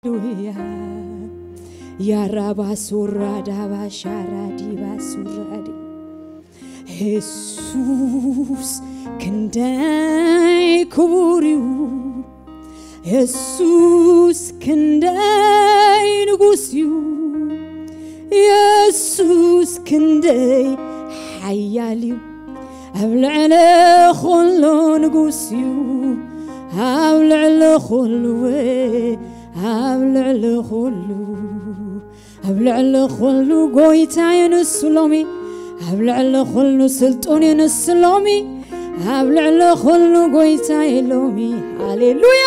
ሃሌሉያ። ያራባ ሱራ ዳባ ሻራ ዲባ ሱራ ዲ። የሱስ ክንደይ ክቡር እዩ። የሱስ ክንደይ ንጉስ እዩ። የሱስ ክንደይ ሓያል እዩ። ኣብ ልዕሊ ኩሉ ንጉስ እዩ። ኣብ ልዕሊ ኩሉ፣ ኣብ ልዕሊ ኩሉ፣ ኣብ ልዕሊ ኩሉ ጎይታ እዩ ንሱ ሎሚ። ኣብ ልዕሊ ኩሉ ስልጡን እዩ ንሱ ሎሚ። ኣብ ልዕሊ ኩሉ ጎይታ እዩ ሎሚ። ሃሌሉያ።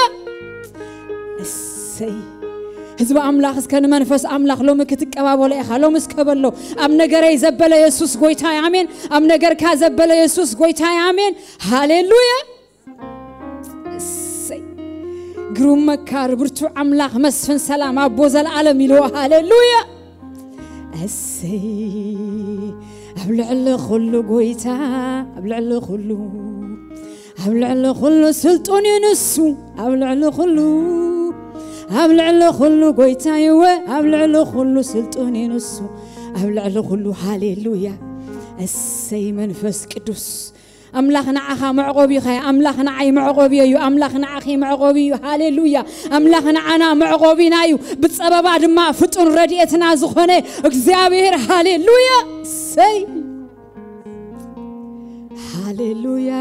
እሰይ። ህዝቢ ኣምላኽ፣ እስከ ንመንፈስ ኣምላኽ ሎሚ ክትቀባበሎ ኢኻ። ሎሚ እስከ በሎ፣ ኣብ ነገረይ ዘበለ የሱስ ጎይታ እዩ፣ ኣሜን። ኣብ ነገርካ ዘበለ የሱስ ጎይታ እዩ፣ ኣሜን። ሃሌሉያ። እሰይ። ግሩም መካር ብርቱዕ ኣምላኽ መስፍን ሰላም ኣቦ ዘለኣለም ኢልዎ። ሃሌሉያ። እሰይ። ኣብ ልዕሊ ኩሉ ጎይታ፣ ኣብ ልዕሊ ኩሉ፣ ኣብ ልዕሊ ኩሉ ስልጡን እዩ ንሱ። ኣብ ልዕሊ ኩሉ፣ ኣብ ልዕሊ ኩሉ ጎይታ ይወ፣ ኣብ ልዕሊ ኩሉ ስልጡን እዩ ንሱ። ኣብ ልዕሊ ኩሉ። ሃሌሉያ። እሰይ መንፈስ ቅዱስ። ኣምላኽ ንዓኻ መዕቆቢ ኸ፣ ኣምላኽ ንዓይ መዕቆቢ እዩ። ኣምላኽ ንዓኺ መዕቆቢ እዩ። ሃሌሉያ። ኣምላኽ ንዓና መዕቆቢና እዩ። ብጸበባ ድማ ፍጡን ረድኤትና ዝኾነ እግዚኣብሔር። ሃሌሉያ። ሰይ። ሃሌሉያ።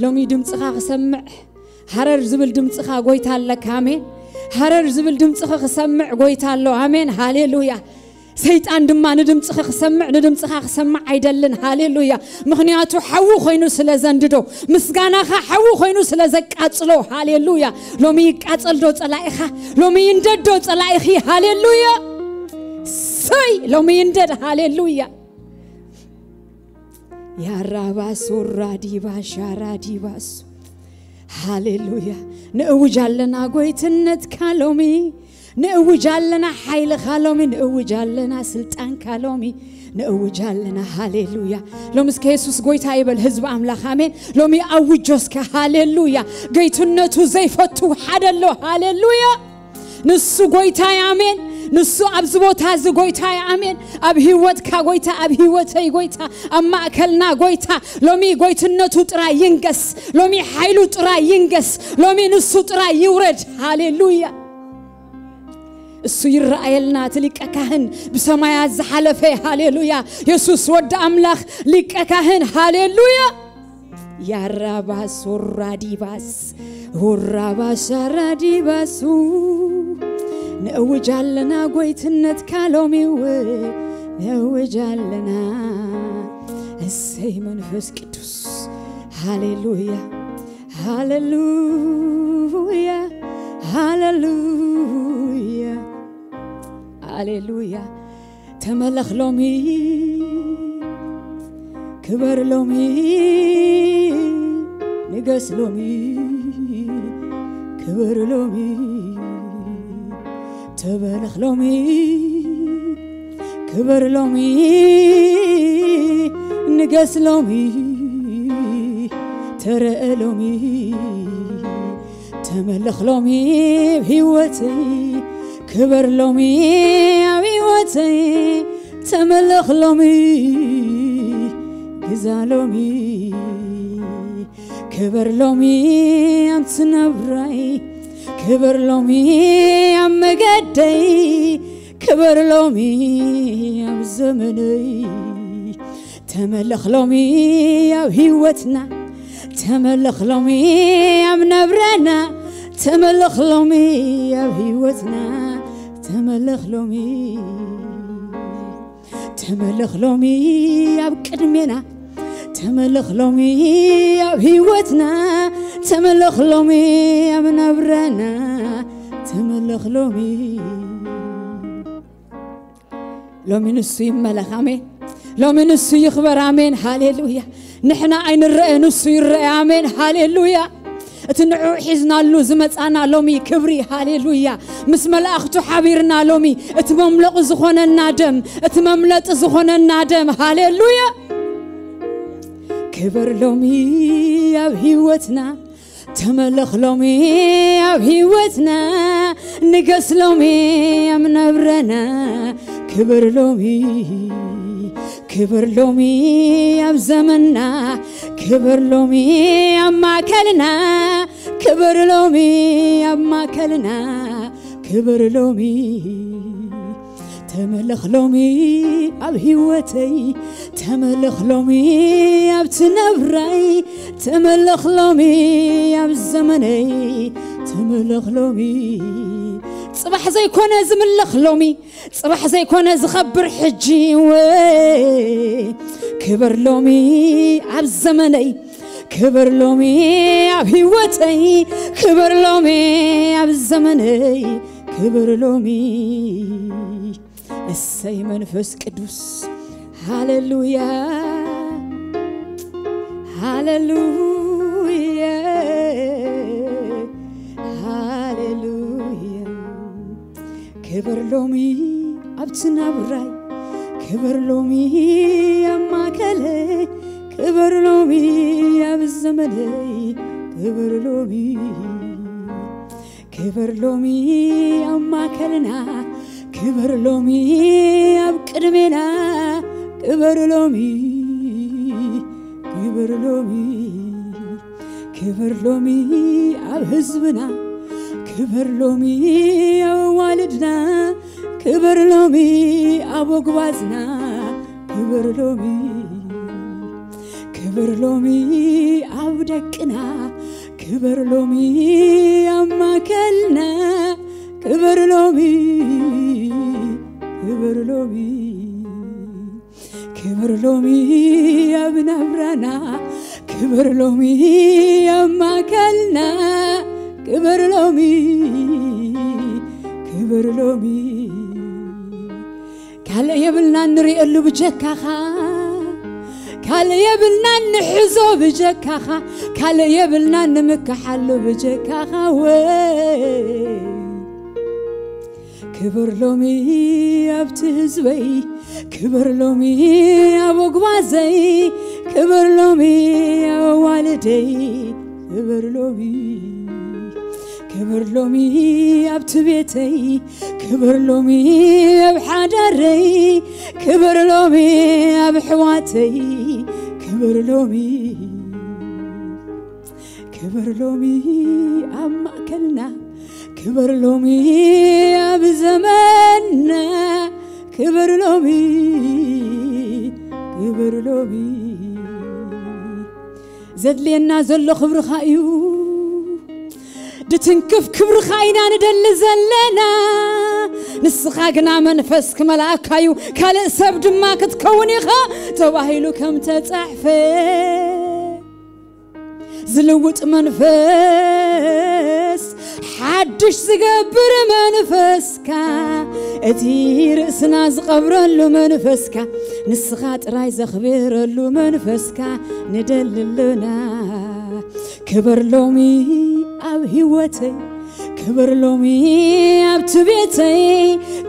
ሎሚ ድምፅኻ ክሰምዕ፣ ሃረር ዝብል ድምፅኻ ጎይታ ኣለካ። ኣሜን። ሃረር ዝብል ድምፅኻ ክሰምዕ ጎይታ ኣሎ። ኣሜን። ሃሌሉያ። ሰይጣን ድማ ንድምፅኻ ክሰምዕ፣ ንድምፅኻ ክሰምዕ ኣይደልን። ሃሌሉያ። ምኽንያቱ ሓዊ ኮይኑ ስለ ዘንድዶ፣ ምስጋናኻ ሓዊ ኮይኑ ስለ ዘቃፅሎ። ሃሌሉያ። ሎሚ ይቃፀል ዶ ፀላኢኻ? ሎሚ ይንደድ ዶ ፀላኢኺ? ሃሌሉያ። ሰይ፣ ሎሚ ይንደድ። ሃሌሉያ። ያራባሱ ራዲባሻ ራዲባሱ። ሃሌሉያ። ንእውጅ ኣለና ጎይትነትካ ሎሚ፣ ንእውጅ ኣለና ሓይልኻ ሎሚ፣ ንእውጅ ኣለና ስልጣንካ ሎሚ፣ ንእውጅ ኣለና። ሃሌሉያ። ሎሚ እስከ የሱስ ጎይታ ይበል ህዝቢ ኣምላኽ። ኣሜን። ሎሚ ኣውጆ እስከ። ሃሌሉያ። ገይትነቱ ዘይፈቱ ሓደ ኣሎ። ሃሌሉያ። ንሱ ጎይታ እዩ። ኣሜን። ንሱ ኣብዚ ቦታ እዚ ጎይታ እዩ። ኣሜን። ኣብ ህይወትካ ጎይታ፣ ኣብ ህይወተይ ጎይታ፣ ኣብ ማእከልና ጎይታ። ሎሚ ጎይትነቱ ጥራይ ይንገስ። ሎሚ ሓይሉ ጥራይ ይንገስ። ሎሚ ንሱ ጥራይ ይውረድ። ሃሌሉያ። እሱ ይረኣየልና፣ እቲ ሊቀ ካህን ብሰማያት ዝሓለፈ። ሃሌሉያ። የሱስ ወዲ ኣምላኽ ሊቀ ካህን። ሃሌሉያ። ያራባስ ወራዲባስ፣ ወራባስ ራዲባሱ። ነእውጅ ኣለና ጎይትነትካ ሎሚ እውን ነእውጅ ኣለና። እሰይ መንፈስ ቅዱስ። ሃሌሉያ፣ ሃሌሉያ፣ ሃሌሉያ፣ ሃሌሉያ። ተመለኽ ሎሚ፣ ክበር ሎሚ፣ ንገስ ሎሚ፣ ክበር ሎሚ፣ ተበለኽ ሎሚ፣ ክበር ሎሚ፣ ንገስ ሎሚ፣ ተረአ ሎሚ፣ ተመለኽ ሎሚ ኣብ ህይወተይ፣ ክበር ሎሚ ኣብ ህይወተይ፣ ተመለኽ ሎሚ፣ ግዛ ሎሚ፣ ክበር ሎሚ ኣብቲ ናብራይ፣ ክበር ሎሚ ኣብ መገደይ፣ ክበር ሎሚ ኣብ ዘመነይ። ተመለኽ ሎሚ ኣብ ህይወትና፣ ተመለኽ ሎሚ ኣብ ነብረና፣ ተመለኽ ሎሚ ኣብ ህይወትና፣ ተመለኽ ሎሚ፣ ተመለኽ ሎሚ ኣብ ቅድሜና፣ ተመለኽ ሎሚ ኣብ ህይወትና፣ ተመለኽ ሎሚ ኣብ ነብረና፣ ተመለኽ ሎሚ። ሎሚ ንሱ ይመለኽ። ኣሜን። ሎሚ ንሱ ይኽበር። ኣሜን። ሃሌሉያ። ንሕና ኣይንረአ፣ ንሱ ይረአ። ኣሜን። ሃሌሉያ። እቲ ንዑ ሒዝናሉ ዝመጻና ሎሚ ክብሪ። ሃሌሉያ። ምስ መላእኽቱ ሓቢርና ሎሚ እቲ መምለቒ ዝኾነና ደም፣ እቲ መምለጢ ዝኾነና ደም። ሃሌሉያ። ክበር ሎሚ ኣብ ህይወትና፣ ተመለኽ ሎሚ ኣብ ህይወትና፣ ንገስ ሎሚ ኣብ ነብረና። ክብር ሎሚ፣ ክብር ሎሚ ኣብ ዘመንና፣ ክብር ሎሚ ኣብ ማእከልና፣ ክብር ሎሚ ኣብ ማእከልና፣ ክብር ሎሚ። ተመለኽ ሎሚ ኣብ ህይወተይ፣ ተመለኽ ሎሚ ኣብቲ ነብራይ፣ ተመለኽ ሎሚ ኣብ ዘመነይ፣ ተመለኽ ሎሚ። ጽባሕ ዘይኮነ ዝምለኽ ሎሚ፣ ጽባሕ ዘይኮነ ዝኸብር ሕጂ፣ ወ ክብር ሎሚ ኣብ ዘመነይ፣ ክብር ሎሚ ኣብ ህይወተይ፣ ክብር ሎሚ ኣብ ዘመነይ፣ ክብር ሎሚ። እሰይ መንፈስ ቅዱስ፣ ሃሌሉያ፣ ሃሌሉያ፣ ሃሌሉያ። ክብር ሎሚ ኣብቲ ናብራይ፣ ክብር ሎሚ ኣብ ማእከለይ፣ ክብር ሎሚ ኣብ ዘመነይ፣ ክብር ሎሚ፣ ክብር ሎሚ ኣብ ማእከልና፣ ክብር ሎሚ ኣብ ቅድሜና፣ ክብር ሎሚ፣ ክብር ሎሚ፣ ክብር ሎሚ ኣብ ህዝብና፣ ክብር ሎሚ ኣብ ኣዋልድና፣ ክብር ሎሚ ኣብ ኣጉባዝና፣ ክብር ሎሚ፣ ክብር ሎሚ ኣብ ደቅና፣ ክብር ሎሚ ኣብ ማእከልና፣ ክብር ሎሚ፣ ክብር ሎሚ፣ ክብር ሎሚ ኣብ ናብራና፣ ክብር ሎሚ ኣብ ማእከልና፣ ክብር ሎሚ፣ ክብር ሎሚ። ካልእ የብልናን ንርእየሉ ብጀካኻ፣ ካልእ የብልናን ንሕዞ ብጀካኻ፣ ካልእ የብልናን ንምክሓሉ ብጀካኻ። ወ ክብር ሎሚ ኣብቲ ህዝበይ፣ ክብር ሎሚ ኣብ ኣጉባዘይ፣ ክብር ሎሚ ኣብ ኣዋልደይ፣ ክብር ሎሚ፣ ክብር ሎሚ ኣብቲ ቤተይ፣ ክብር ሎሚ ኣብ ሓዳረይ፣ ክብር ሎሚ ኣብ ኣሕዋተይ፣ ክብር ሎሚ፣ ክብር ሎሚ ኣብ ማእከልና፣ ክብር ሎሚ ኣብ ዘመንና፣ ክብር ሎሚ፣ ክብር ሎሚ። ዘድልየና ዘሎ ክብርኻ እዩ። ድትንክፍ ክብርኻ ኢና ንደሊ ዘለና። ንስኻ ግና መንፈስ ክመልኣካ እዩ፣ ካልእ ሰብ ድማ ክትከውን ኢኻ ተባሂሉ ከም ተጻሕፈ። ዝልውጥ መንፈስ፣ ሓድሽ ዝገብር መንፈስካ፣ እቲ ርእስና ዝቐብረሉ መንፈስካ፣ ንስኻ ጥራይ ዘኽብረሉ መንፈስካ ንደሊ ኣለና። ክብር ሎሚ ኣብ ህይወተይ፣ ክብር ሎሚ ኣብቲ ቤተይ፣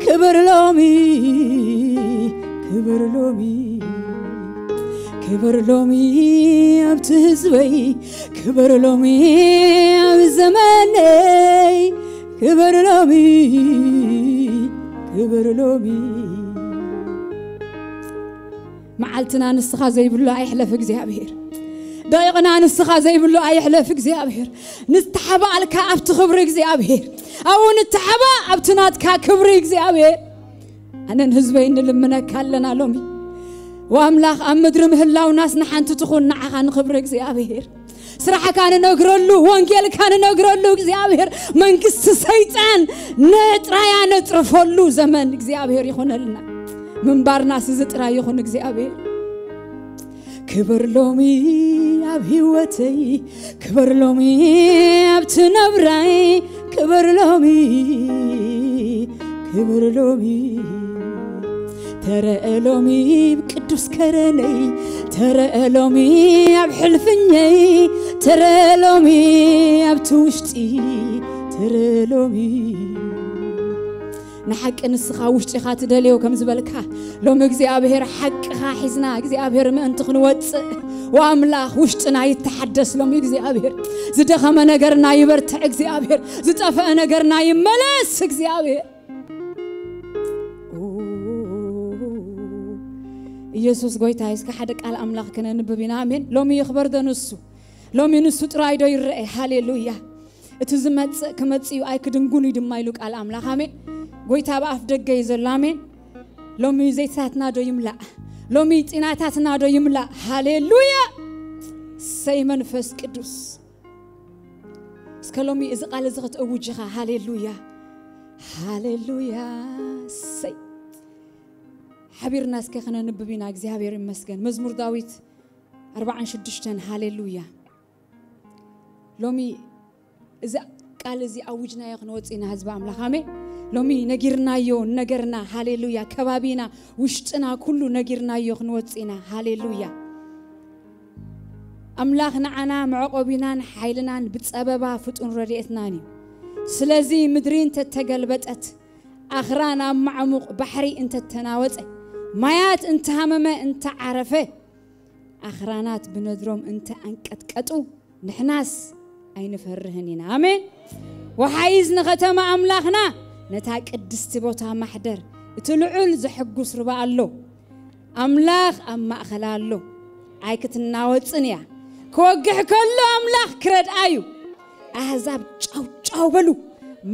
ክብር ሎሚ፣ ክብር ሎሚ፣ ክብር ሎሚ ኣብቲ ህዝበይ፣ ክብር ሎሚ ኣብ ዘመነይ፣ ክብር ሎሚ፣ ክብር ሎሚ። መዓልትና ንስኻ ዘይብሉ ኣይሕለፍ እግዚኣብሔር። ደቂቕና ንስኻ ዘይብሉ ኣይሕለፍ እግዚኣብሔር። ንተሓባኣልካ ኣብቲ ክብሪ እግዚኣብሔር። ኣብኡ ንተሓባእ ኣብቲ ናትካ ክብሪ እግዚኣብሔር። ኣነን ህዝበይ ንልምነካ ኣለና ሎሚ። ወኣምላኽ ኣብ ምድሪ ምህላውናስ ንሓንቲ ትኹን ንዓኻ ንኽብሪ እግዚኣብሔር። ስራሕካ ንነግረሉ፣ ወንጌልካ ንነግረሉ እግዚኣብሔር። መንግስቲ ሰይጣን ነጥራያ ነጥርፈሉ ዘመን እግዚኣብሔር ይኹነልና። ምንባርናስ እዚ ጥራይ ይኹን እግዚኣብሔር። ክብር ሎሚ ኣብ ህይወተይ፣ ክብር ሎሚ ኣብቲ ነብራይ፣ ክብር ሎሚ፣ ክብር ሎሚ ተረአ ሎሚ ቅዱስ ከረነይ፣ ተረአ ሎሚ ኣብ ሕልፍኘይ፣ ተረአ ሎሚ ኣብቲ ውሽጢ፣ ተረአ ሎሚ ንሓቂ ንስኻ ውሽጢኻ ትደልዮ ከም ዝበልካ፣ ሎሚ እግዚኣብሔር ሓቅኻ ሒዝና እግዚኣብሔር ምእንቲ ክንወፅእ፣ ወኣምላኽ ውሽጥና ይተሓደስ። ሎሚ እግዚኣብሔር ዝደኸመ ነገርና ይበርትዕ፣ እግዚኣብሔር ዝጠፈአ ነገርና ይመለስ። እግዚኣብሔር ኢየሱስ ጎይታ እዩ። እስከ ሓደ ቃል ኣምላኽ ክነንብብ ኢና። ኣሜን። ሎሚ ይኽበር ዶ ንሱ? ሎሚ ንሱ ጥራይ ዶ ይረአ? ሃሌሉያ። እቲ ዝመጽእ ክመጽእ እዩ፣ ኣይክድንጉን እዩ ድማ ኢሉ ቃል ኣምላኽ። ኣሜን። ጎይታ ብኣፍ ደገ እዩ ዘሎ። ኣሜን። ሎሚ ዘይትታትና ዶ ይምላእ? ሎሚ ጢናታትና ዶ ይምላእ? ሃሌሉያ። ሰይ መንፈስ ቅዱስ፣ እስከ ሎሚ እዚ ቃል እዚ ክትእውጅኻ። ሃሌሉያ፣ ሃሌሉያ። ሰይ ሓቢርና እስከ ክነንብብ ኢና። እግዚኣብሔር ይመስገን። መዝሙር ዳዊት ኣርባዓን ሽዱሽተን። ሃሌሉያ። ሎሚ እዚ ቃል እዚ ኣውጅናዮ ክንወጽእ ኢና፣ ህዝቢ ኣምላኽ። ኣሜን። ሎሚ ነጊርናዮ ነገርና፣ ሃሌሉያ፣ ከባቢና፣ ውሽጥና ኩሉ ነጊርናዮ ክንወጽእ ኢና። ሃሌሉያ። ኣምላኽ ንዓና መዕቆቢናን ሓይልናን ብጸበባ ፍጡን ረድኤትናን እዩ። ስለዚ ምድሪ እንተተገልበጠት፣ ኣኽራን ኣብ ማዕሙቕ ባሕሪ እንተተናወጸ፣ ማያት እንተሃመመ እንተዓረፈ፣ ኣኽራናት ብነድሮም እንተ ኣንቀጥቀጡ፣ ንሕናስ ኣይንፈርህን ኢና። ኣሜን። ወሓይዝ ንኸተማ ኣምላኽና፣ ነታ ቅድስቲ ቦታ ማሕደር፣ እቲ ልዑል ዘሐጉስ ርባ ኣሎ። ኣምላኽ ኣብ ማእኸላ ኣሎ፣ ኣይክትናወጽን እያ። ክወግሕ ከሎ ኣምላኽ ክረድኣ እዩ። ኣህዛብ ጫው ጫው በሉ፣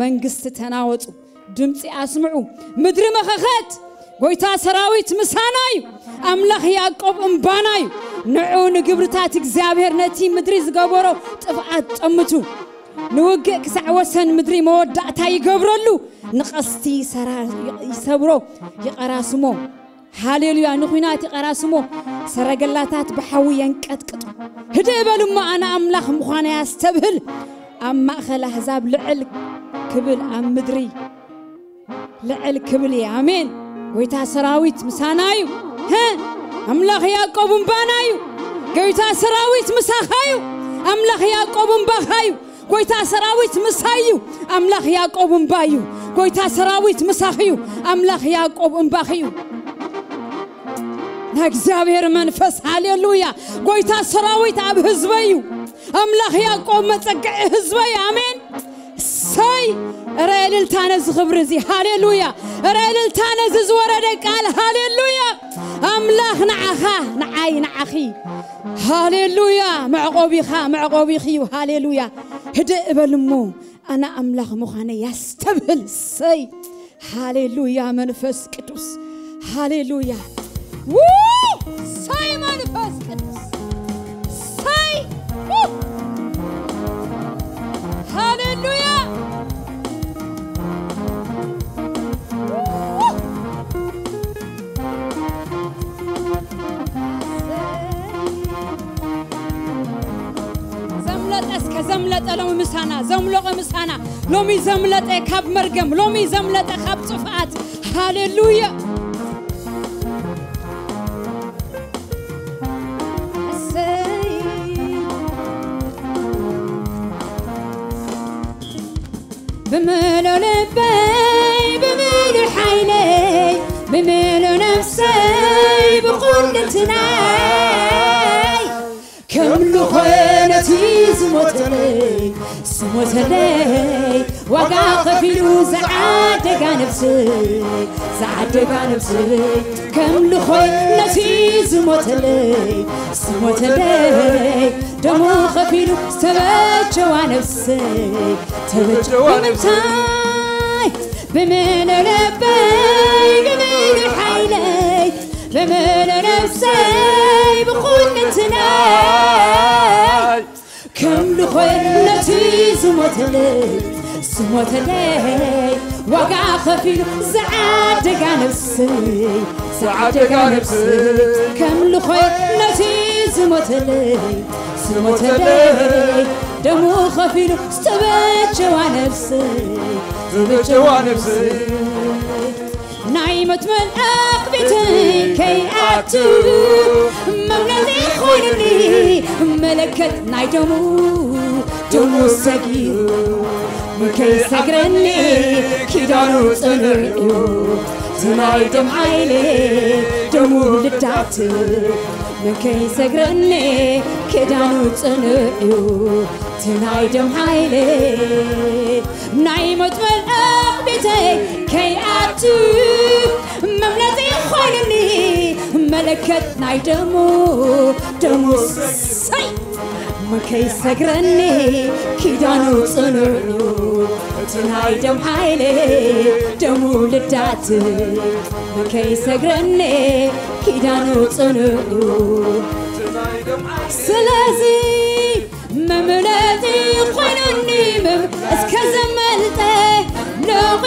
መንግስቲ ተናወጹ፣ ድምጺ ኣስምዑ፣ ምድሪ መኸኸት። ጎይታ ሰራዊት ምሳና እዩ፣ ኣምላኽ ያዕቆብ እምባና እዩ። ንዑ ንግብርታት እግዚኣብሔር፣ ነቲ ምድሪ ዝገበሮ ጥፍኣት ጠምቱ። ንውግእ ክሳዕ ወሰን ምድሪ መወዳእታ ይገብረሉ። ንቐስቲ ሰራ-፣ ይሰብሮ፣ ይቐራስሞ። ሃሌሉያ። ንኹናት ይቐራስሞ፣ ሰረገላታት ብሓዊ የንቀጥቅጡ። ህድእ በሉ እሞ፣ ኣነ ኣምላኽ ምዃነይ ኣስተብህል። ኣብ ማእኸል ኣህዛብ ልዕል ክብል፣ ኣብ ምድሪ ልዕል ክብል እየ። ኣሜን። ጎይታ ሰራዊት ምሳና እዩ። ሀ፣ ኣምላኽ ያዕቆብ እምባና እዩ። ጎይታ ሰራዊት ምሳኻ እዩ። ኣምላኽ ያዕቆብ እምባኻ እዩ። ጎይታ ሰራዊት ምሳይ እዩ። ኣምላኽ ያዕቆብ እምባ እዩ። ጎይታ ሰራዊት ምሳኺ እዩ። ኣምላኽ ያዕቆብ እምባኺ እዩ። ናይ እግዚኣብሔር መንፈስ፣ ሃሌሉያ። ጎይታ ሰራዊት ኣብ ህዝበይ እዩ። ኣምላኽ ያዕቆብ መጸግዒ ህዝበይ እዩ። ኣሜን። ሰይ፣ እረ እልልታ ነዚ ክብሪ እዚ፣ ሃሌሉያ። እረ እልልታ ነዚ ዝወረደ ቃል፣ ሃሌሉያ። ኣምላኽ ንዓኻ፣ ንዓይ፣ ንዓኺ፣ ሃሌሉያ። መዕቆቢኻ፣ መዕቆቢኺ እዩ። ሃሌሉያ። ህድእ እበል እሞ፣ ኣነ ኣምላኽ ምዃነይ ያስተብህል። ሰይ፣ ሃሌሉያ። መንፈስ ቅዱስ፣ ሃሌሉያ። ው! ሰይ መንፈስ ቅዱስ፣ ሰይ! ው! ሃሌሉያ። ው! ዘምለጠ እስከ ዘምለጠ ሎሚ ምሳና፣ ዘምለጠ ምሳና፣ ሎሚ ዘምለጠ ካብ መርገም፣ ሎሚ ዘምለጠ ካብ ጥፍኣት። ሃሌሉያ። እሰይ። ብምሉእ ልበይ፣ ብምሉእ ሓይለይ፣ ብምሉእ ነፍሰይ፣ ብኹልንትናይ፣ ከምልኾ ነቲ ዝሞተለይ፣ ዝሞተለይ፣ ዋጋ ከፊሉ ዝዓደጋ ነፍሰይ፣ ዝዓደጋ ነፍሰይ፣ ከምልኾ ነቲ ዝሞተለይ፣ ዝሞተለይ፣ ደሙ ከፊሉ ዝተበጀዋ ነፍሰይ፣ ተበጀዋ ነፍሰይ። ብምሉእ ልበይ፣ ብምሉእ ሓይለይ፣ ብምሉእ ነፍሰይ፣ ብኹልንትናይ፣ ከምልኾ ነቲ ዝሞተለይ፣ ዝሞተለይ፣ ዋጋ ከፊሉ ዝዓደጋ ነፍሰይ፣ ዝዓደጋ ነፍሰይ፣ ከምልኾ ነቲ ዝሞተለይ፣ ዝሞተለይ፣ ደሙ ከፊሉ ዝተበጀዋ ነፍሰይ፣ ዝተበጀዋ ነፍሰይ። ናይ ሞት መልኣኽ ቤተይ ከይኣቱ መምለሲ ኮይኑኒ፣ መለከት ናይ ደሙ፣ ደሙ ሰጊሩ ከይሰግረኒ ኪዳኑ ጽኑዕ እዩ፣ እቲ ናይ ደም ሓይሊ ደሙ ልዳት። ከይሰግረኒ ኪዳኑ ጽኑዕ እዩ፣ እቲ ናይ ደም ሓይሊ ናይ ሞት መልኣኽ ቤተይ ከይኣቱ መምለጢ ኮይኑኒ መለከት ናይ ደሙ ደሙ ሰይ ከይሰግረኒ ኪዳኑ ጽኑዕ እዩ፣ እቲ ናይ ደም ሓይሊ ደሙ ልዳት። ከይሰግረኒ ኪዳኑ ጽኑዕ እዩ። ስለዚ መምለጢ ኮይኑኒ መም-፣ እስከ ዘመልጠ ለውጢ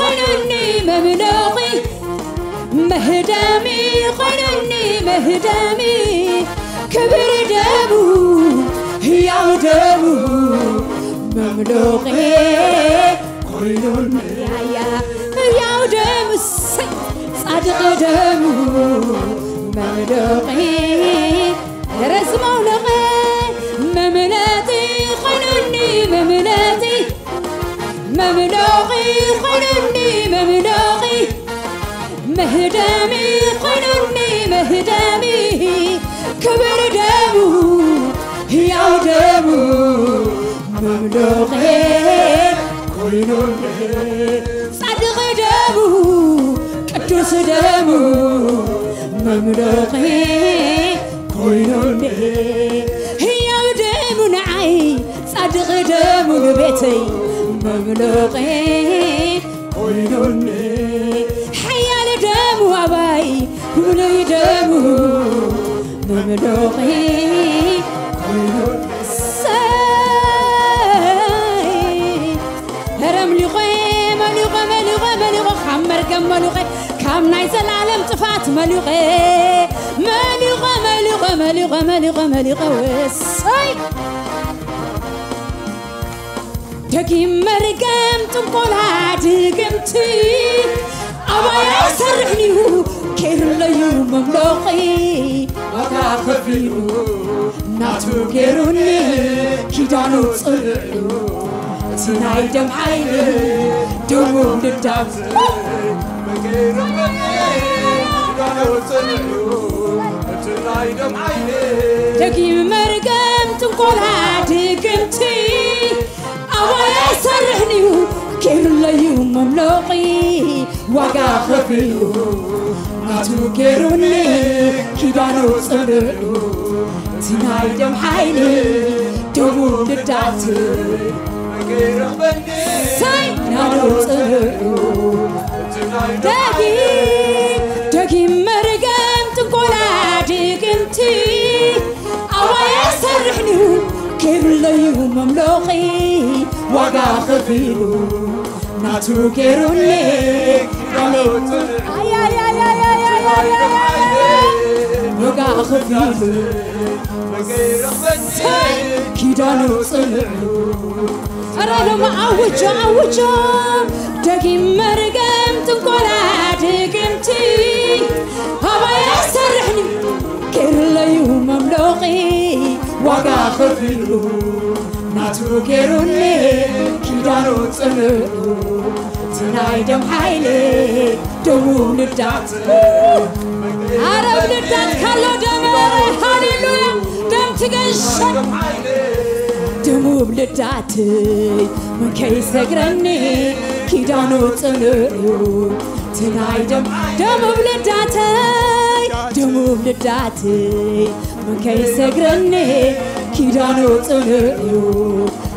ኮይኑኒ መምለጢ መህደሚ ኮይኑኒ መህደሚ ክብሪ ደሙ ህያው ደሙ መምለጢ ኮይኑኒ ያያ ህያው ደሙ ሰይ ጻድቕ ደሙ መምለጢ ረዝመው ለቐ መምለጢ ኮይኑኒ መምለጢ መምለኺ ኮይኑኒ መምለኺ መህደሚ ኮይኑኒ መህደሚ ክብሪ ደሙ ህያው ደሙ መምለኺ ኮይኑኒ ጻድቕ ደሙ ቅዱስ ደሙ መምለኺ ኮይኑኒ ህያው ደሙ ንዓይ ጻድቕ ደሙ ንቤተይ መምለኺ ኮይኑኒ ሓያል ደሙ ኣባይ ብሉይ ደሙ መምለኺ ኮይኑኒ ሰይ ኧረ መሊቐ መሊቐ መሊቐ መሊቐ ካብ መርገም መሊቐ ካብ ናይ ዘላለም ጥፋት መሊቐ መሊቐ መሊቐ መሊቐ መሊቐ መሊቐ ወሰይ ደጊም መርገም ጥንቆላ ድግምቲ ኣባይ ኣይሰርሕን እዩ ኬርለዩ መምለኺ ዋጋ ከፊሉ ናቱ ገይሩኒ ኪዳኑ ጽኑዕ እዩ እቲ ናይ ደም ሓይሊ ደሙ ልዳት ደጊም መርገም ጥንቆላ ድግምቲ ኣባይ ኣይሰርሕን እዩ ኬርለዩ መምለኺ ዋጋ ከፊሉ ናቱ ገይሩኒ ኪዳኑ ጽኑዕ እቲ ናይ ደም ሓይሊ ደሙ ልዳት ሰይ ናቱ ጽኑዕ ደጊም ደጊም መርገም ጥንቆላ ድግምቲ ኣባይ ኣይሰርሕን እዩ ኬርለዩ መምለኺ ዋጋ ከፊሉ ናቱ ገይሩኒ ዋጋ ከፊሉ ኪዳኑ ጽንዑ ኧረ ደሞ ኣውጆ ኣውጆ ደጊም መርገም ጥንቆላ ድግምቲ ኣባይ ኣይሰርሕን ኬርለዩ መምለኺ ዋጋ ከፊሉ ናቱ ገይሩኒ ኪዳኑ ጽንዑ እቲ ናይ ደም ሓይሊ ደሙ ልዳት ኣረብ ልዳት ካሎ ደመረ ሃሌሉያ ደም ትገሸ ደሙ ልዳት ምን ከይሰግረኒ ኪዳኑ ጽንዑ እቲ ናይ ደም ደሙ ልዳተይ ደሙ ልዳተይ ምን ከይሰግረኒ ኪዳኑ ጽንዑ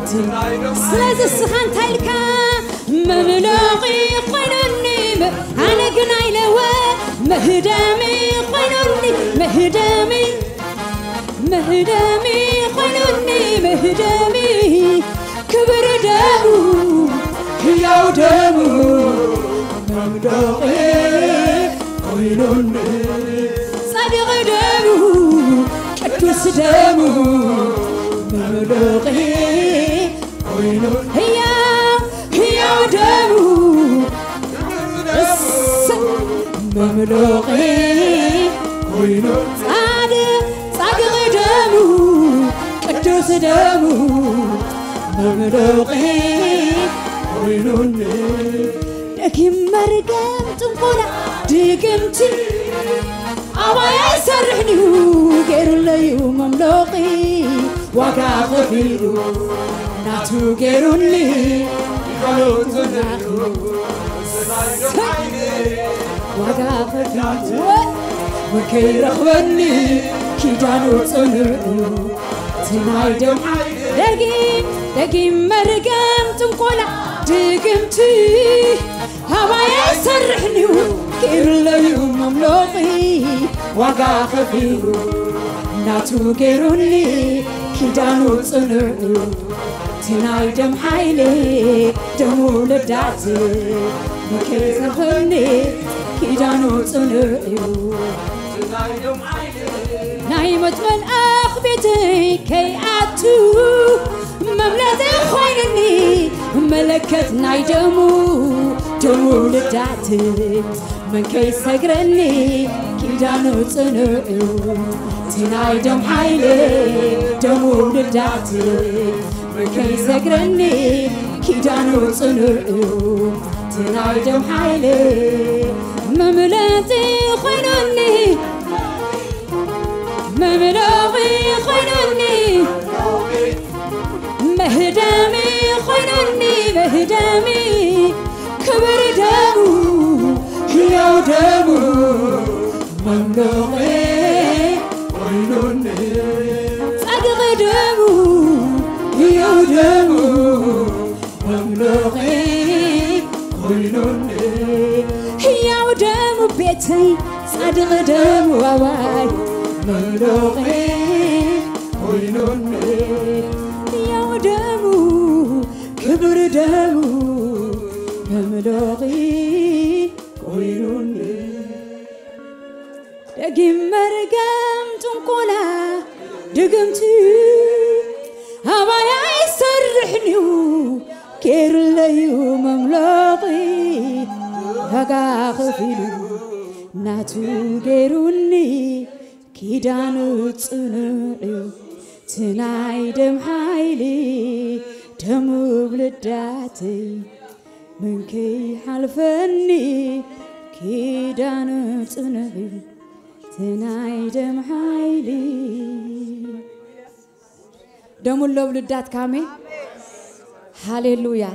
እቲ ናይ ደም ስለዚ እስኻ እንታይ ኢልካ መምለኺ ኮይኑኒ ኣነ ግን ኣይለወ መህደሚ ኮይኑኒ መህደሚ መህደሚ ኮይኑኒ መህደሚ ክብሪ ደሙ ህያው ደሙ መምለኺ ኮይኑኒ ጻድቕ ደሙ ቅዱስ ደሙ መምለኺ ኮይኑ ህያው ህያው ደሙ እስ መምለኺ ኮይኑ ጻድቕ ጻድቕ ደሙ ቅዱስ ደሙ መምለኺ ኮይኑኒ። ደጊም መርገም ጥንቆላ ድግምቲ ኣባይ ኣይሰርሕን እዩ፣ ገይሩለዩ መምሎቒ ዋጋ ከፊሉ ናቱ ገይሩኒ። ዋጋ ከፊሉ ወከይረኽበኒ ኪዳኑ ጽኑዕ እዩ። እቲ ናይ ደም ደጊም ደጊም መርገም ጥንቆላ ድግምቲ ኣባይ ኣይሰርሕን እዩ፣ ገይሩለዩ መምሎቒ ዋጋ ከፊሉ ናቱ ገይሩኒ ኪዳኑ ጽኑዕ እዩ። እቲ ናይ ደም ሓይሊ ደሙ ልዳት መከተፈኒ ኪዳኑ ጽኑዕ እዩ። ናይ ሞት መልኣኽ ቤተይ ከይኣቱ መምለጢ ኮይኑኒ መለከት ናይ ደሙ ደሙ ልዳት መን ከይሰግረኒ ኪዳኑ ጽኑዕ እዩ። እቲ ናይ ደም ሓይሊ ደሙ ልዳት መን ከይሰግረኒ ኪዳኑ ጽኑዕ እዩ። እቲ ናይ ደም ሓይሊ መምለጢ ኮይኑኒ መምለኺ ኮይኑኒ መህደሚ ኮይኑኒ መህደሚ ክብሪ ደሙ ህያው ደሙ መምለኺ ኮይኑኒ ጻድቕ ደሙ ህያው ደሙ መምለኺ ኮይኑኒ ህያው ደሙ ቤተይ ጻድቕ ደሙ ኣባይ መምለኺ ኮይኑኒ ህያው ደሙ ክብሪ ደሙ መምለኺ ኮይኑኒ ደጊም መርገም ጥንቆላ ድግምቲ ኣባይ ኣይሰርሕን እዩ ገይሩለዩ መምለኺ ዋጋ ከፊሉ ናቱ ገይሩኒ ኪዳኑ ጽኑዕ እዩ እቲ ናይ ደም ሓይሊ ደሙ ብልዳተይ መን ከይሓልፈኒ ኪዳኑ ጽኑዕ እዩ እቲ ናይ ደም ሓይሊ ደሙ ኣሎ ኣብ ልዳትካ ኣሜን ሃሌሉያ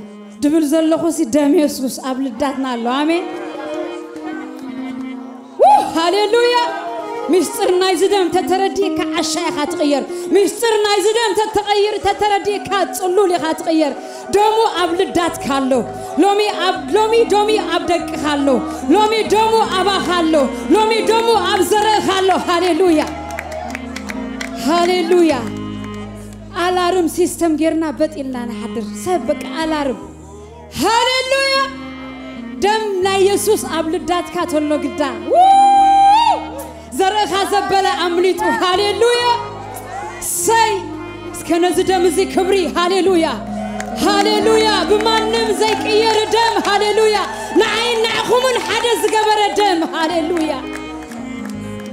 ድብል ዘለኹ ሲ ደም የሱስ ኣብ ልዳትና ኣሎ ኣሜን ሃሌሉያ ሚስጥር ናይዚ ደም ተተረዲእካ ዓሻ ኢኻ ትቕየር ሚስጥር ናይዚ ደም ተተቐይር ተተረዲእካ ጽሉል ኢኻ ትቕየር ደሙ ኣብ ልዳትካ ኣሎ ሎሚ ኣብ ሎሚ ዶሚ ኣብ ደቅኻ ኣሎ ሎሚ ደሙ ኣባኻ ኣሎ ሎሚ ደሙ ኣብ ዘርእኻ ኣሎ ሃሌሉያ ሃሌሉያ ኣላርም ሲስተም ጌርና በጥ ኢልና ንሓድር ሰብ በቃ ኣላርም ሃሌሉያ ደም ናይ የሱስ ኣብ ልዳትካ ተሎ ግዳ ዘርእኻ ዘበለ ኣምሊጡ ሃሌሉያ ሰይ እስከ ነዚ ደም እዚ ክብሪ ሃሌሉያ ሃሌሉያ ብማንም ዘይቅየር ደም ሃሌሉያ ንዓይን ንዕኹምን ሓደ ዝገበረ ደም ሃሌሉያ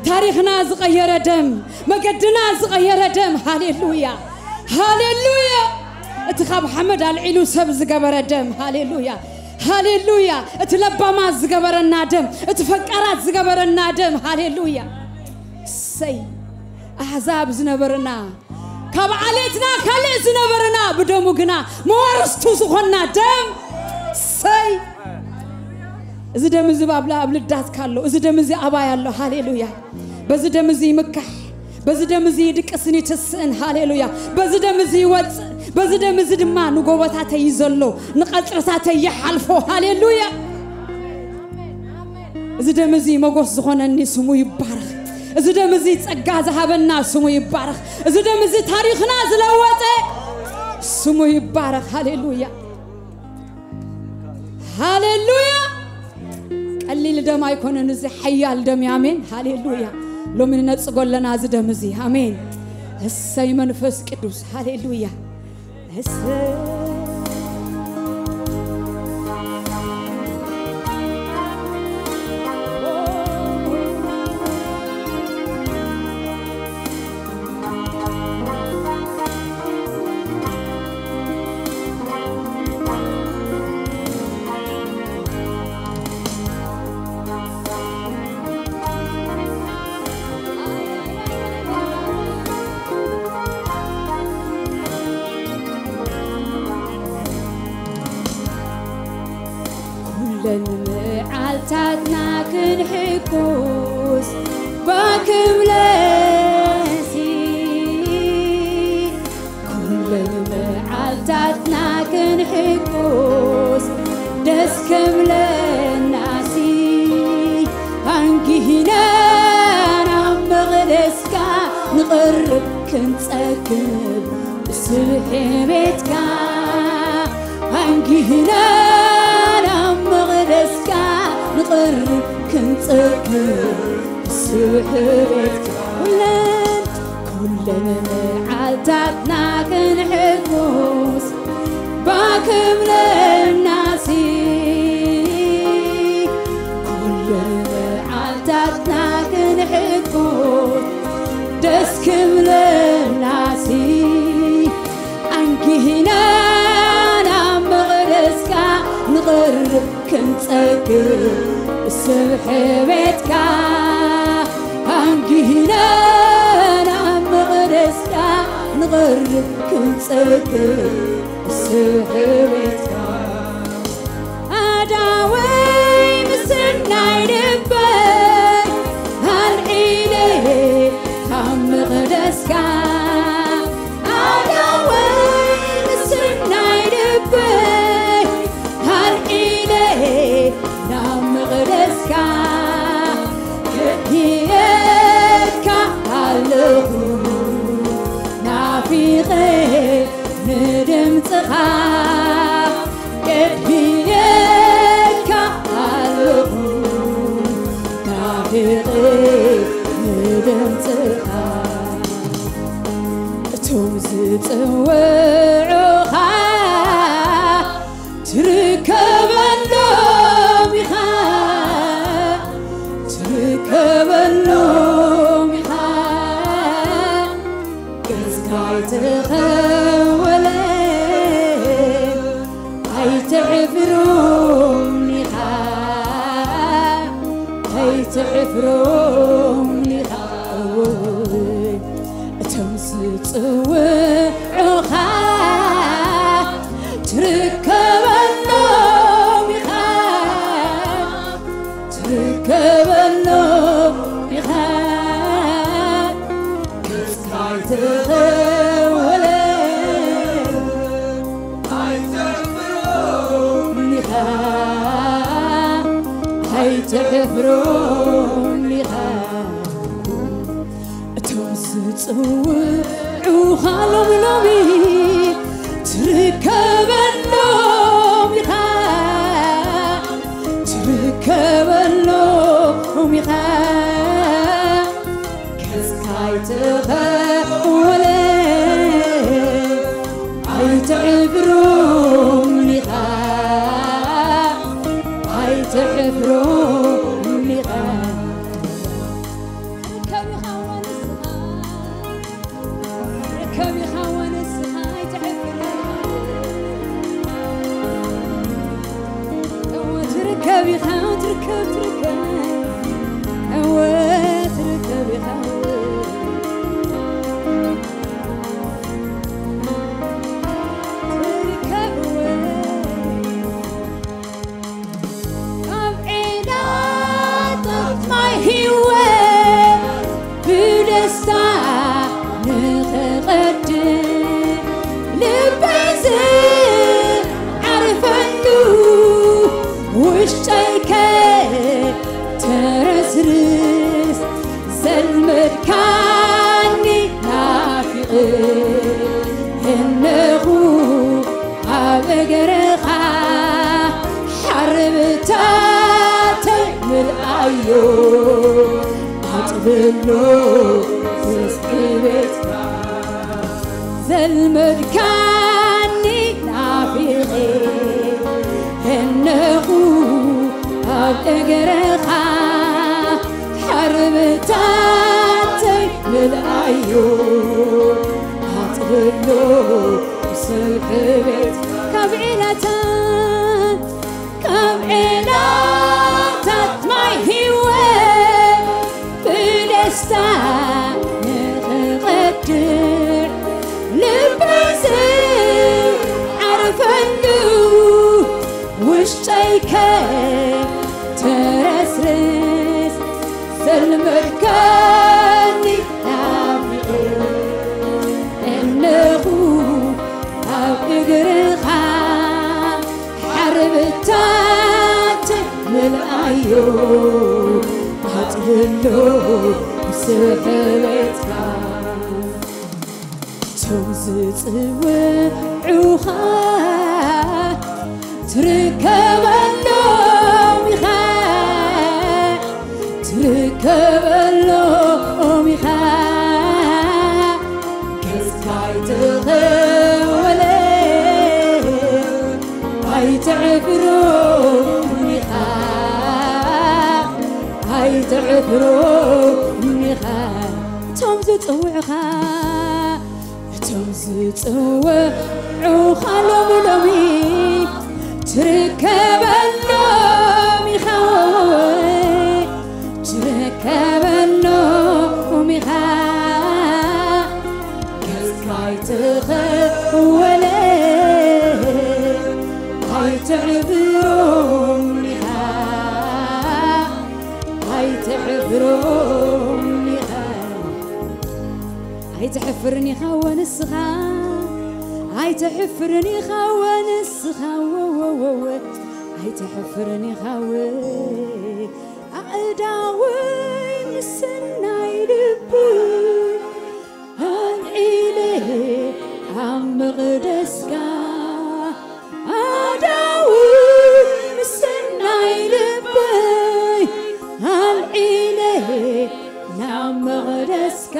ታሪኽና ዝቐየረ ደም መገድና ዝቐየረ ደም ሃሌሉያ ሃሌሉያ እቲ ካብ ሓመድ ኣልዒሉ ሰብ ዝገበረ ደም ሃሌሉያ ሃሌሉያ እቲ ለባማት ዝገበረና ደም እቲ ፈቃራት ዝገበረና ደም ሃሌሉያ ሰይ ኣሕዛብ ዝነበርና ካብ ዓሌትና ካልእ ዝነበርና ብደሙ ግና መዋርስቱ ዝኾንና ደም ሰይ እዚ ደም እዚ ኣብ ኣብ ልዳትካ ኣሎ እዚ ደም እዚ ኣባይ ኣሎ ሃሌሉያ በዚ ደም እዚ ይምካሕ በዚ ደም እዚ ይድቅስን ይትስእን ሃሌሉያ በዚ ደም እዚ ይወፅእ በዚ ደም እዚ ድማ ንጎቦታተይ እዩ ዘሎ ንቐፅርታተይ ይሓልፎ ሃሌሉያ እዚ ደም እዚ መጎስ ዝኾነኒ ስሙ ይባረኽ እዚ ደም እዚ ጸጋ ዝሃበና ስሙ ይባረኽ እዚ ደም እዚ ታሪኽና ዝለወጠ ስሙ ይባረኽ ሃሌሉያ ሃሌሉያ ቀሊል ደም ኣይኮነን እዚ ሓያል ደም ኣሜን ሃሌሉያ ሎሚ ንነጽጎ ኣለና እዚ ደም እዚ ኣሜን እሰይ መንፈስ ቅዱስ ሃሌሉያ እሰይ ታትና ክንሕጉስ ባክብለሲ ኩለን መዓልታትና ክንሕጉስ ደስ ክብለናሲ ኣንጊህና ናብ መቕደስካ ንቕርብ ክንጸግብ ስብሒ ቤትካ ኣንጊህና ናብ መቕደስካ ንቕርብ ክንጸግብ ስብሒ ቤትካ ኩለን ኩለን መዓልታትና ክንሕጉስ ባክብለናሲ ኩለን መዓልታትና ክንሕጉስ ደስ ክብለናሲ ኣንጊህና ናብ መቕደስካ ንቕርብ ክንጸግብ ስብሒ ቤትካ ኣንጊህና ናብ መቕደስካ ንቕርብ ክንጸግብ ስብሒ ቤትካ ኣዳወይ ምስናይ ልበይ ኣልዒለ ካብ መቕደስካ ኣዳወይ ምስናይ ልበይ ኣልዒለ ናብ መቕደስካ ክድየካ ኣለኹ ናፊቐ ንድምፅኻ ክድየካ ኣለኹ ናፊቐ ንድምፅኻ እቶም ዝፅውዑኻ ትርከበሎም ኢኻ ትርከበሎም ኢኻ ገጽካ ኣይተኸወለ ኣይተሕፍሮም ኢኻ ኣይተሕፍሮም ኢኻ እቶም ዝጽውዑኻ ትርከበሎም ኢኻ ትርከበሎም ኢኻ ገጽካ ኣይተኸወለ ኣይተሕፍሮም ኢኻ ኣይተሕፍሮም ኢኻ እቶም ዝጽውዑኻ ሎም ሎሚ ትርከበሎም ኢኻ ትርከበሎም ኢኻ ገጽካ ኣይተኸወለ ኣይተዕብሮም ኢኻ ኣይተዕብሮም ኢኻ ትርከብ ኢኻ እወ ንስኻ ትርከብ ኢኻ እወ ንስኻ ኣይትዕብር እወ ትርከብ ኢኻ ትርከብ ትርከብ እወ ትርከብ ኢኻ ትርከብ እወ ካብ ዒላታት ማይ ህይወት ብደስታ ንኽቐድም ልበይ ዝዓርፈሉ ውሽጠይ ከተረስርስ ዘልመድካኒ ናፊቐ እነኹ ኣብ እግርኻ ሓርብታተይ ምልኣዮ ኣጥብሎ ፍስሒ ቤትካ ዘልመድካኒ ናፊቐ እነኹ ኣብ እግርኻ ሓርብታተይ ምልኣዮ ኣጥብሎ ስብሒ ቤት ካብ ዒላታት ካብ ዒላታት ማይ ህይወት ብደስታ ንኽቐድዕ ልበይ ዝዓርፈሉ ውሽጠይ ከተረስርስ ልመድካኒ ናፊቐ እነኹ ኣብ እግርኻ ሓርብታተ ምልኣዮ ኣጥህሎ ስሕበትካ እቶም ዝጽውዑኻ ትርከበሎም ኢኻ፣ ትርከበሎም ኢኻ። ገጽካ ኣይተኸወለ፣ ኣይተዕፍሮም ኢኻ፣ ኣይተዕፍሮም ኢኻ። እቶም ዝጽውዑኻ እቶም ዝጽውዑኻ ሎሚ ሎሚ ትርከበሎም ኢኻ፣ ትርከበሎም ኢኻ። ገጽካ ኣይተኸወለ፣ ኣይተዕፍሮም ኢኻ፣ ኣይተዕፍሮም ኢኻ። ኣይተሕፍርን ኢኻ ወንስኻ፣ ኣይተሕፍርን ኢኻ ወንስኻ፣ ወወወወ። ኣይተሕፍርን ኢኻ ወ-፣ ኣእዳወይ ምስናይ ልብ ኣልዒለ ኣብ መቕደስካ ኣዳው ምስናይ ልበይ ኣልዒለ ናብ መቕደስካ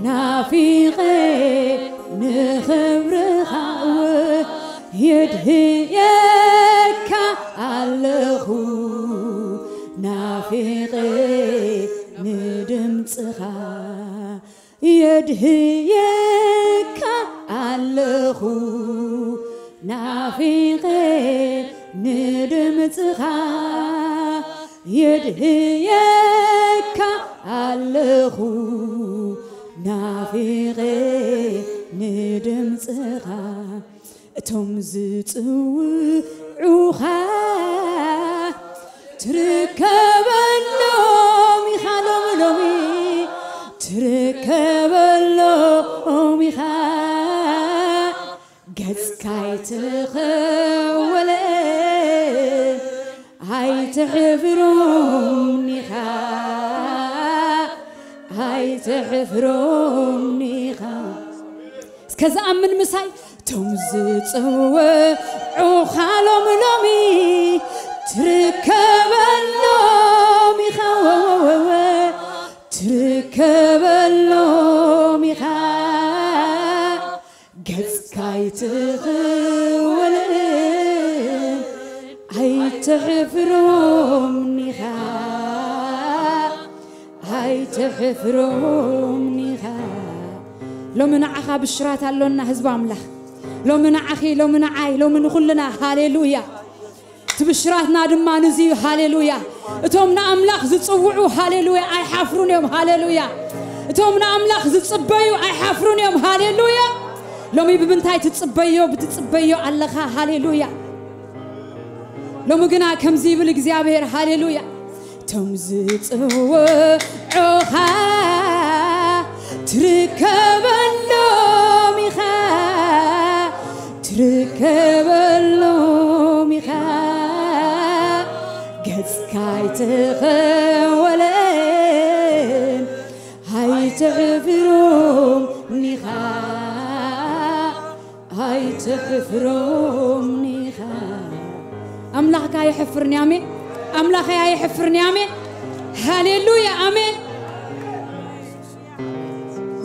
ናፊቐ ንኽብርኻ የድህየካ ኣለኹ ናፊቐ ንድምፅኻ የድህየካ ኣለኹ ናፊቐ ንድምፅኻ የድህየካ ኣለኹ ናፊቐ ንድምፅኻ እቶም ዝጽውዑኻ ትርከበሎም ኢኻ ሎሚ ሎሚ ትርከበሎም ኢኻ ገጽካ ኣይተኸወለ ኣይተሕፍሮም ኢኻ ኣይተሕፍሮም ኢኻ እስከ ዝኣምን ምሳይ እቶም ዝጽውዑኻ ሎሚ ሎሚ ትርከበሎም ኢኻ ወወወወ ትርከበሎም ኢኻ ገጽካ ኣይትኽወልን ኣይትሕፍሮም ኢኻ ኣይትሕፍሮም ኢኻ ሎሚ ንዓኻ ብሽራት ኣሎና ህዝቢ ኣምላኽ ሎሚ ንዓኺ ሎሚ ንዓይ ሎሚ ንኹልና ሃሌሉያ እቲ ብሽራትና ድማ ንዚ እዩ ሃሌሉያ እቶም ንኣምላኽ ዝጽውዑ ሃሌሉያ ኣይሓፍሩን እዮም ሃሌሉያ እቶም ንኣምላኽ ዝጽበዩ ኣይሓፍሩን እዮም ሃሌሉያ ሎሚ ብምንታይ ትጽበዮ ብትጽበዮ ኣለኻ ሃሌሉያ ሎሚ ግና ከምዚ ይብል እግዚኣብሔር ሃሌሉያ እቶም ዝጽውዑኻ ትርከበሎም ኢኻ ትርከበሎም ኢኻ ገጽካ ኣይተኸወለን ኣይትሕፍሮም ኒኻ ኣይትሕፍሮም ኒኻ ኣምላኽካ ኣይሕፍርን ኣሜን ኣምላኸይ ኣይሕፍርን ኣሜን ሃሌሉያ ኣሜን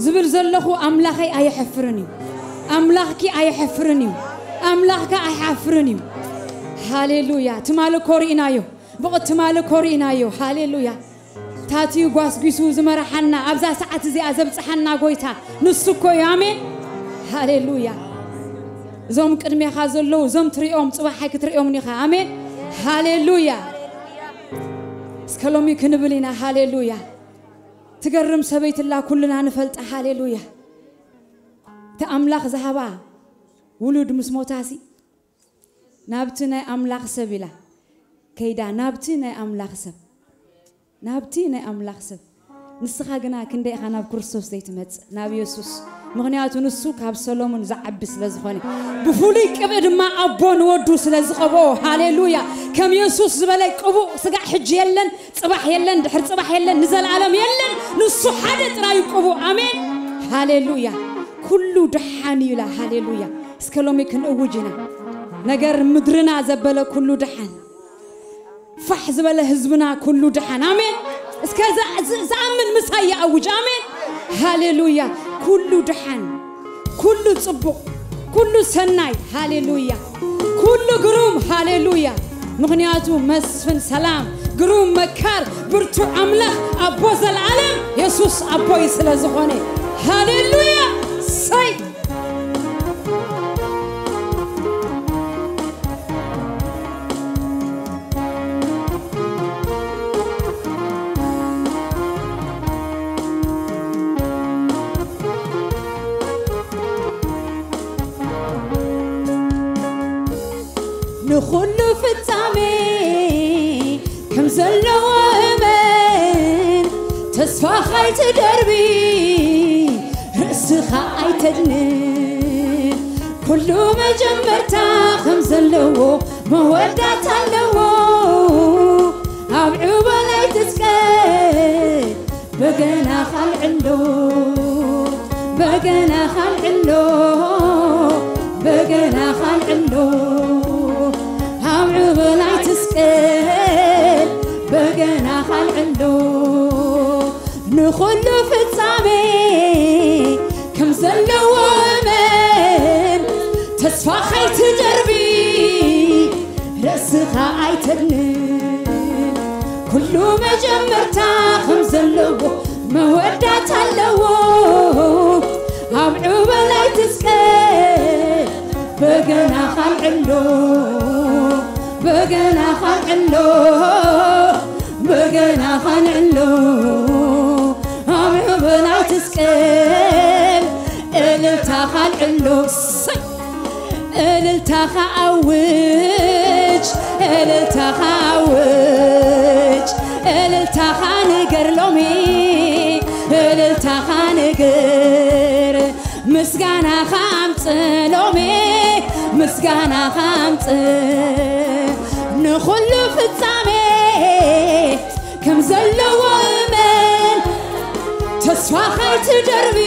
ዝብል ዘለኹ ኣምላኸይ ኣይሐፍርን እዩ ኣምላኽኪ ኣይሐፍርን እዩ ኣምላኽካ ኣይሓፍርን እዩ ሃሌሉያ ትማሊ ኮሪእናዮ ብቕ ትማሊ ኮሪእናዮ ሃሌሉያ ታትዩ ጓስጒሱ ዝመርሓና ኣብዛ ሰዓት እዚኣ ዘብፅሓና ጎይታ ንሱ እኮ እዩ ኣሜን ሃሌሉያ እዞም ቅድሜኻ ዘለዉ እዞም ትሪኦም ፅባሕ ኣይክትሪኦምን ኢኻ ኣሜን ሃሌሉያ እስከ ሎሚ ክንብል ኢና ሃሌሉያ ትገርም ሰበይትላ ኩልና ንፈልጣ ሃሌሉያ እቲ ኣምላኽ ዝሃባ ውሉድ ምስ ሞታሲ ናብቲ ናይ ኣምላኽ ሰብ ኢላ ከይዳ፣ ናብቲ ናይ ኣምላኽ ሰብ፣ ናብቲ ናይ ኣምላኽ ሰብ። ንስኻ ግና ክንደይ ኢኻ ናብ ክርስቶስ ዘይትመጽእ፣ ናብ የሱስ? ምኽንያቱ ንሱ ካብ ሰሎሞን ዝዓቢ ስለ ዝኾነ፣ ብፍሉይ ቅብኢ ድማ ኣቦ ንወዱ ስለ ዝቐብኦ። ሃሌሉያ! ከም የሱስ ዝበለ ቅቡእ ስጋዕ ሕጂ የለን፣ ጽባሕ የለን፣ ድሕሪ ጽባሕ የለን፣ ንዘለኣለም የለን። ንሱ ሓደ ጥራይ እዩ ቅቡእ። ኣሜን። ሃሌሉያ! ኩሉ ደሓን እዩ ኢላ። ሃሌሉያ! እስከ ሎሚ ክንእውጅ ኢና። ነገር ምድርና ዘበለ ኩሉ ደሓን፣ ፋሕ ዝበለ ህዝብና ኩሉ ደሓን። ኣሜን። እስከ ዛ- ዝ- ዝኣምን ምሳይ ይኣውጅ። ኣሜን። ሃሌሉያ። ኩሉ ደሓን፣ ኩሉ ጽቡቕ፣ ኩሉ ሰናይ። ሃሌሉያ። ኩሉ ግሩም። ሃሌሉያ። ምኽንያቱ መስፍን ሰላም፣ ግሩም መካር፣ ብርቱዕ ኣምላኽ፣ ኣቦ ዘለኣለም የሱስ ኣቦይ ስለ ዝኾነ። ሃሌሉያ። ሰይ ንኹሉ ፍጻሜ ከም ዘለዎ እመን፣ ተስፋኻ ኣይትደርቢ፣ ርእስኻ ኣይተድንን። ኩሉ መጀመርታ ከም ዘለዎ መወዳእታ ኣለዎ። ኣብ ዕበል ኣይትስቀል፣ በገናኻ ኣልዕሎ፣ በገናኻ ኣልዕሎ፣ በገናኻ ኣልዕሎ። ኣብ ዕበል ኣይትስቀል፣ በገናኻ ኣልዕሎ። ንኹሉ ፍጻሜ ከም ዘለዎ እመን፣ ተስፋ ከይትደርቢ፣ ርእስኻ ኣይተድንን። ኩሉ መጀመርታ ከም ዘለዎ መወዳእታ ኣለዎ። ኣብ ዕበል ኣይትስቀል፣ በገናኻ ኣልዕሎ፣ በገናኻ ኣልዕሎ፣ በገናኻ ኣልዕሎ። ኣብ ዕበል ኣይትስቀል፣ እልልታኻ ኣልዕሎ። ሰይ! እልልታኻ ኣውጅ፣ እልልታኻ ኣውጅ፣ እልልታኻ ንገር ሎሚ፣ እልልታኻ ንገር፣ ምስጋናኻ ኣምጽእ ሎሚ፣ ምስጋናኻ ኣምጽእ። ንኹሉ ፍጻሜ ከም ዘለዎ እመን፣ ተስፋኻ ኣይትደርቢ።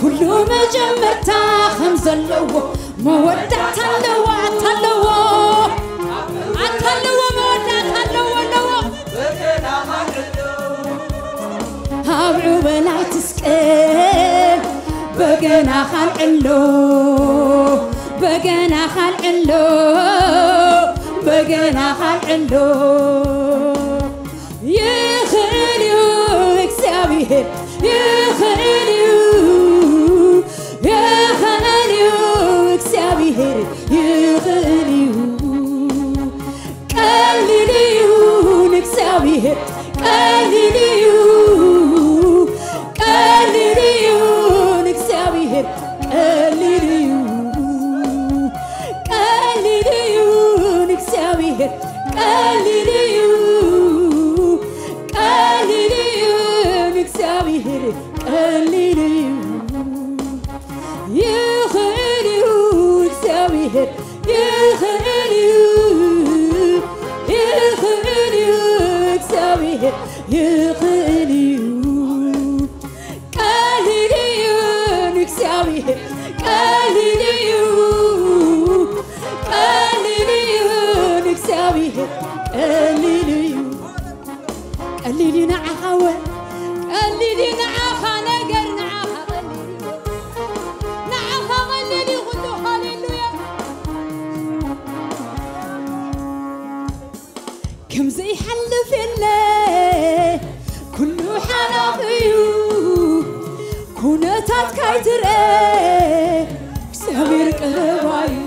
ኩሉ መጀመርታ ከም ዘለዎ መወዳእታ ኣለዎ። ኣታ ኣለዎ፣ ኣታ ኣለዎ፣ መወዳእታ ኣለዎ፣ ኣለዎ። ኣብ ዕበል ኣይትስቀል፣ በገናኻ ኣልዕሎ፣ በገናኻ ኣልዕሎ፣ በገናኻ ኣልዕሎ። ይኽእል እዩ እግዚኣብሔር፣ ይኽእል እዩ፣ ይኽእል እዩ እግዚኣብሔር፣ ይኽእል እዩ። ቀሊል እዩ ንእግዚኣብሔር፣ ቀሊል እዩ፣ ቀሊል እዩ ንእግዚኣብሔር፣ ቀሊል እዩ፣ ቀሊል እዩ ንእግዚኣብሔር፣ ቀሊል እዩ፣ ቀሊል እዩ ንእግዚኣብሔር፣ ቀሊል እዩ። ይኽእል እዩ እግዚኣብሔር፣ ይኽእል እዩ፣ ይኽእል እዩ እግዚኣብሔር፣ ይኽእል እዩ። ቀሊል እዩ ንእግዚኣብሔር፣ ቀሊል እዩ፣ ቀሊል እዩ ንእግዚኣብሔር፣ ቀሊል እዩ። ቀሊል እዩ ንዓኻ ወ-፣ ቀሊል እዩ ንዓኻ ነገር፣ ንዓኻ ቀሊል እዩ። ንዓኻ ቀሊል እዩ ኩሉ። ሃሌሉያ። ከም ዘይሓልፍ የለ ኩሉ ሓላፍ እዩ። ኩነታት ካይትርአ እግዚኣብሔር ቀረባ እዩ።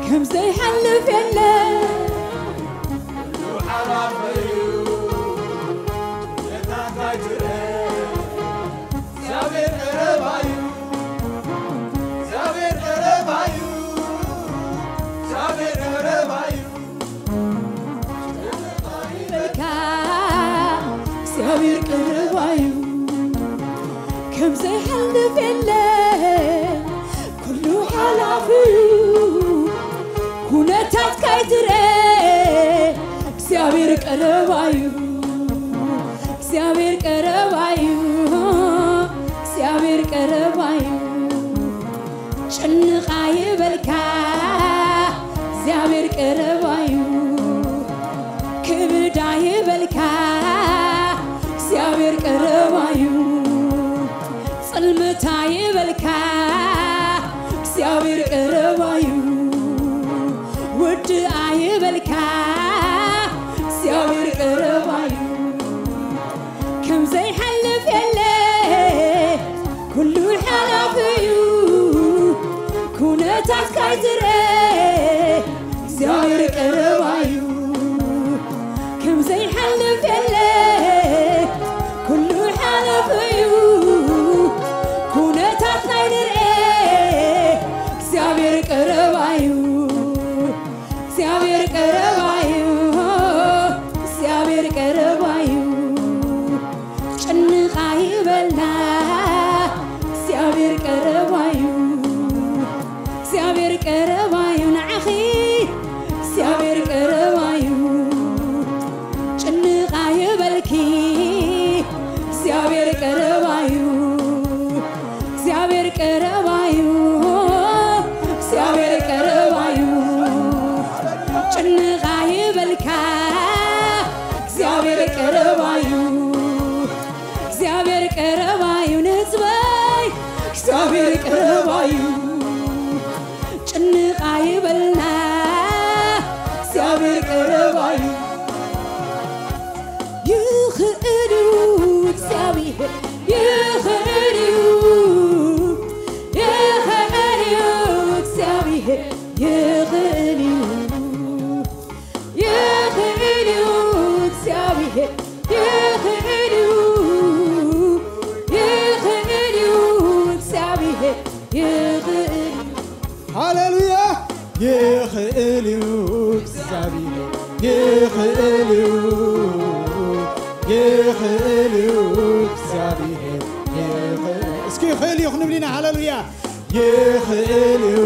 ከም ዘይሓልፍ የለ። ኩሉ ሓላፍ እዩ። ኩነታት ካይትርአ እግዚኣብሔር ቀረባ እዩ። ከም ዘይሓልፍ የለ፣ ኩሉ ሓላፊ እዩ። ኩነታት ካይትረ እግዚኣብሔር ቀረባ እዩ። እግዚኣብሔር ቀረባ እዩ። እግዚኣብሔር ቀረባ እዩ። ጭንቕ ኣይበልካ፣ እግዚኣብሔር ቀረባ እዩ። ክብድ ኣይበልካ፣ እግዚኣብሔር ቀረባ እዩ። ጽልምት ኣይበልካ፣ እግዚኣብሔር ቀረባ እዩ። ውድ ኣይበልካ፣ እግዚኣብሔር ቀረባ እዩ። ከም ዘይሓልፍ የለ፣ ኩሉ ሓላፊ እዩ። ኩነታት ካይትረ እግዚኣብሔር ቀረባ እዩ። ከም ዘይሓልፍ የለ፣ ኩሉ ሓላፊ እዩ። ኩነታት ናይ ንርኤ እግዚኣብሔር ቀረባ እዩ። እግዚኣብሔር ቀረባ እዩ። እግዚኣብሔር ቀረባ እዩ። ጭንቕ ኣይበልና፣ እግዚኣብሔር ቀረባ እዩ። እግዚኣብሔር ቀረባ እዩ። ንዓኺ እግዚኣብሔር ቀረባ እዩ። ጭንቕ ኣይበልኪ፣ እግዚኣብሔር ቀረባ እዩ። እግዚኣብሔር ቀረባ እዩ። እግዚኣብሔር ቀረባ እዩ። ጭንቕ ኣይበልካ፣ እግዚኣብሔር ቀረባ እዩ። እግዚኣብሔር ቀረባ እዩ ንህዝበይ፣ እግዚኣብሔር ቀረባ እዩ። ጭንቕ ኣይበልና፣ እግዚኣብሔር ቀረባ እዩ። ይኽእል እዩ እግዚኣብሔር፣ ይኽእል እዩ፣ ይኽእል እዩ እግዚኣብሔር፣ ይኽእል እዩ። ይኽእል እዩ እግዚኣብሔር፣ ይኽእል እዩ፣ ይኽእል እዩ እግዚኣብሔር፣ ይኽእል እዩ። ሃሌሉያ። ይኽእል እዩ እግዚኣብሔር፣ ይኽእል እዩ፣ ይኽእል እዩ እግዚኣብሔር፣ ይኽእል። እስኪ ይኽእል እዩ ክንብል ኢና። ሃሌሉያ። ይኽእል እዩ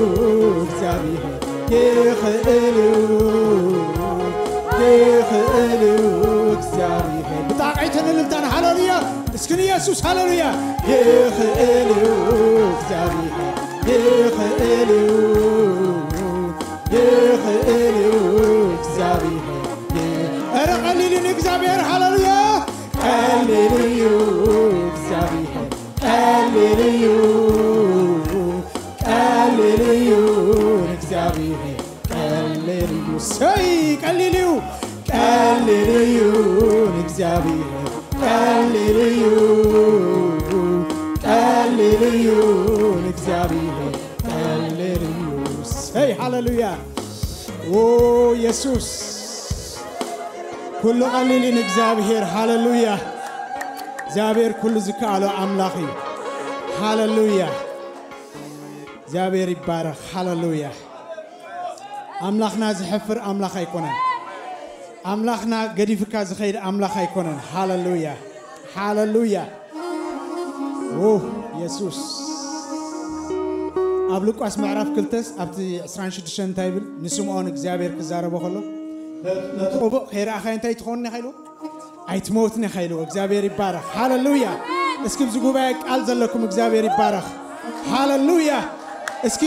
እግዚኣብሔር፣ ይኽእል እዩ፣ ይኽእል እዩ እግዚኣብሔር። ብጣቕዒትን እልልታን ሃሌሉያ። እስኪ ንየሱስ ሃሌሉያ። ይኽእል እዩ እግዚኣብሔር፣ ይኽእል እዩ፣ ይኽእል እዩ እግዚኣብሔር። ኧረ ቀሊል እዩ ንእግዚኣብሔር። ሃሌሉያ። ቀሊል እዩ እግዚኣብሔር፣ ቀሊል እዩ፣ ቀሊል እዩ ንእግዚኣብሔር፣ ቀሊል እዩ። ሰይ ቀሊል እዩ፣ ቀሊል እዩ ንእግዚኣብሔር፣ ቀሊል እዩ፣ ቀሊል እዩ ንእግዚኣብሔር፣ ቀሊል እዩ። ሰይ ሃሌሉያ። ኦ የሱስ፣ ኩሉ ቀሊል እዩ ንእግዚኣብሔር። ሃሌሉያ። እግዚኣብሔር ኩሉ ዝከኣሎ ኣምላኽ እዩ። ሃሌሉያ። እግዚኣብሔር ይባረኽ። ሃሌሉያ። ኣምላኽና ዝሕፍር ኣምላኽ ኣይኮነን። ኣምላኽና ገዲፍካ ዝኸይድ ኣምላኽ ኣይኮነን። ሃሌሉያ። ሃሌሉያ። ኦ የሱስ። ኣብ ሉቃስ ምዕራፍ ክልተስ ኣብቲ ዕስራን ሽዱሽተን እንታይ ይብል? ንስምዖን እግዚኣብሔር ክዛረቦ ከሎ፣ ነቲ ቆቦ ከይረኣኻዮ እንታይ ትኸውን ኢኻ ኢልዎ? ኣይትመውትን ኢኻ ኢልዎ። እግዚኣብሔር ይባረኽ። ሃሌሉያ። እስኪ ኣብዚ ጉባኤ ቃል ዘለኩም እግዚኣብሔር ይባረኽ። ሃሌሉያ። እስኪ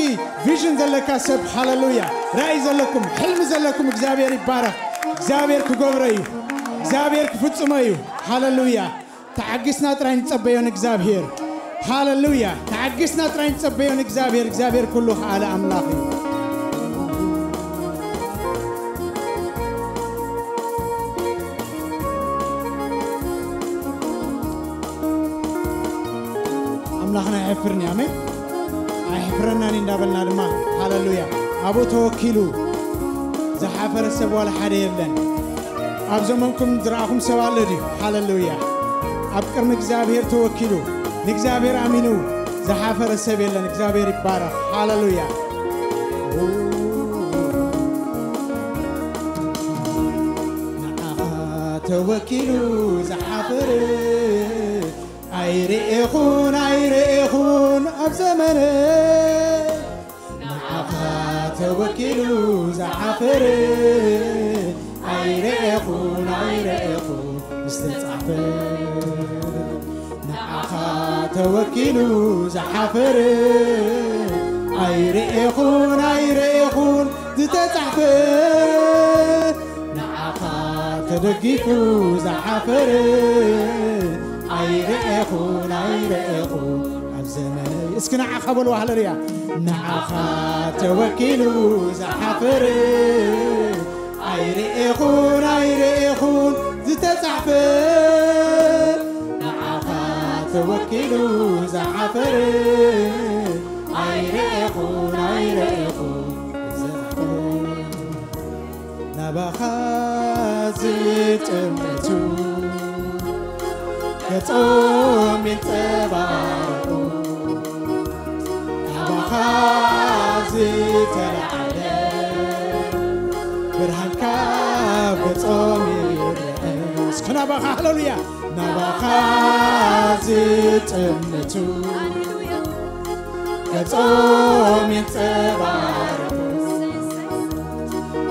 ቪዥን ዘለካ ሰብ ሃሌሉያ። ራእይ ዘለኩም፣ ሕልሚ ዘለኩም እግዚኣብሔር ይባረኽ። እግዚኣብሔር ክገብሮ እዩ። እግዚኣብሔር ክፍጽሞ እዩ። ሃሌሉያ። ተዓጊስና ጥራይ ንጸበዮ ንእግዚኣብሔር። ሃሌሉያ። ተዓጊስና ጥራይ ንጸበዮ ንእግዚኣብሔር። እግዚኣብሔር ኩሉ ከኣለ ኣምላኽ እዩ። ኣምላኽና ኣይሕፍርን እዩ። ኣሜን። ኣይሕፍረናን እዩ እንዳበልና ድማ፣ ሃሌሉያ። ኣብኡ ተወኪሉ ዝሓፈረ ሰብ ዋላ ሓደ የለን። ኣብ ዘመንኩም ዝረኣኹም ሰብ ኣሎ ድዩ? ሃሌሉያ። ኣብ ቅድሚ እግዚኣብሔር ተወኪሉ፣ ንእግዚኣብሔር ኣሚኑ ዝሓፈረ ሰብ የለን። እግዚኣብሔር ይባረኽ። ሃሌሉያ። ንዓኻ ተወኪሉ ዝሓፈረ ኣይርኤኹን ኣይርኤኹን ኣብ ዘመነ ንዓኻ ተወኪሉ ዝሓፈረ ኣይርኤኹን ኣይርኤኹን ዝተጻሕፈ ንዓኻ ተወኪሉ ዝሓፈረ ኣይርኤኹን ኣይርኤኹን ዝተጻሕፈ ንዓኻ ተደጊፉ ዝሓፈረ ኣይርኤኹን ኣይርኤኹን ኣብ ዘመነይ እስኪ ንዓኻ በልዋ ሃለሉያ ንዓኻ ተወኪሉ ዝሓፈረ ኣይርኤኹን ኣይርኤኹን ዝተጻሕፈ ንዓኻ ተወኪሉ ዝሓፈረ ኣይርኤኹን ኣይርኤኹን ዝተጻሕፈ ናባኻ ዝጥምቱ ገጾም ይንጸባረቑ ናባኻ ዝተላዓለ ብርሃንካ ገጾም ይረአ እስከ ናባኻ ሃለሉያ ናባኻ ዝጥምቱ ገጾም ይንጸባረቑ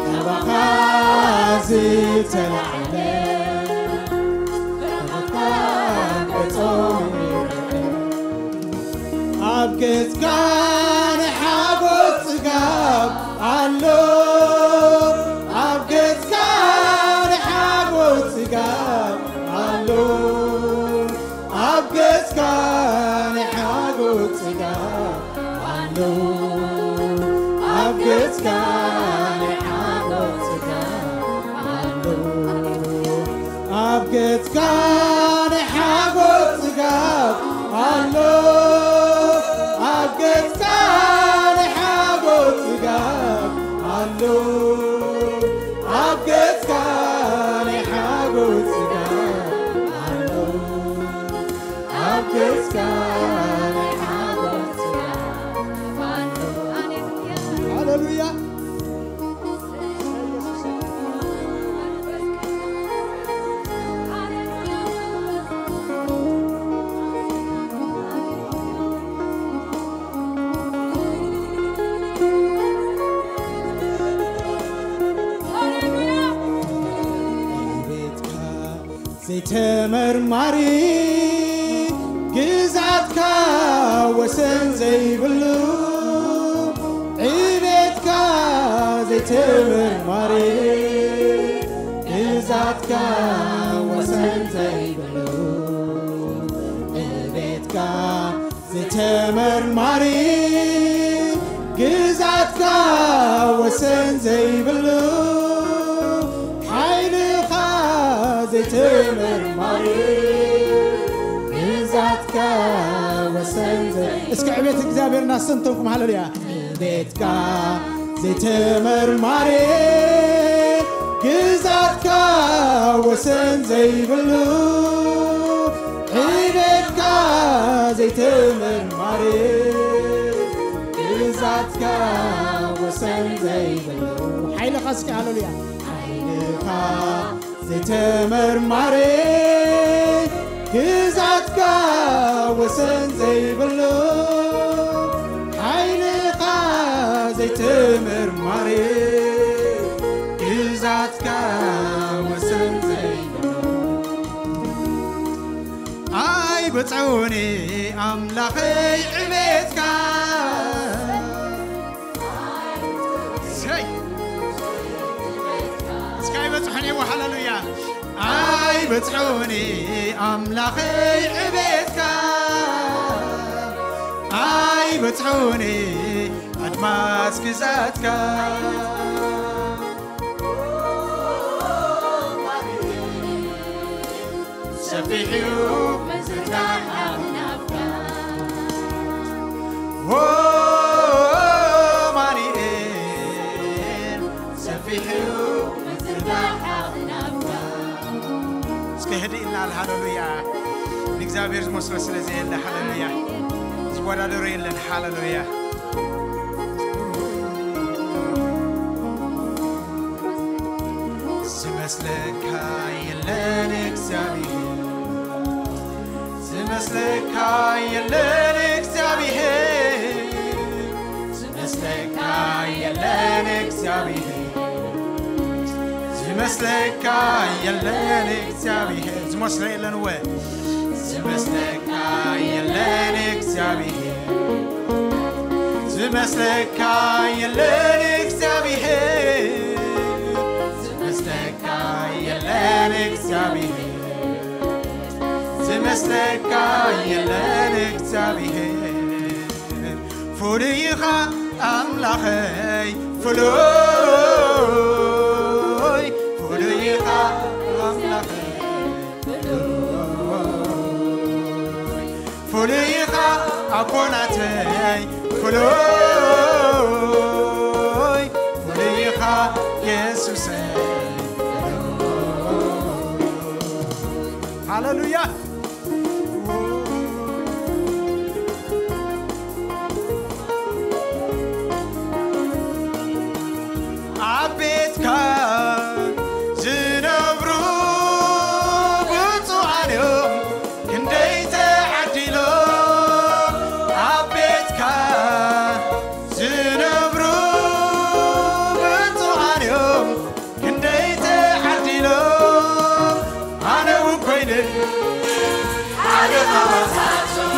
ናባኻ ዝተላዓለ ናባኻ ገጾም ይረአ ኣብ ገጽካ ናይ ሓጎስ ጽጋብ ኣሎ ኣብ ገጽካ ናይ ሓጎስ ጽጋብ ኣሎ ኣብ ገጽካ ናይ ሓጎስ ጽጋብ ኣሎ ኣብ ገጽካ ናይ ሓጎስ ጽጋብ ኣሎ ኣብ ገጽካ ናይ ሓጎስ ጽጋብ ኣሎ ኣብ ገጽካ ናይ ሓጎስ ጽጋብ ኣሎ ኣብ ገጽካ ናይ ሓጎስ ጽጋብ ኣሎ ኣብ ገጽካ ናይ ሓጎስ ጽጋብ ኣሎ ሃሌሉያ ዘይተመርማሪ ግዛትካ ወሰን ዘይብሉ ዕቤትካ ዘይተመርማሪ ግዛትካ ወሰን ዘይብሉ ዕቤትካ ዘይተመርማሪ ግዛትካ ወሰን ዘይብሉ ሓይልኻ ዘይተመርማሪ ግዛትካ ወሰን ዘይ እስከ ዕቤት እግዚኣብሔር እናስተንተንኩም ሃለሉያ ቤትካ ዘይተመርማሪ ግዛትካ ወሰን ዘይብሉ ዕቤትካ ዘይተመርማሪ ግዛትካ ወሰን ዘይብሉ ሓይልኻ እስኪ ሃለሉያ ሓይልኻ ዘይተመርማሪ ግዛትካ ወሰን ዘይብሉ ሓይልኻ ዘይተመርማሪ ግዛትካ ወሰን ዘይብሉ ኣይበጽዑኒ ኣምላኸይ ዕቤትካ ሰይ እስካ ይበጽሑኒ ሃለሉያ ኣይበጽሑኒ ኣምላኸይ ዕቤትካ ኣይበጽሑኒ ኣድማስ ግዛትካ ሰፊሕ እዩ ምዝርጋሕ ኣኽናፍካ ኦ ኣማኑኤል ሰፊሕ እዩ ምዝርጋሕ ኣኽናፍካ እስከ ህድእ ኢልና ሃለሉያ ንእግዚኣብሔር ዝመስሎ ስለ ዘየለ ሃለሉያ ዝወዳደሮ የለን ሃለሉያ ዝመስለካ የለን እግዚኣብሔር፣ ዝመስለካ የለን እግዚኣብሔር፣ ዝመስለካ የለን እግዚኣብሔር፣ ዝመስለካ የለን እግዚኣብሔር። ዝመስሎ የለን ወ ዝመስለካ የለን እግዚኣብሔር፣ ዝመስለካ የለን እግዚኣብሔር፣ ዝመስለካ የለን እግዚኣብሔር፣ ዝመስለካ የለን እግዚኣብሔር። ፍሉይ ኢኻ ኣምላኸይ ፍሉይ፣ ፍሉይ ኢኻ ኣምላኸይ ፍሉይ፣ ፍሉይ ኢኻ ኣቦናተይ ፍሉይ፣ ፍሉይ ኢኻ የሱሰይ። ሃሌሉያ። ኣብ ቤትካ ዝነብሩ ብፁዓን እዮም ክንደይ ተዓዲሎም። ኣብ ቤትካ ዝነብሩ ብፁዓን እዮም ክንደይ ተዓዲሎም። ኣነ እውን ኮይነ ሓደ ካብኣቶም፣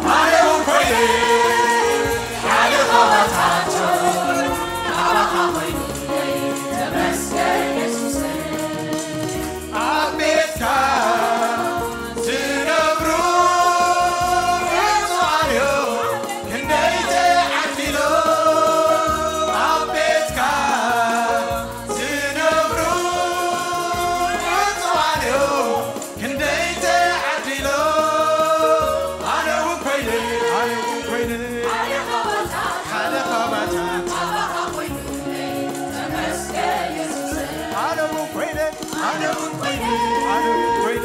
ኣነ እውን ኮይነ ሓደ ካብኣቶም። ኣብ ቤትካ ዝነብሩ ብፁዓን እዮም ክንደይ ተዓዲሎም። ኣብ ቤትካ ዝነብሩ ብፁዓን እዮም ክንደይ ተዓዲሎም። ኣነ እውን ኮይነ፣ ኣነ እውን ኮይነ ሓደ ካብኣታ። ኣነ እውን ኮይነ፣ ኣነ እውን ኮይነ፣ ኣነ እውን ኮይነ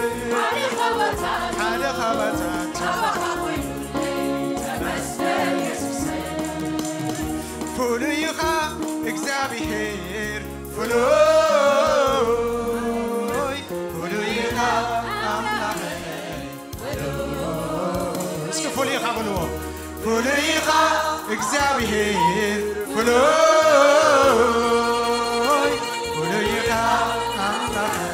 ሓደ ካብኣታ። ፍሉይ ኢኻ እግዚኣብሔር ፍሉይ፣ ፍሉይ ኢኻ ኣምላኸይ። እስኪ ፍሉይ ኢኻ በልዎ። ፍሉይ ኢኻ እግዚኣብሔር ፍሉይ፣ ፍሉይ ኢኻ ኣምላኸይ።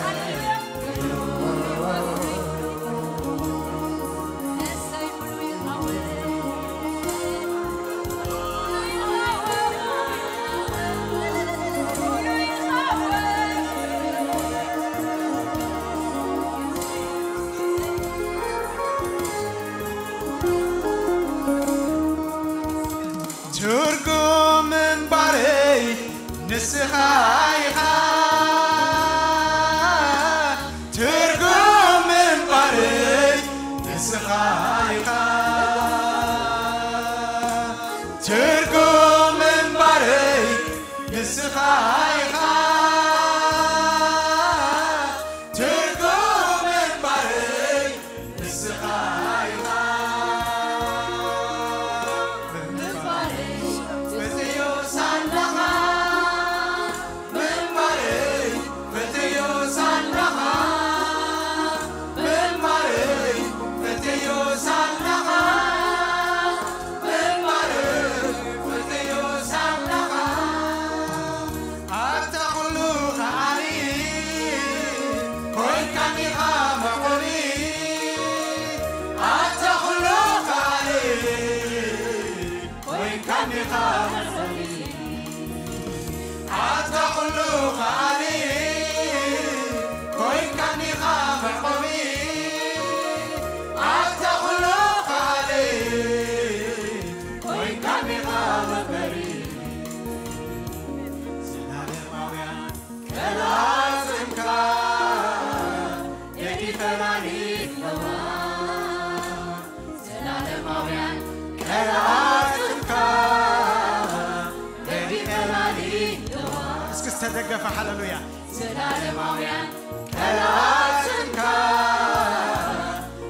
ትርጉም ምንባረይ ንስኻ ኢኻ፣ ትርጉም ምንባረይ ንስኻ ኢኻ፣ ትርጉም ምንባረይ ንስኻ ኢኻ፣ ትርጉም ምንባረይ ንስኻ ኢኻ። ምንባረይ ፈትዮ ሳለኻ፣ ምንባረይ ፈትዮ ሳለኻ፣ ምንባረይ ፈትዮ ሳለኻ፣ ምንባረይ ፈትዮ ሳለኻ፣ ኣታ ኩሉ ከኣሊ ኮይንካኒኻ መዕቆቢ፣ ኣታ ኩሉ ከኣሊ ኮይንካኒኻ መዕቆቢ፣ ኣታ ኩሉ ከኣሊ ኮይንካኒኻ መዕቆቢ፣ ኣታ ኩሉ ከኣሊ ኮይንካኒኻ መበሪ። ዘላለማውያን ቀላጽምካ ገዲፈናኒ ኣለዋ። ዘላለማውያን ቀላጽምካ ገዲፈናኒ ኣለዋ። እስኪ ዝተደገፈ ሃሌሉያ። ዘላለማውያን ቀላጽምካ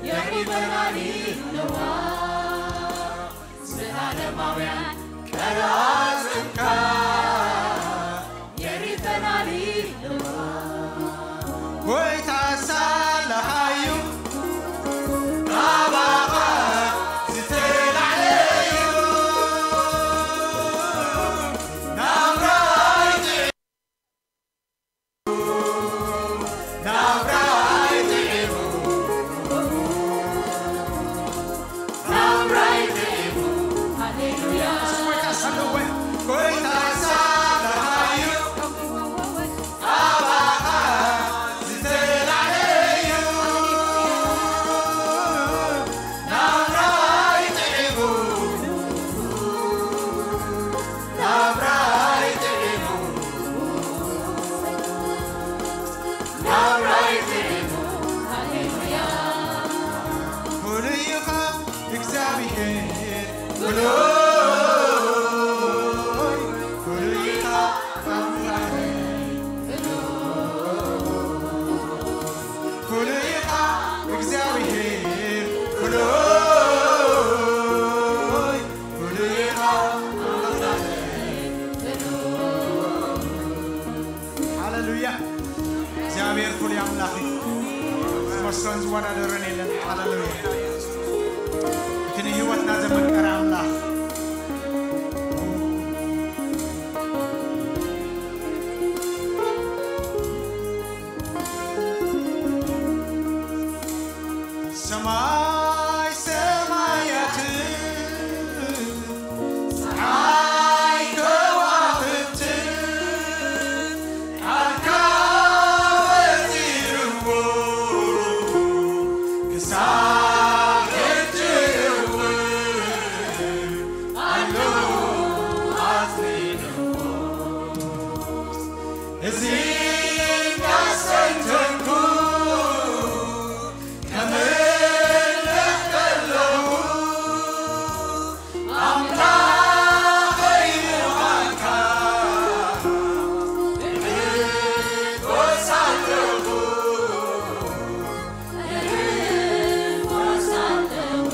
ገዲፈናኒ ኣለዋ። ዘላለማውያን ቀላጽምካ ገዲፈናኒ ኣለዋ። ናብራይ ጥዒሙ፣ ናብራይ ጥዒሙ። ሃሌሉያ። እስኪ ጎይታ ሰለወ፣ ጎይታ ሳለሃዩ፣ ኣባኻ ዝተላዕለ እዩ። ናብራይ ጥዒሙ፣ ናብራይ ጥዒሙ፣ ናብራይ ጥዒሙ። ሃሌሉያ። ፍሉይ ኢኻ እግዚኣብሔር፣ ፍሉይ፣ ፍሉይ ኢኻ ኣምላኸይ፣ ፍሉይ፣ ፍሉይ ኢኻ እግዚኣብሔር፣ ፍሉይ፣ ፍሉይ ኢኻ ኣምላኸይ፣ ፍሉይ። ሃሌሉያ። እግዚኣብሔር ፍሉይ ኣምላኽ እዩ። ዝመስሎን ዝወዳደሮን የለን። ሃሌሉያ። እቲ ንህይወትና ዘመቀረ ኣምላኽ። ሰማይ ሰማያት፣ ጸሓይ ከዋኽብት፣ ቃልካ ፈጢርዎ፣ ክሳብ ሕጂ እውን ኣሎ ኣጽኒዕዎ። እዚ እንዳስተንተንኩ ከምልኽ ከለኹ፣ ኣምላኸይ ምዃንካ እሕጎስ ኣለኹ፣ እሕጎስ ኣለኹ።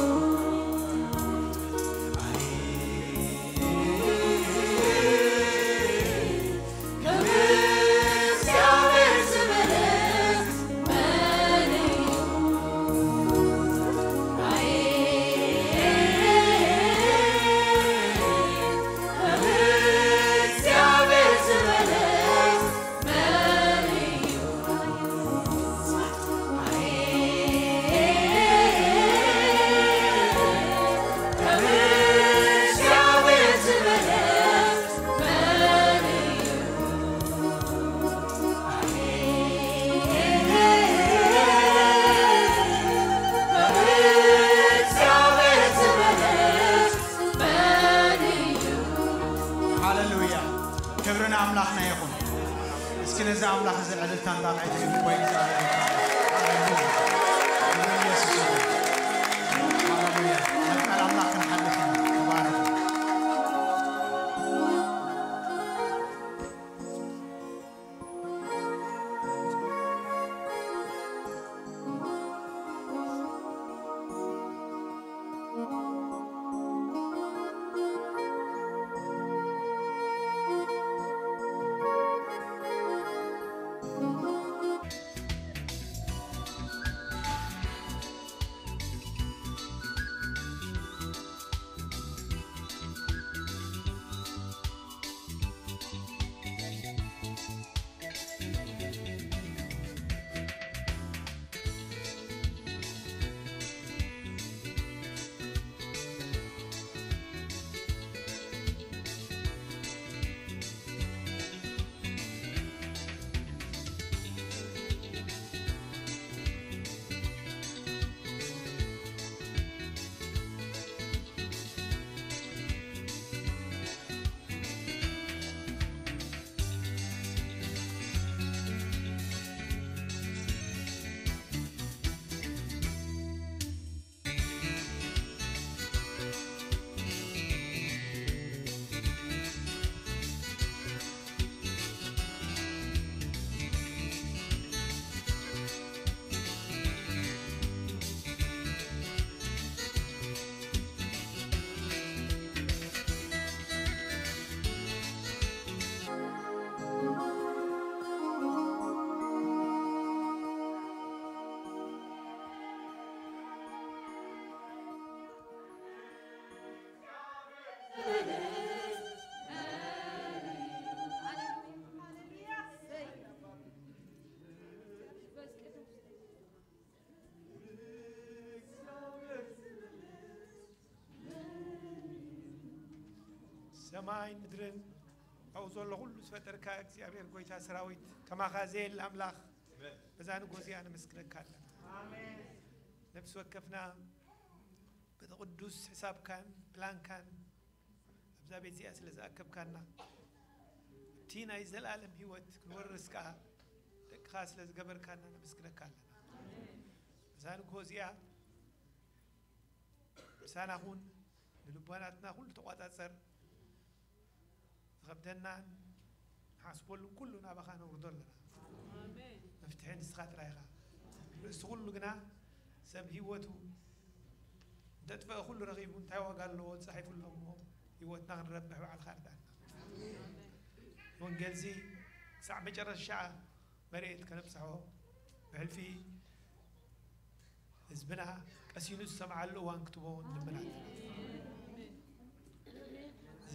ሃሌሉያ። ክብሪ ንኣምላኽና ይኹን። እስኪ ነዚ ኣምላኽ እዚ ዕልልታ እንዳርኣየ ትህብ ወይ እግዚኣብሔር ይባረክ። ሃሌሉያ። ክብሪ ንየሱስ ይኹን። ሃሌሉያ። ናብ ቃል ኣምላኽ ክንሓልፍ ኢና። ተባረኹ። ሰማይን ምድርን ኣብኡ ዘሎ ኩሉ ዝፈጠርካ እግዚኣብሔር ጎይታ ሰራዊት፣ ከማኻ ዘየለ ኣምላኽ፣ በዛ ንጎ እዚኣ ነመስግነካ ኣለና። ነፍሲ ወከፍና በቲ ቅዱስ ሕሳብካን ፕላንካን ኣብዛ ቤት እዚኣ ስለ ዝኣከብካና፣ እቲ ናይ ዘለኣለም ህይወት ክንወርስ ከኣ ደቅኻ ስለ ዝገበርካና ነመስግነካ ኣለና። በዛ ንጎ እዚኣ ምሳና ኩን፣ ንልቦናትና ኩሉ ተቋጻጸር፣ ዝኸብደናን ንሓስበሉን ኩሉ ናባኻ ነውርዶ ኣለና። መፍትሒ ንስኻ ጥራይ ኢኻ። ርእሲ ኩሉ ግና ሰብ ህይወቱ እንተጥፈአ ኩሉ ረኺቡ እንታይ ዋጋ ኣለዎ? ተጻሒፉ ኣሎ እሞ ህይወትና ክንረብሕ ባዕልኻ ርዳእና። ወንጌልዚ ክሳዕ መጨረሻ መሬት ከነብጽሖ ብሕልፊ ህዝብና ቀሲኑ ዝሰምዓሉ እዋን ክትቦ ንልምናት።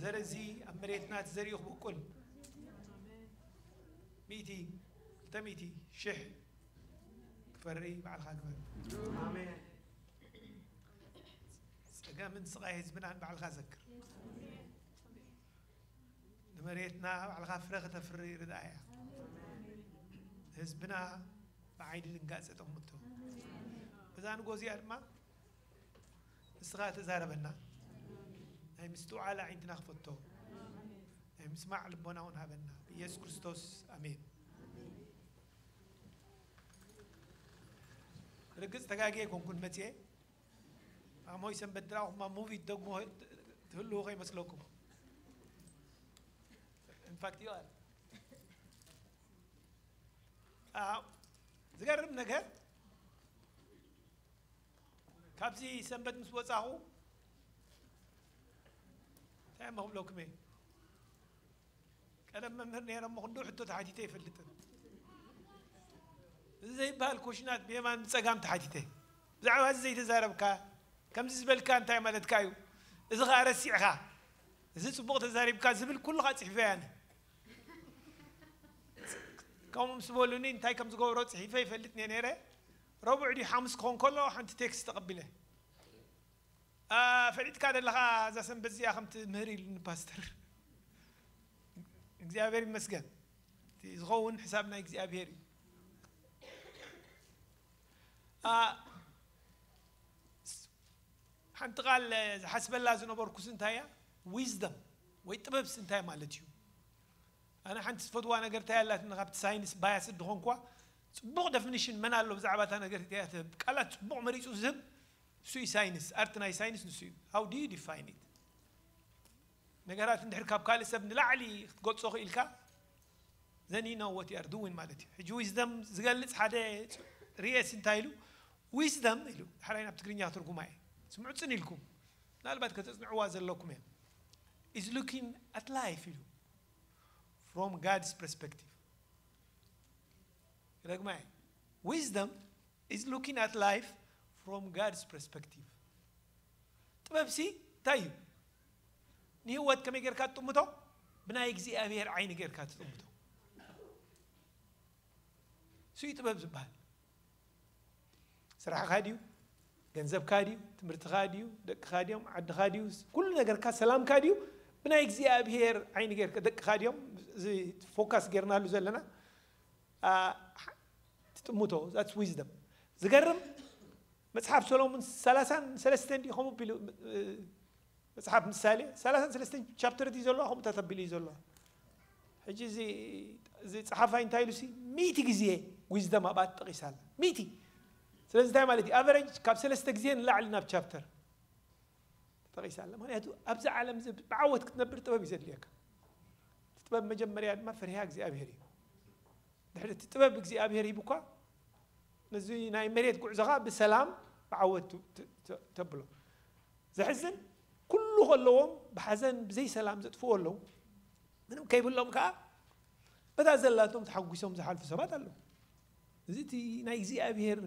ዘር እዚ ኣብ መሬትና ተዘሪኡ ክበቁል ሚእቲ፣ ክልተ ሚእቲ፣ ሽሕ ክፈሪ ባዕልኻ ግበር። ጸገምን ስቓይ ህዝብናን ባዕልኻ ዘክር። ንመሬትና ባዕልኻ ፍረ ከተፍሪ ርድኣያ። ህዝብና ብዓይኒ ድንጋጸ ጠምቶ። በዛ ንጎ እዚኣ ድማ ንስኻ ተዛረበና። ናይ ምስትውዓል ኣዒንትና ክፈቶ። ናይ ምስማዕ ልቦና እውን ሃበና። ብኢየሱስ ክርስቶስ ኣሜን። ርግጽ ተጋግየ ኣይኮንኩን መጽየ። ኣሞይ ሰንበት ድራኹማ ሙቪ ደግሞ ትህልዉ ከይመስለኩም። In fact you are። ኣዎ፣ ዝገርም ነገር ካብዚ ሰንበት ምስ ወጻኹ እንታይ እሞ ክብለኩም እየ? ቀደም መምህር ነይረ እሞ ክንዱ ሕቶ ተሓቲተ ይፈልጥን። እዚ ዘይበሃል ኮሽናት ብየማን ብጸጋም ተሓቲተ። ብዛዕባ እዚ ዘይተዛረብካ፣ ከምዚ ዝበልካ እንታይ ማለትካ እዩ? እዚ ኸኣ ረሲዕኻ፣ እዚ ጽቡቕ ተዛሪብካ ዝብል ኩሉ ኸኣ ጽሒፈ ኣነ። ከምኡ ምስ በሉኒ እንታይ ከም ዝገብሮ ጽሒፈ ይፈልጥ እየ ነይረ። ረቡዕ ድዩ ሓሙስ ክኾን ከሎ ሓንቲ ቴክስት ተቐቢለ። "አ፣ ፈሊጥካ ዘለኻ እዛ ሰንበት እዚኣ ከም ትምህር" ኢሉኒ ፓስተር። እግዚኣብሔር ይመስገን። እቲ ዝኸውን ሕሳብ ናይ እግዚኣብሔር እዩ። አ፣ ሓንቲ ቃል ዝሓስበላ ዝነበርኩስ እንታይ እያ? ዊዝደም ወይ ጥበብስ እንታይ ማለት እዩ? ኣነ ሓንቲ ዝፈትዋ ነገር እንታይ ኣላትኒ፣ ካብቲ ሳይንስ ባያስ እንድኾንኳ፣ ጽቡቕ ደፊኒሽን መን ኣሎ ብዛዕባ እታ ነገር እቲኣ ትህብ? ቃላት ጽቡቕ መሪጹ ዝህብ እሱ እዩ ሳይንስ። ኣርት ናይ ሳይንስ ንሱ እዩ። How do you define it? ነገራት እንድሕር ካብ ካልእ ሰብ ንላዕሊ ክትገልጾ ክኢልካ፣ then you know what you are doing ማለት እዩ። ሕጂ ዊዝደም ዝገልጽ ሓደ ርኤስ እንታይ ኢሉ? ዊዝደም ኢሉ፣ ሓራይ ናብ ትግርኛ ክትርጉማ እየ። ስምዑ ጽን ኢልኩም። ምናልባት ከተጽንዕዋ ዘለኩም እያ። Is looking at life ኢሉ። From God's perspective። ይደግማ እየ። Wisdom is looking at life from God's perspective። ጥበብሲ እንታይ እዩ? ንህይወት ከመይ ጌርካ ትጥምቶ? ብናይ እግዚኣብሔር ዓይኒ ጌርካ ትጥምቶ። እሱ እዩ ጥበብ ዝበሃል። ስራሕኻ ድዩ? ገንዘብካ ድዩ? ትምህርትኻ ድዩ? ደቅኻ ድዮም? ዓድኻ ድዩ? ኩሉ ነገርካ፣ ሰላምካ ድዩ? ብናይ እግዚኣብሔር ዓይኒ ጌርካ፣ ደቅኻ ድዮም? እዚ ፎካስ ጌርናሉ ዘለና፣ አ፣ ትጥምቶ። That's wisdom። ዝገርም፣ መጽሓፍ ሰሎሞን ሰላሳን ሰለስተን ድዩ ከምኡ ቢሉ፣ እ፣ መጽሓፍ ምሳሌ ሰላሳን ሰለስተን ቻፕተር ድዩ ዘለዋ? ከምኡ ተተቢሉ እዩ ዘለዋ። ሕጂ እዚ፣ እዚ ጸሓፋይ እንታይ ኢሉ ሲ? ሚእቲ ግዜ ዊዝደም ኣብኣ ተጠቒሳ ኣላ። ሚእቲ። ስለዚ እንታይ ማለት እዩ? ኣቨሬጅ ካብ ሰለስተ ግዜ ንላዕሊ ናብ ቻፕተር ተጠቒሳ ኣላ። ምኽንያቱ ኣብዛ ዓለም እዚ ብዓወት ክትነብር ጥበብ እዩ ዘድልየካ። እቲ ጥበብ መጀመርያ ድማ ፈሪሃ እግዚኣብሔር እዩ። ድሕሪ እቲ ጥበብ እግዚኣብሔር ሂቡኳ፣ ነዚ ናይ መሬት ጉዕዞኻ ብሰላም ብዓወት ት-፣ ት-፣ ት-፣ ተብሎ። ዘሕዝን፣ ኩሉ ከለዎም ብሓዘን ብዘይ ሰላም ዘጥፍኡ ኣለዉ። ምንም ከይብሎም ከኣ በታ ዘላቶም ተሓጒሶም ዝሓልፉ ሰባት ኣለዉ። እዚ እቲ ናይ እግዚኣብሔር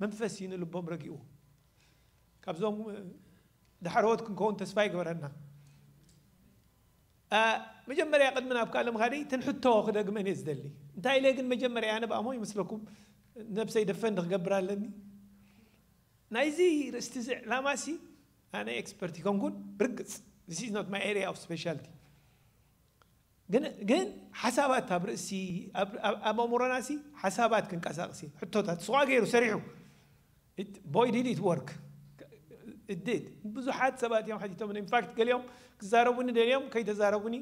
መንፈስ እዩ ንልቦም ረጊእዎ። ካብዞም፣ እ፣ ዳሕረዎት ክንከውን ተስፋ ይግበረና። እ፣ መጀመርያ ቅድሚ ናብ ካልእ ምኻደይ፣ እተን ሕቶ ክደግመን እየ ዝደሊ። እንታይ ኢለ ግን መጀመርያ ኣነ ብኣሞ ይመስለኩም ነብሰይ ደፈን ክገብር ኣለኒ? ናይዚ ርእስቲ እዚ ዕላማ ሲ ኣነ ኤክስፐርት ይኮንኩን፣ ብርግጽ፣ this is not my area of specialty። ግን ግን ሓሳባት ኣብ ርእሲ ኣብ ኣብ- ኣብ ኣእምሮና ሲ ሓሳባት ክንቀሳቅሲ ሕቶታት ስዋ ገይሩ ሰሪሑ። It- boy did it work. It did. ብዙሓት ሰባት እዮም ሓቲቶም። In fact ገሊኦም ክዛረቡኒ ደልዮም ከይተዛረቡኒ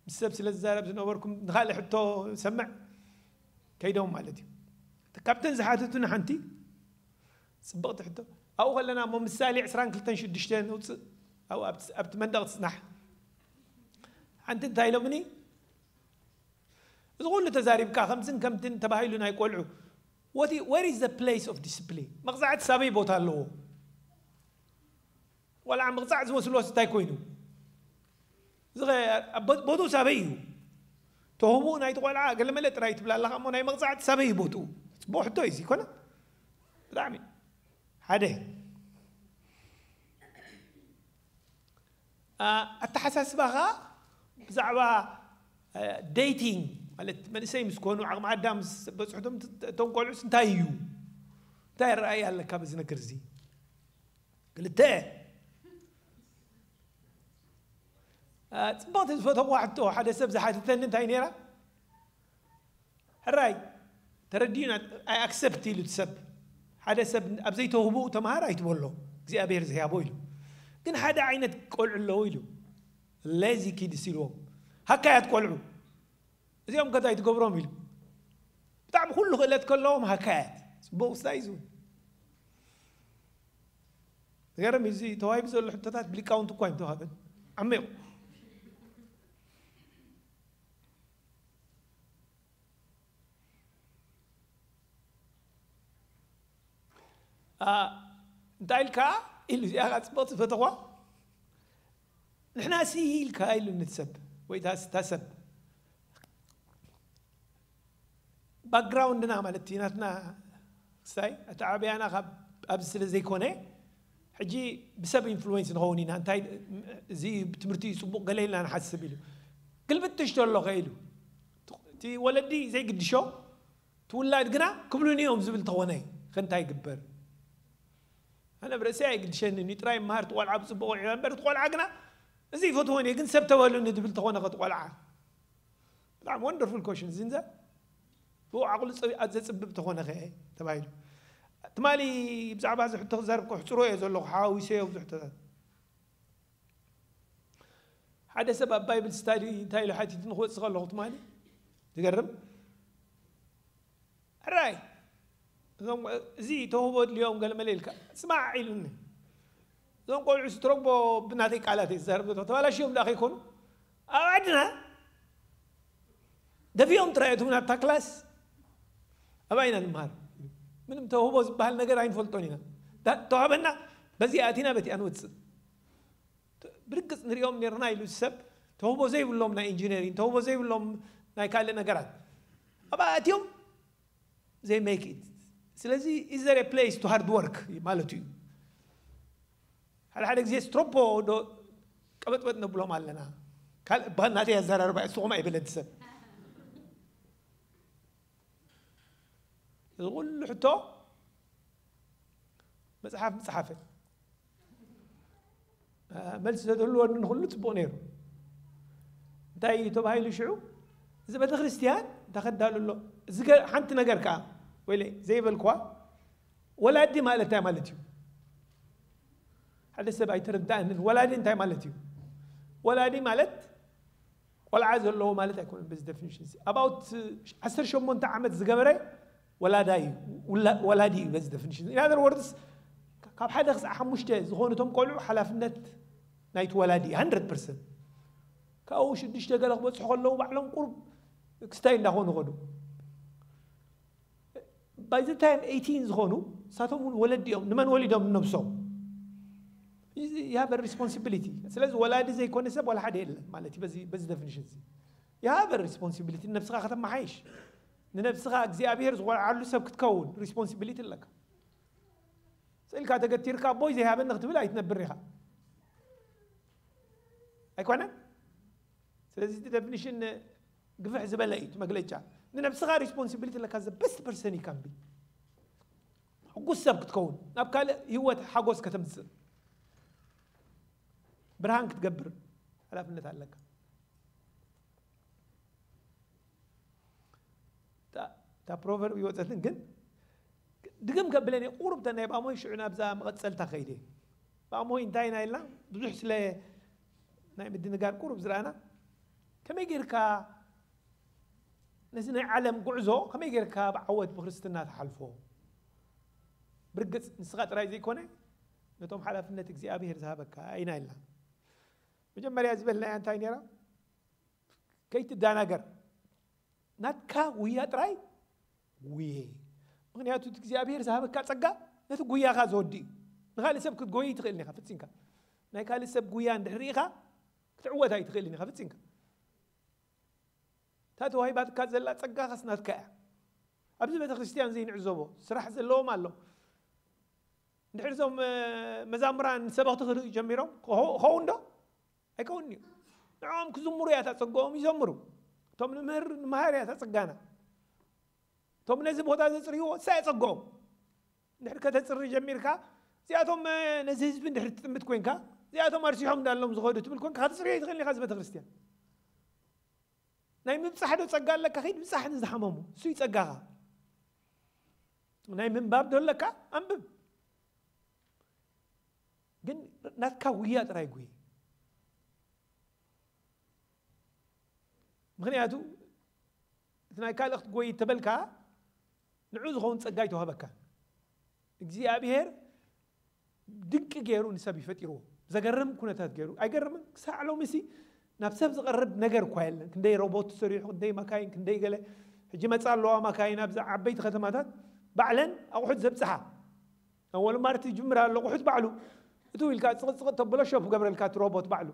ምስ ሰብ ስለ ዝዛረብ ዝነበርኩም ንካልእ ሕቶ ሰምዕ ከይዶም ማለት እዩ። ካብተን ዝሓተቱኒ ሓንቲ ጽብቕቲ ሕቶ ኣብኡ ከለና እሞ ምሳሌ ዕስራን ክልተን ሽዱሽተ ንውፅእ ኣብኡ ኣብቲ ኣብቲ መንደቕ ትፅናሕ ሓንቲ እንታይ ኢሎምኒ እዚ ኩሉ ተዛሪብካ ከምዝን ከምትን ተባሂሉ ናይ ቆልዑ what i- where is the place of discipline? መቕፃዕቲ ሳበይ ቦታ ኣለዎ? ቆልዓ መቕፃዕ ዝመስሎ እንታይ ኮይኑ እዚ ቦትኡ ሳበይ እዩ? ተህቡ ናይቲ ቆልዓ ገለመለ ጥራይ ትብላ ኣለካ እሞ ናይ መቕፃዕቲ ሳበይ እዩ ቦትኡ? ፅቡቅ ሕቶ እዩ ይኮነ ብጣዕሚ ሓደ ኣተሓሳስባኻ ብዛዕባ dating ማለት መንእሰይ ምስ ኮኑ ዓቕሚ ኣዳም በፅሕቶም እቶም ቆልዑስ እንታይ እዩ እንታይ ረኣይ ኣለካ በዚ ነገር እዚ ክልተ ፅቡቕቲ ዝፈተዋ ሕቶ ሓደ ሰብ ዝሓተተኒ እንታይ ነይራ ሕራይ ተረዲኡና ኣይ ኣክሰፕት ኢሉ ሰብ ሓደ ሰብ ኣብ ዘይተውህቡ ተምሃር ኣይትበሎ እግዚኣብሔር ዝያቦ ኢሉ ግን ሓደ ዓይነት ቆልዑ ኣለዉ ኢሉ ለዚ ኪድስ ኢልዎም ሃካያት ቆልዑ እዚኦም ከታይ ትገብሮም ኢሉ ብጣዕሚ ኩሉ ክእለት ከለዎም ሃካያት ፅቡቅ ውሳይ እዩ ገርም እዚ ተዋሂቡ ዘሎ ሕቶታት ብሊቃውንት እኳ ይምተዋህበን ዓሚቑ እንታይ ኢልካ ኢሉ እዚኣ ጽቡቅ ትፈተዋ ንሕና ሲ ኢልካ ኢሉ ንትሰብ ወይ ታሰብ ባክግራውንድና ማለት እቲ ናትና ክስታይ ኣተዓብያና ካብ ኣብዚ ስለ ዘይኮነ ሕጂ ብሰብ ኢንፍሉዌንስ ንኸውን ኢና እንታይ እዚ ትምህርቲ እዩ ፅቡቅ ገለ ኢልና ንሓስብ ኢሉ ግልብጥ ትሽቶ ኣሎ ከኢሉ እቲ ወለዲ ዘይግድሾ ትውላድ ግና ክብሉኒ እዮም ዝብል ተኾነ ከንታይ ይግበር ኣነ ብርእሰይ ኣይግድሸንን እዩ ጥራይ መሃር ትቆልዓ ብፅቡቅ ውዒላ እምበር ትቆልዓ ግና እዚ ይፈትዎን እየ ግን ሰብ ተበሉኒ ዝብል ተኾነ ከትቆልዓ ብጣዕሚ ወንደርፉል ኮሽን ዝንዘ ብኡ ዓቕሉ ዘፅብብ ተኾነ ከ ተባሂሉ ትማሊ ብዛዕባ እዚ ሕቶ ክዛርብ ከሕፅሮ እየ ዘለኹ ሓዊሰዮ ብዙ ሕቶታት ሓደ ሰብ ኣብ ባይብል ስታዲ እንታይ ኢሉ ሓቲቱ ንክወፅእ ከለኹ ትማሊ ዝገርም ሕራይ እዞም እዚ ተውህቦ ድልዮም ገለ መለ ኢልካ ስማዕ ኢሉኒ እዞም ቆልዑ ስትረግቦ ብናተይ ቃላት እየ ዝዛረብ ዘሎ ተባላሽዮም ዳ ከይኮኑ ኣብ ዓድና ደፊኦም ጥራይ እቶም ናብታ ክላስ ኣባይና ንምሃር ምንም ተውህቦ ዝበሃል ነገር ኣይንፈልጦን ኢና ተዋህበና በዚ ኣቲና በቲ ኣንወፅእ ብርግፅ ንሪኦም ነርና ኢሉ ሰብ ተውህቦ ዘይብሎም ናይ ኢንጂነሪንግ ተውህቦ ዘይብሎም ናይ ካልእ ነገራት ኣብኣ ኣትዮም they make it ስለዚ is there a place to hard work ማለት እዩ ሓደ ሓደ ግዜ ስትሮፖ ዶ ቀበጥበጥ ነብሎም ኣለና ካልእ ባናተይ ኣዘራርባ እሱኹም ኣይበለንቲ ሰብ እዚ ኩሉ ሕቶ መፅሓፍ ምፅሓፈ መልሲ ዘተህልወኒ ንኩሉ ፅቡቅ ነይሩ እንታይ እዩ ተባሂሉ ሽዑ እዚ ቤተክርስትያን እንታይ ከዳሉ ኣሎ ሓንቲ ነገር ከዓ ወይ ዘይበልክዋ ወላዲ ማለት እንታይ ማለት እዩ ሓደ ሰብ ኣይተረዳእንን ወላዲ እንታይ ማለት እዩ ወላዲ ማለት ቆልዓ ዘለዎ ማለት ኣይኮነን በዚ definition about ዓሰርተ ሸሞንተ ዓመት ዝገበረ ወላዳ እዩ ወላዲ እዩ በዚ definition in other words ካብ ሓደ ክሳዕ ሓሙሽተ ዝኾኑቶም ቆልዑ ሓላፍነት ናይቲ ወላዲ እዩ hundred percent ካብኡ ሽዱሽተ ገለ ክበፅሑ ከለዉ ባዕሎም ቁሩብ ክስታይ እንዳኾኑ ኸዱ by the time eighteen ዝኾኑ ንሳቶም እውን ወለዲ እዮም ንመን ወሊዶም ንነብሶም you have a responsibility ስለዚ ወላዲ ዘይኮነ ሰብ ዋላ ሓደ የለን ማለት እዩ በዚ በዚ definition እዚ you have a responsibility ንነብስኻ ከተመሓይሽ ንነብስኻ እግዚኣብሔር ዝኮልዓሉ ሰብ ክትከውን responsibility ኣለካ ስእልካ ተገቲርካ ኣቦይ ዘይሃበኒ ክትብል ኣይትነብር ኢኻ ኣይኮነን ስለዚ እቲ definition ግፍሕ ዝበለ እዩ መግለጫ ንነብስኻ responsibility ኣለካ the best person you can be ሕጉስ ሰብ ክትከውን ናብ ካልእ ህይወት ሓጎስ ከተምፅእ ብርሃን ክትገብር ሓላፍነት ኣለካ እታ ፕሮቨርብ ይወፀትን ግን ድግም ከብለን እየ። ቁሩብ ተናይ ብኣሞይ ሽዑ ናብዛ መቐፀልታ ከይደ። ብኣሞይ እንታይ ኢና ኢልና ብዙሕ ስለ ናይ ምድንጋር ቁሩብ ዝረኣና፣ ከመይ ጌርካ ነዚ ናይ ዓለም ጉዕዞ ከመይ ጌርካ ብዓወት ብክርስትና ትሓልፎ? ብርግፅ ንስኻ ጥራይ ዘይኮነ ነቶም ሓላፍነት እግዚኣብሔር ዝሃበካ ኢና ኢልና። መጀመርያ ዝበልናያ እንታይ ነይራ? ከይትዳናገር፣ ናትካ ጉያ ጥራይ ጉየ። ምክንያቱ እቲ እግዚኣብሔር ዝሃበካ ጸጋ ነቲ ጉያኻ ዘወዲ እዩ። ንኻልእ ሰብ ክትጎይ ትኽእል ኢኻ ፍጺምካ። ናይ ካልእ ሰብ ጉያ እንድሕር ርኢኻ ክትዕወት ኣይትኽእልን ኢኻ ፍጺምካ። እታ ተዋሂባትካ ዘላ ጸጋኻስ ናትካ እያ። ኣብዚ ቤተ ክርስቲያን እዚ ንዕዘቦ፣ ስራሕ ዘለዎም ኣሎ። እንድሕር እዞም፣ እ፣ መዛሙራን ሰበኽቲ ክርእዩ ጀሚሮም፣ ክኸው-፣ ክኸውን ዶ? ኣይከውን'ዩ። ንዕኦም ክዝምሩ እያ እታ ጸግኦም፣ ይዘምሩ። እቶም ንምህር፣ ንመሃር እያ እታ ጸጋና። እቶም ነዚ ቦታ ዘጽርይዎ፣ እሳ እያ ጸግኦም። እንድሕር ከተጽሪ ጀሚርካ፣ እዚኣቶም፣ እ፣ ነዚ ህዝቢ እንድሕር ትጥምት ኮንካ፣ እዚኣቶም ኣርሲሖም እንዳሎም ዝኸዱ ትብል ኮንካ፣ ከተጽርዮ ኣይትኽእልን ኢኻ እዚ ቤተክርስትያን። ናይ ምብጻሕ ዶ ጸጋ ኣለካ? ከይድ ብጻሕ ንዝሓመሙ። እሱ እዩ ጸጋኻ። ናይ ምንባብ ዶ ኣለካ? ኣንብብ። ግን ናትካ ጉያ ጥራይ ጉይ። ምኽንያቱ እቲ ናይ ካልእ ክትጎይ ተበልካ ንዑ ዝኸውን ጸጋ ይተዋህበካ። እግዚኣብሔር ድንቂ ገይሩ ንሰብ ይፈጢርዎ። ዘገርም ኩነታት ገይሩ። ኣይገርምን? ክሳዕ ሎሚ ሲ ናብ ሰብ ዝቐርብ ነገር እኳ የለን። ክንደይ ሮቦት ተሰሪሑ፣ ክንደይ ማካይን፣ ክንደይ ገለ። ሕጂ መጻ ኣለዋ ማካይን፣ ኣብዛ ዓበይቲ ከተማታት ባዕለን ኣቑሑት ዘብጽሓ። ኣብ ወልማርት ይጅምር ኣሎ፣ ኣቑሑት ባዕሉ። እትው ኢልካ ጽቕጽቕ ተብሎ ሸፍ ገብረልካ እቲ ሮቦት ባዕሉ።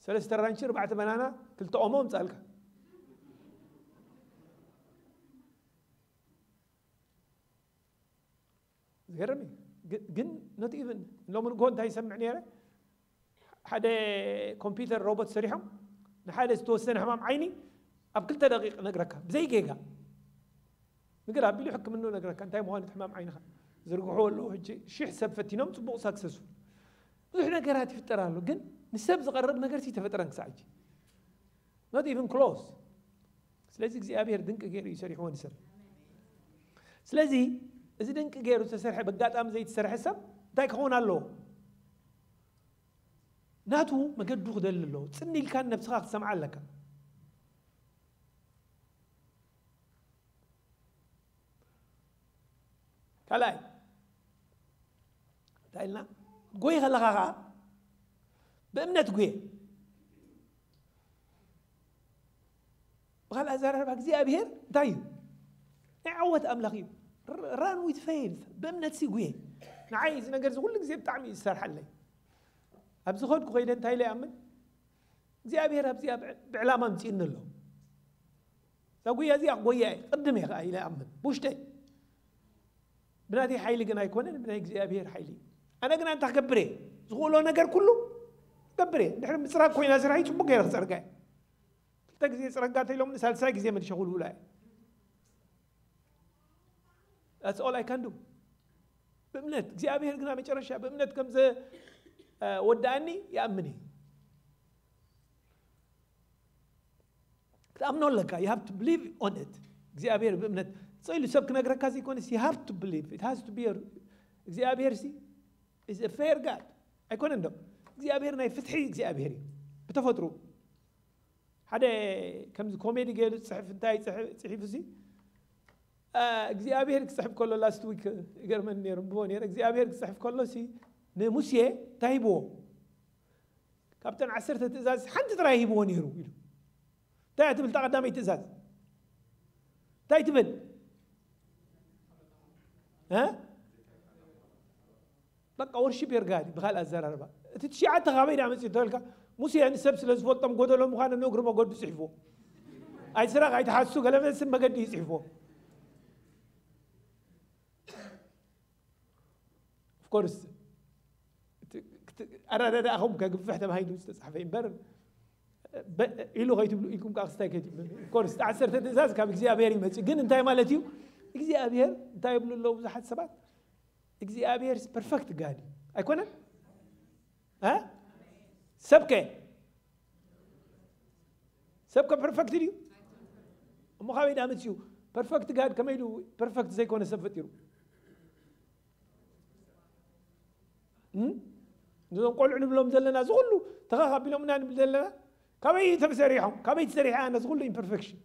ሰለስተ ራንቺ፣ ኣርባዕተ በናና፣ ክልተ ኦሞ ኣምጻልካ። ዝገርም እዩ። ግ-፣ ግን not even ሎሚ ንግሆ እንታይ ይሰምዕ ነይረ? ሓደ ኮምፒውተር ሮቦት ሰሪሖም ንሓደ ዝተወሰነ ሕማም ዓይኒ ኣብ ክልተ ደቂቕ ነግረካ፣ ብዘይ ጌጋ። ንግር ኣቢሉ ሕክምንኡ ነግረካ፣ እንታይ ምዃኑ እቲ ሕማም ዓይንኻ። ዝርግሕዎ ኣለዉ፣ ሕጂ ሽሕ ሰብ ፈቲኖም፣ ጽቡቕ ሳክሰሱ። ብዙሕ ነገራት ይፍጠር ኣሎ፣ ግን ንሰብ ዝቐርብ ነገር ተፈጥረን ክሳዕ ሕጂ። Not even close። ስለዚ እግዚኣብሔር ድንቂ ገይሩ እዩ ሰሪሕዎ ንሰብ። ስለዚ እዚ ድንቂ ገይሩ ዝተሰርሐ፣ በጋጣሚ ዘይተሰርሐ ሰብ እንታይ ክኸውን ኣለዎ? ናቱ መገዱ ክደሊ ኣለዎ። ጽን ኢልካ ነብስኻ ክትሰምዓ ኣለካ። ካልኣይ፣ እንታይ ኢልና? ጎይ ከለኻ ኸዓ ብእምነት ጉየ። ብኻልእ ኣዘራርባ እግዚኣብሔር እንታይ እዩ? ናይ ዓወት ኣምላኽ እዩ። ር-፣ run with faith፣ ብእምነት ሲ ጉየ። ንዓይ እዚ ነገር እዚ ኩሉ ግዜ ብጣዕሚ እዩ ዝሰርሓለይ። ኣብ ዝኸድኩ ከይደ እንታይ ኢለ ይኣምን? እግዚኣብሔር ኣብዚኣ ብዕ-፣ ብዕላማ ኣምጺእኒ ኣሎ። እዛ ጉያ እዚኣ ክጎያ እየ፣ ቅድም እየ ኸዓ ኢለ ይኣምን ብውሽጠይ። ብናተይ ሓይሊ ግን ኣይኮነን፣ ብናይ እግዚኣብሔር ሓይሊ እዩ። ኣነ ግን እንታይ ክገብር እየ? ዝኽእሎ ነገር ኩሉ ክገብር እየ። እንድሕር ምጽራግ ኮይና ስራሕይ ጽቡቕ ገይረ ክጸርጋ እየ። ክልተ ግዜ ጽረጋ እንተኢሎምኒ ሳልሳይ ግዜ መሊሸ ክውልውላ እየ። That's all I can do። ብእምነት፣ እግዚኣብሔር ግና መጨረሻ ብእምነት ከም ዘ-፣ እ፣ ወድኣኒ ይኣምን እየ። ክትኣምኖ ኣለካ። You have to believe on it። እግዚኣብሔር ብእምነት ጸኢሉ ሰብ ክነግረካ ዘይኮነስ፣ you have to believe። It has to be your-፣ እግዚኣብሔር ሲ is a fair God። ኣይኮነን ዶ? እግዚኣብሔር ናይ ፍትሒ እግዚኣብሔር እዩ ብተፈጥሮ። ሓደ ከምዚ ኮሜዲ ገይሩ ዝጽሕፍ እንታይ ጽሕ-፣ ጽሒፉ ሲ፣ እ፣ እግዚኣብሔር ክጽሕፍ ከሎ last week ይገርመኒ ነይሩ፣ ብቦ ነይረ። እግዚኣብሔር ክጽሕፍ ከሎ ሲ ንሙሴ እንታይ ሂብዎ? ካብተን ዓሰርተ ትእዛዝ ሓንቲ ጥራይ ሂብዎ ነይሩ ኢሉ። እንታይ እያ ትብል እታ ቀዳመይቲ ትእዛዝ? እንታይ ትብል? እ? በቃ፣ worship your God፣ ብኻልእ ኣዘራርባ። እቲ ትሽዓተ ካበይ ደኣ መጺኡ እንተበልካ፣ ሙሴ ንሰብ ስለ ዝፈልጦም ጎደሎ ምዃኑ ንእግሪ መገዱ ጽሒፍዎ። ኣይስረቕ፣ ኣይትሓሱ፣ ገለ መሰል መገዲ እዩ ጽሒፍዎ። Of course፣ እቲ፣ እቲ ኣረዳድኣኹም ከግፍሕ ተባሂሉ ዝተጻሕፈ እምበር፣ በ-፣ ኢሉ ከይትብሉ ኢልኩም ከዓ ክስታይ ከይትብሉ። Of course፣ እቲ ዓሰርተ ትእዛዝ ካብ እግዚኣብሔር ይመጽእ። ግን እንታይ ማለት እዩ? እግዚኣብሔር እንታይ ይብሉ ኣለዉ ብዙሓት ሰባት? እግዚኣብሔር ፐርፈክት ጋድ እዩ። ኣይኮነን? እ? ሰብከ? ሰብከ ፐርፈክት ድዩ? እሞ ካበይ ደኣ መጺኡ? perfect God ከመይ ኢሉ perfect ዘይኮነ ሰብ ፈጢሩ? እም? ነዞም ቆልዑ ንብሎም ዘለና፣ እዚ ኩሉ ተኻኻቢሎምና ንብል ዘለና፣ ካበይ ተሰሪሖም? ካበይ ተሰሪሐ ኣነ እዚ ኩሉ ኢምፐርፌክሽን?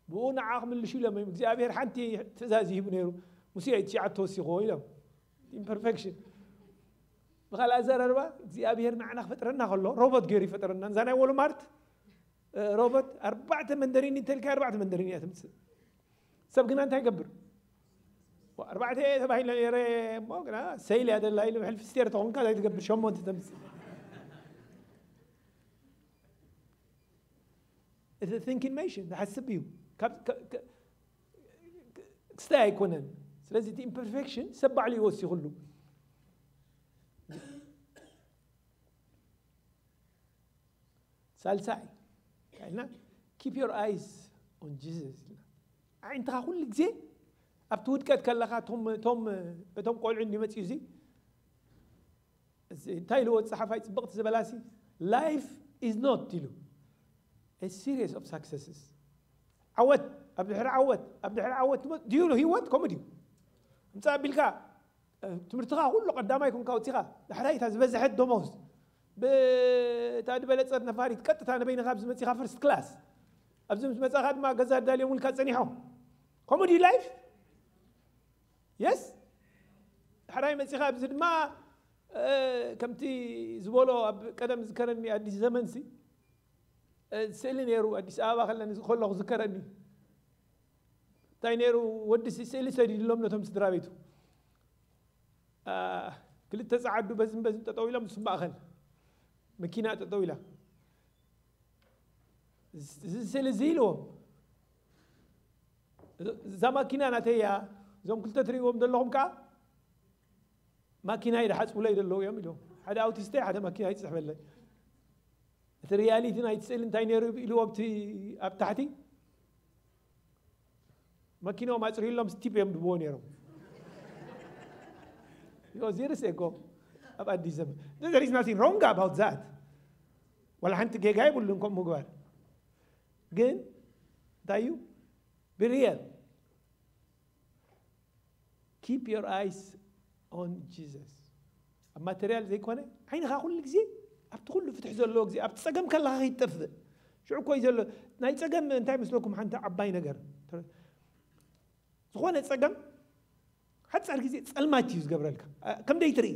ብኡ ንዓ ክምልሹ ኢሎም እዮም። እግዚኣብሔር ሓንቲ ትእዛዝ ይህቡ ነይሩ። ሙሴ ትሽዓተ ወሲኽዎ ኢሎም። ኢምፐርፌክሽን። ብኻልእ ኣዘራርባ እግዚኣብሔር ንዓና ክፈጥረና ከሎ ሮቦት ገይሩ ይፈጠረና። እዛ ናይ ዎልማርት እ፣ ሮቦት ኣርባዕተ መንደሪኒ እንተልካ ኣርባዕተ መንደሪኒ እያ ትምፅእ። ሰብ ግና እንታይ ይገብር? ዋ፣ ኣርባዕተ እየ ተባሂለ ነይረ እሞ ግና ሰይል እያ ደላ ኢሉ ሕልፊ ስቴር ተኾንካ እንታይ ትገብር? ሸሞንተ ተምፅእ። እቲ ቲንኪንግ ሜሽን ዝሓስብ እዩ። ካብ ከ- ከ- ክስታይ ኣይኮነን። ስለዚ እቲ ኢምፐርፌክሽን ሰብ ባዕሉ ይወስኽሉ። ሳልሳይ እንታይ ኢልና? Keep your eyes on Jesus ኢልና። ዓይንትኻ ኩሉ ግዜ ኣብቲ ውድቀት ከለኻ፣ ቶም ቶም በቶም ቆልዑ እንዲመፅዩ እዚ እዚ እንታይ ኢልዎ ጸሓፋይ ጽብቕቲ ዝበላሲ? Life is not ኢሉ a series of successes። ዓወት ኣብ ድሕሪ ዓወት ኣብ ድሕሪ ዓወት ትመ- ድዩ ኢሉ ህይወት ከምኡ ድዩ? ምጻእ ኣቢልካ ትምህርትኻ ኩሉ ቀዳማይ ኮንካ ወፂኻ ዳሕራይ እታ ዝበዝሐት ደሞዝ ብእታ ዝበለፀት ነፋሪት ቀጥታ ንበይንኻ ኣብዚ መፂኻ ፈርስት ክላስ ኣብዚ ምስ መፃኻ ድማ ገዛ ኣዳልዮምልካ ፀኒሖም። ከምኡ ድዩ ላይፍ? የስ። ዳሕራይ መፂኻ ኣብዚ ድማ ከምቲ ዝበሎ ኣብ ቀደም ዝከረኒ ኣዲስ ዘመንሲ ስእሊ ነይሩ ኣዲስ ኣበባ ከለኹ ዝከረኒ እንታይ ነይሩ ወዲ ስእሊ ሰዲድሎም ነቶም ስድራ ቤቱ ክልተ ጸዓዱ በዝን በዝን ጠጠው ኢሎም ምስ ማእኸል መኪና ጠጠው ኢላ እዚ ስእሊ እዚ ኢልዎም እዛ ማኪና ናተያ እዞም ክልተ ትርእዎም ዘለኹም ከዓ ማኪና ይድሓፅቡለይ ዘለዉ እዮም ኢልዎም ሓደ ኣውቲስተ ሓደ ማኪና ይፅሕበለይ እቲ ሪያሊቲ ናይቲ ስእሊ እንታይ ነይሩ ኢልዎ ኣብቲ ኣብ ታሕቲ መኪናኦም ኣፅርዩሎም ስቲፕ እዮም ድብዎ ነይሮም ዚርስ ኤጎ ኣብ ኣዲስ ዘመን there is nothing wrong about that ወላ ሓንቲ ጌጋ የብሉን ከምኡ ምግባር ግን እንታይ እዩ ብሪየል keep your eyes on Jesus ኣብ ማቴሪያል ዘይኮነ ዓይንኻ ኩሉ ግዜ ኣብቲ ኩሉ ፍትሕ ዘለዎ ግዜ ኣብቲ ፀገም ከለኻ ከይትጠፍእ ሽዑ እኮ እዩ ዘሎ ናይ ፀገም እንታይ መስለኩም ሓንቲ ዓባይ ነገር ዝኾነ ፀገም ሓፃር ግዜ ፀልማት እዩ ዝገብረልካ ከምደይ ትርኢ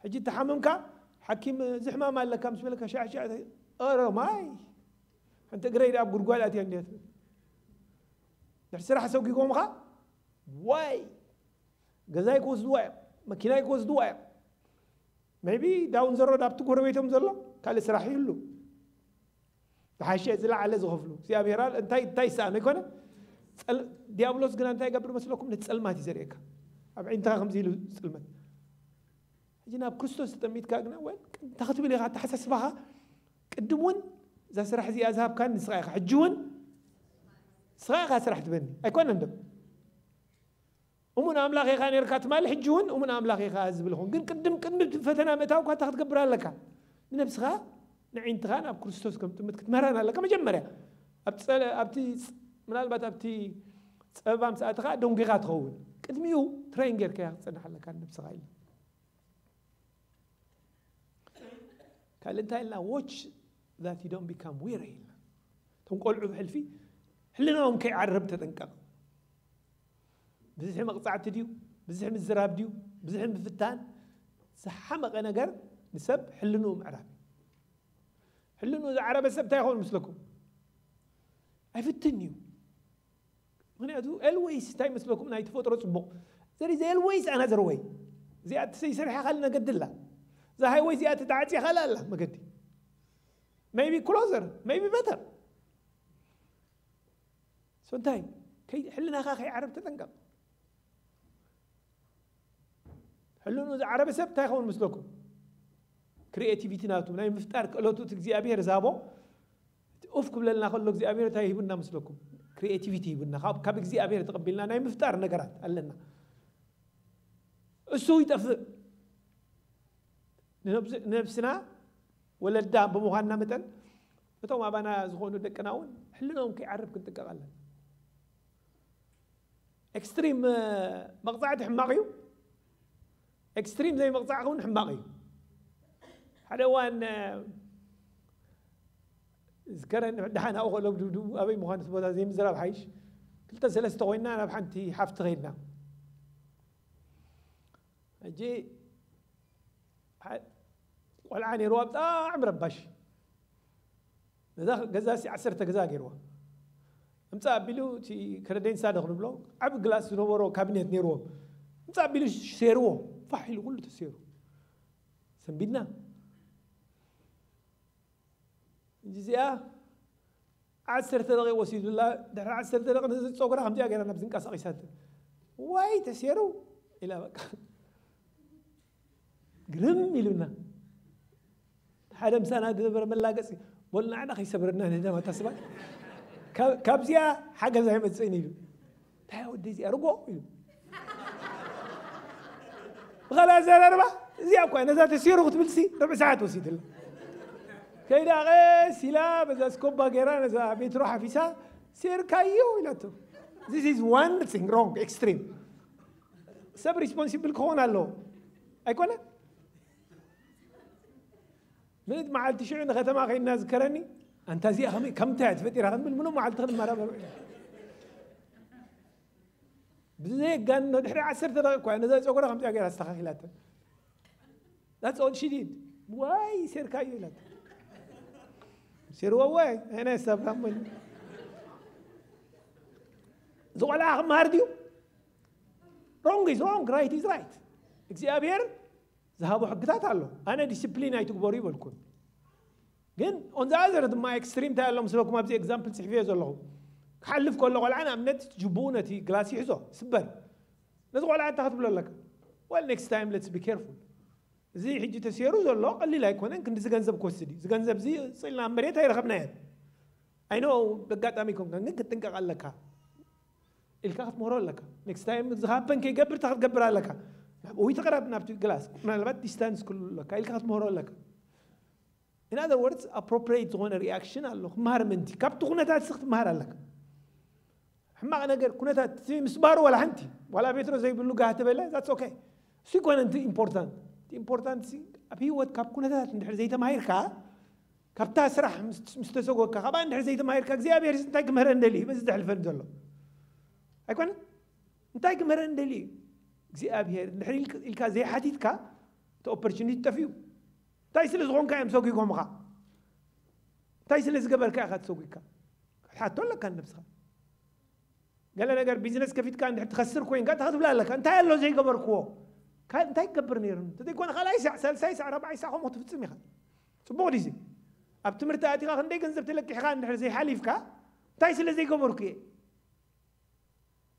ሕጂ ተሓምምካ ሓኪም እዚ ሕማም ኣለካ ምስ በለካ ሻዕ ሻዕ ኧረ ማይ ሓንቲ እግረይ ኣብ ጉድጓድ ኣትያ እንዲያ ትብል ድሕሪ ስራሕ ሰጒጎምኻ ዋይ ገዛይ ክወስድዋ እዮም መኪናይ ክወስድዋ እዮም maybe down the road ኣብቲ ጎረቤቶም ዘሎ ካልእ ስራሕ ይህሉ ዝሓሸ ዝለዓለ ዝኸፍሉ እግዚኣብሔር እንታይ እንታይ ይሰኣኖ ኣይኮነ ዲያብሎስ ግና እንታይ ይገብር መስለኩም ነቲ ፀልማት እዩ ዘርእየካ ኣብ ዓይንትኻ ከምዚ ኢሉ ፅልመት ሕጂ ናብ ክርስቶስ ተጠሚትካ ግና ወይ እንታይ ክትብል ኢኻ ኣተሓሳስባኻ ቅድም እውን እዛ ስራሕ እዚኣ ዝሃብካን ንስኻ ኢኻ ሕጂ እውን ንስኻ ኢኻ ስራሕ ትበኒ ኣይኮነን ዶ እሙን ኣምላኽ ኢኻ ነርካ ትማሊ ሕጂ እውን እሙን ኣምላኽ ኢኻ ዝብል ኹን ግን ቅድም ቅድሚ እቲ ፈተና ምእታው እኳ እንታይ ክትገብር ኣለካ ንነብስኻ ንዒንትኻ ናብ ክርስቶስ ከም ጥምት ክትምህራን ኣለካ መጀመርያ ኣብቲ ምናልባት ኣብቲ ፀበባ ምስ ኣተኻ ደንጒኻ ትኸውን ቅድሚኡ ትሬን ጌርካ ክትፀንሕ ኣለካ ንነብስኻ ኢልና ካልእ እንታይ ኢልና watch that you don't become weary ኢልና እቶም ቆልዑ ብሕልፊ ሕልናኦም ከይዓርብ ተጠንቀቕ ብዝሒ መቕፃዕቲ ድዩ ብዝሒ ምዝራብ ድዩ ብዝሒ ምፍታን ዝሓመቐ ነገር ንሰብ ሕልንኡ ምዕራብ እዩ ሕልንኡ ዝዓረበ ሰብ እንታይ ይኸውን ምስለኩም ኣይፍትን እዩ ምክንያቱ ኤልወይስ እንታይ መስለኩም ናይ ተፈጥሮ ፅቡቕ ዘሪ ኤልወይስ ኣና ዘርወይ እዚኣ ትሰይሰርሐ ካል ነገዲ ኣላ እዛ ሃይወይ እዚኣ ትተዓፅያ ካል ኣላ መገዲ maybe closer maybe better so እንታይ ሕልናኻ ከይዓረብ ተጠንቀቕ ሕልኑ ዝዓረበ ሰብ እንታይ ይኸውን ምስለኩም ክሪኤቲቪቲ ናቱ ናይ ምፍጣር ክእለቱ እቲ እግዚኣብሔር ዝሃቦ ኡፍ ክብለልና ከሎ እግዚኣብሔር እንታይ ይህብና ምስለኩም ክሪኤቲቪቲ ይህብና ካብ እግዚኣብሔር ተቐቢልና ናይ ምፍጣር ነገራት ኣለና እሱ ይጠፍእ ንነብስና ወለዳ ብምዃንና መጠን እቶም ኣባና ዝኾኑ ደቅና እውን ሕልናኦም ከይዓርብ ክንጥንቀቕ ኣለና። ኤክስትሪም መቕፃዕቲ ሕማቕ እዩ። ኤክስትሪም ዘይመቕፃዕ እውን ሕማቕ እዩ። ሓደ እዋን ዝከረን ደሓን ኣብኡ ከሎ ብድብድቡ ኣበይ ምዃኑ እቲ ቦታ ዘይምዝራብ ሓይሽ። ክልተ ሰለስተ ኮይና ናብ ሓንቲ ሓፍቲ ከይድና። ሕጂ ቆልዓ ነይርዋ ብጣዕሚ ረባሽ። ነዛ ገዛ ሲ ዓሰርተ ገዛ ገይርዋ። እምፃእ ኣቢሉ እቲ ክረዴንሳ ዶ ክንብሎ ዓብ ግላስ ዝነበሮ ካቢኔት ነይርዎም። እምፃእ ኣቢሉ ሴርዎ። ፋሕ ኢሉ ኩሉ ተሴሩ። ሰንቢድና። እዚኣ ዓሰርተ ደቂቕ ወሲዱላ። ድሕሪ ዓሰርተ ደቂቕ ነዚ ፀጉራ ከምዚኣ ገይራ ናብ ዝንቀሳቐሳት። ዋይ ተሴሩ ኢላ በቃ ግርም ኢሉና። ሓደ ምሳና ዝነበረ መላገፂ፣ በሉ ንዓና ከይሰብረና ንህደማ እታ ስባል። ካብ- ካብዚኣ ሓገዝ ኣይመፅእን ኢሉ። እንታይ ወደ እዚኣ ርጎ ኢሉ። ብኻልእ ኣዘራርባ እዚኣ እኳ ነዛ ተሲሩ ክትብልሲ ርብዒ ሰዓት ወሲድላ። ከይዳ ቀስ ኢላ በዛ ስኮባ ገይራ ነዛ ቤትሮ ሓፊሳ ሴርካዮ ኢላቶ። This is one thing wrong, extreme። ሰብ ሪስፖንሲብል ክኸውን ኣለዎ ኣይኮነ። ምእንቲ መዓልቲ ሽዑ ንከተማ ከይድና ዝከረኒ፣ ኣንታ እዚኣ ከመይ ከምታ እያ ተፈጢራ ክንብል ምሉእ መዓልቲ ክንመራመር ኢና። ብዘየጋንኖ ድሕሪ ዓሰርተ ደቂቕ እኳ ነዛ ፀጉራ ከምዚኣ ገይራ ኣስተኻኺላታ። That's all she did። ዋይ ሴርካዮ ኢላታ። ሴርዎ ዋይ ኣነ ሰብራሞ። ዝቆልዓ ክመሃር ድዩ? Wrong is wrong, right is right። እግዚኣብሔር ዝሃቦ ሕግታት ኣሎ። ኣነ ዲስፕሊን ኣይትግበሩ ይበልኩን። ግን ኦን ዘ ኣዘር ድማ ኤክስትሪም እንታይ ኣሎ ምስለኩም ኣብዚ ኤግዛምፕል ፅሕፍዮ ዘለኹ። ክሓልፍ ከሎ ቆልዓ ንኣብነት ጅቡኡ ነቲ ግላስ ይሕዞ ስበር። ነዚ ቆልዓ እንታይ ክትብሎ ኣለካ? Well, next time let's be careful። እዚ ሕጂ ተሴሩ ዘሎ ቀሊል ኣይኮነን። ክንዲ ዝገንዘብ ክወስድ እዩ። ዝገንዘብ እዚ ፅልና መሬት ኣይረኸብናየን። ኣይኖ በጋጣሚ ኮንካ ግን ክትጥንቀቕ ኣለካ ኢልካ ክትምህሮ ኣለካ። ኔክስት ታይም ዝሃበን ከይገብር እንታይ ክትገብር ኣለካ? ናብ ውይ ተቐራብ ናብቲ ግላስ ምናልባት ዲስታንስ ክሉ ኣለካ ኢልካ ክትምህሮ ኣለካ። In other words appropriate ዝኾነ ሪኣክሽን ኣሎ ክመሃር ምንቲ ካብቲ ኩነታት ሲ ክትመሃር ኣለካ። ሕማቕ ነገር ኩነታት እቲ ምስባሩ ዋላ ሓንቲ ዋላ ቤትሮ ዘይብሉ ጋህ ተበለ that's okay። እሱ ይኮነ እቲ ኢምፖርታንት። እቲ ኢምፖርታንት ሲ ኣብ ህይወት ካብ ኩነታት እንድሕር ዘይተማሂርካ ካብታ ስራሕ ምስ- ምስ ተሰጎካ ካብኣ እንድሕር ዘይተማሂርካ እግዚኣብሔር እንታይ ክምህረን ደሊ እዩ በዚ ዘሕልፈን ዘሎ ኣይኮነ እንታይ ክምህረን ደሊ እዩ እግዚኣብሔር እንድሕር ኢልክ- ኢልካ ዘይሓቲትካ እቲ ኦፖርቹኒቲ ጠፊኡ እንታይ ስለ ዝኾንካ እዮም ሰጒጎምኻ እንታይ ስለ ዝገበርካ ኢኻ ተሰጒግካ ክትሓቶ ኣለካ ንነብስኻ ገለ ነገር ቢዝነስ ከፊትካ እንድሕር ትኸስር ኮይንካ እንታይ ክትብላ ኣለካ እንታይ ኣሎ ዘይገበርክዎ እንታይ ክገብር ነይሩ እንተዘይኮነ ካልኣይ ሳዕ ሳልሳይ ሳዕ ራብዓይ ሳዕ ከምኡ ክትፍፅም ኢኻ ፅቡቕ ድዩ ኣብ ትምህርቲ ኣቲኻ ክንደይ ገንዘብ ተለቂሕካ እንድሕር ዘይሓሊፍካ እንታይ ስለ ዘይገበርኩ እየ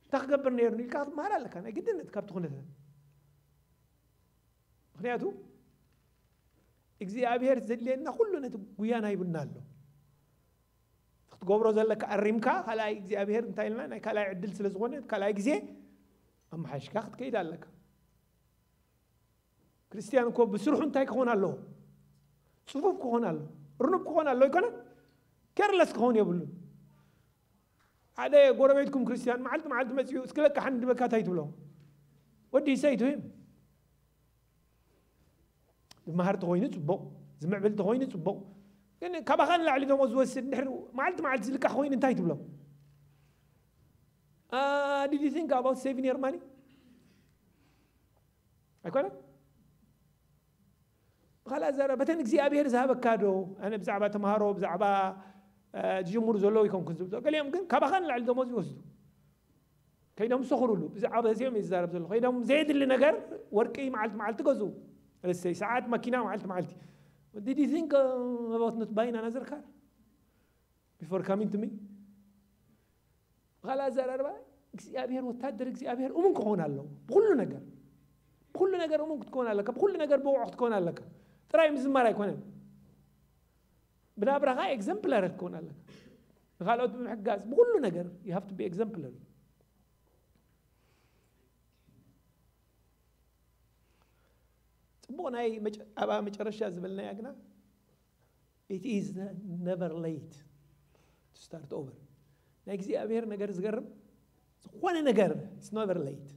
እንታይ ክገብር ነይሩ ኢልካ ክትመሃር ኣለካ ናይ ግድነት ካብቲ ኩነታት ምክንያቱ እግዚኣብሔር ዘድልየና ኩሉ ነቲ ጉያና ይብና ኣሎ ክትገብሮ ዘለካ ኣሪምካ ካልኣይ እግዚኣብሔር እንታይ ኢልና ናይ ካልኣይ ዕድል ስለ ዝኾነ ካልኣይ ግዜ ኣመሓሽካ ክትከይድ ኣለካ ክርስትያን እኮ ብስርሑ እንታይ ክኾን ኣለዎ ፅፉፍ ክኾን ኣለዎ ርኑብ ክኾን ኣለዎ ኣይኮነን ኬርለስ ክኸውን የብሉን ሓደ ጎረቤትኩም ክርስትያን መዓልቲ መዓልቲ መፅኡ እስክለካ ሓንዲ በካ እንታይ ትብሎ ወዲ ሰይቱ ዝመሃር ተኮይኑ ፅቡቕ ዝምዕብል ተኮይኑ ፅቡቕ ግን ካባኻ ንላዕሊ ደሞ ዝወስድ ድሕሪ መዓልቲ መዓልቲ ዝልቃሕ ኮይኑ እንታይ ትብሎ did you think about saving your money ኣይኮነ ብካልእ ዘረባ በተን እግዚኣብሔር ዝሃበካ ዶ ኣነ ብዛዕባ ተምሃሮ ብዛዕባ ዝጅምሩ ዘለዉ ይኮንኩን ዝብሎ ገሊኦም ግን ካባኻ ንላዕሊ ደሞዝ ይወስዱ ከይዶም ዝሰኽሩሉ ብዛዕባ እዚኦም እዩ ዝዛረብ ዘሎ ከይዶም ዘየድሊ ነገር ወርቂ መዓልቲ መዓልቲ ገዝኡ እሰይ ሰዓት መኪና መዓልቲ መዓልቲ did you think about not buying another car before coming to me ብኻልእ ኣዘራርባ እግዚኣብሔር ወታደር እግዚኣብሔር እሙን ክኸውን ኣለዎ ብኩሉ ነገር ብኩሉ ነገር እሙን ክትከውን ኣለካ ብኩሉ ነገር ብቑዕ ክትከውን ኣለካ ጥራይ ምዝማር ኣይኮነን ብናብራኻ ኤግዘምፕለር ክትከውን ኣለካ ንካልኦት ብምሕጋዝ ብኩሉ ነገር you have to be exemplary ፅቡቕ ናይ ኣብኣ መጨረሻ ዝበልናያ ግና it is never late to Start over. ናይ እግዚኣብሔር ነገር ዝገርም ዝኾነ ነገር it's never late።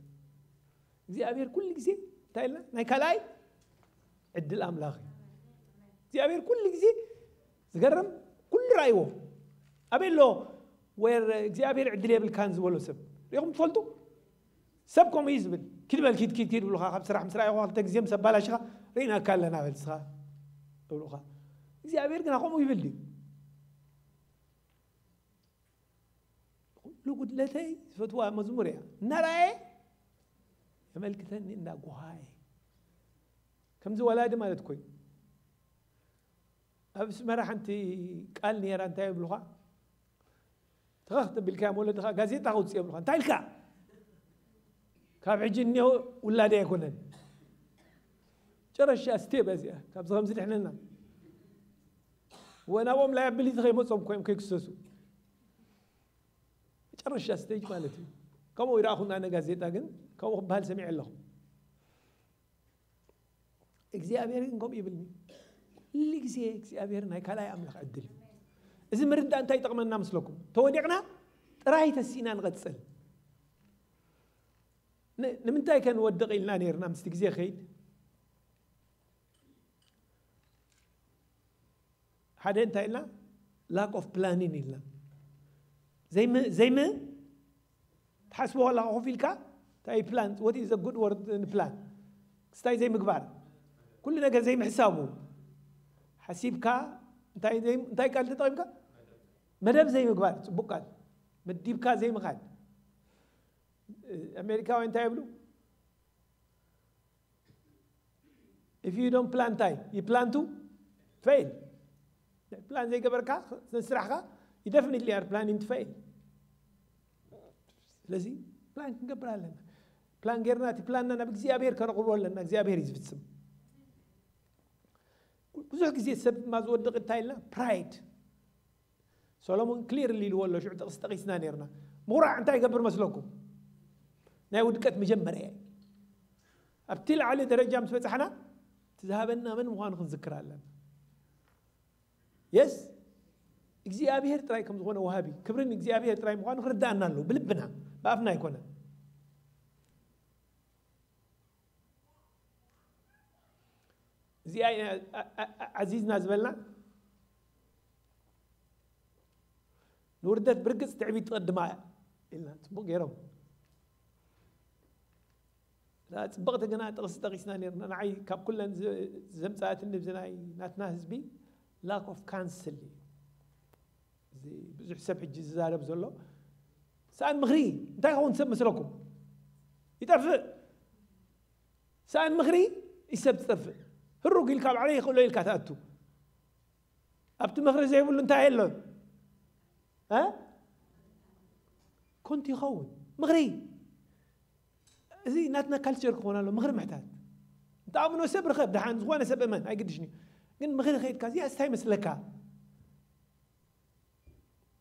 እግዚኣብሔር ኩሉ ግዜ እንታይ ኢልና ናይ ካልኣይ ዕድል ኣምላኽ እዩ። እግዚኣብሔር ኩሉ ግዜ ዝገርም ኩሉ ራእይዎ ኣበይ ኣሎ ወር እግዚኣብሔር ዕድል የብልካን ዝበሎ ሰብ ሪኹም ትፈልጡ? ሰብ ከምኡ እዩ ዝብል። ኪድ በል ኪድ ኪድ ኪድ ብሉኻ ካብ ስራሕ ምስ ረኣይኻ ክልተ ግዜ ምስ ኣባላሽኻ ርኢናካ ኣለና በል ንስኻ ይብሉኻ። እግዚኣብሔር ግና ከምኡ ይብል ድዩ? ኩሉ ጉድለተይ ዝፈትዋ መዝሙር እያ እናረኣየ የመልክተኒ እንዳጓሃየ ከምዚ ወላዲ ማለት ኮይኑ ኣብ ኣስመራ ሓንቲ ቃል ነይራ እንታይ ይብሉኻ ተኸኽ ተቢልካ ወለድኻ ጋዜጣ ከውፅእ የብሉኻ እንታይ ኢልካ ካብ ሕጂ እኒኦ ውላደይ ኣይኮነን ጨረሻ ስቴብ እዚኣ ካብዚ ከምዚ ድሕነና ወናብኦም ላይ ኣቢሊቲ ከይመፆም ኮይም ከይክሰሱ መጨረሻ ስቴጅ ማለት እዩ። ከምኡ ይረኣኹ ኣነ ጋዜጣ ግን ከምኡ ክበሃል ሰሚዐ ኣለኹ። እግዚኣብሔር ግን ከምኡ ይብልኒ። ኩሉ ግዜ እግዚኣብሔር ናይ ካልኣይ ኣምላኽ ዕድል እዩ። እዚ ምርዳእ እንታይ ይጠቕመና ምስለኩም? ተወዲቕና ጥራይ ተሲእና ንቐጽል። ንምንታይ ከ ንወድቕ ኢልና ነርና ምስቲ ግዜ ኸይድ ሓደ እንታይ ኢልና lack of planning ኢልና ዘይም ዘይም ትሓስቦ ከለኻ ኮፍ ኢልካ እንታይ plan what is a good word plan ክስታይ ዘይምግባር ኩሉ ነገር ዘይምሕሳቡ ሓሲብካ እንታይ እንታይ ቃል ተጠቂምካ መደብ ዘይምግባር ጽቡቅ ቃል መዲብካ ዘይምኻድ ኣሜሪካውያን እንታይ ይብሉ If you don't plan time, you plan to fail. Plan ዘይገበርካ ንስራሕካ you definitely are planning to fail. ስለዚ plan ክንገብር ኣለና። plan ጌርና እቲ planና ናብ እግዚኣብሔር ከነቕርቦ ኣለና። እግዚኣብሔር እዩ ዝፍጽም። ብዙሕ ግዜ ሰብ ድማ ዝወድቕ እንታይ ኢልና pride ሰሎሞን ክሊር ኢልዎ ኣሎ ሽዑ ጥቕሲ ጠቒስና ነርና ምኹራዕ እንታይ ይገብር መስለኩም ናይ ውድቀት መጀመርያ ኣብቲ ላዕሊ ደረጃ ምስ በፃሕና እቲ ዝሃበና መን ምዃኑ ክንዝክር ኣለና የስ እግዚኣብሔር ጥራይ ከም ዝኾነ ወሃቢ ክብርን እግዚኣብሔር ጥራይ ምዃኑ ክርዳእና ኣለዎ ብልብና ብኣፍና ኣይኮነን እዚኣ ኢና ዓዚዝና ዝበልና ንውርደት ብርግጽ ትዕቢት ትቐድማ እያ ኢልና ጽቡቕ ገይሮም እዛ ጽብቕቲ ግና ጥቕሲ ጠቒስና ነርና ንዓይ ካብ ኩለን ዘምጻእትኒ ብዚ ናይ ናትና ህዝቢ lack of counsel እዩ እዚ ብዙሕ ሰብ ሕጂ ዝዛረብ ዘሎ ሰኣን ምኽሪ እንታይ ኸውን ሰብ መስለኩም ይጠፍእ ሰኣን ምኽሪ ይሰብ ትጠፍእ ህሩግ ኢልካ ባዕለይ ይኽእሎ ኢልካ ትኣቱ ኣብቲ ምኽሪ ዘይብሉ እንታይ የሎን ኮንቲ ይኸውን ምኽሪ እዚ ናትና ካልቸር ክኾን ኣሎ ምኽሪ ምሕታት እንተኣምኖ ሰብ ርኸብ ድሓን ዝኾነ ሰብ እመን ኣይግድሽን እዩ ግን ምኽሪ ከይድካ እዚኣ ስታይ መስለካ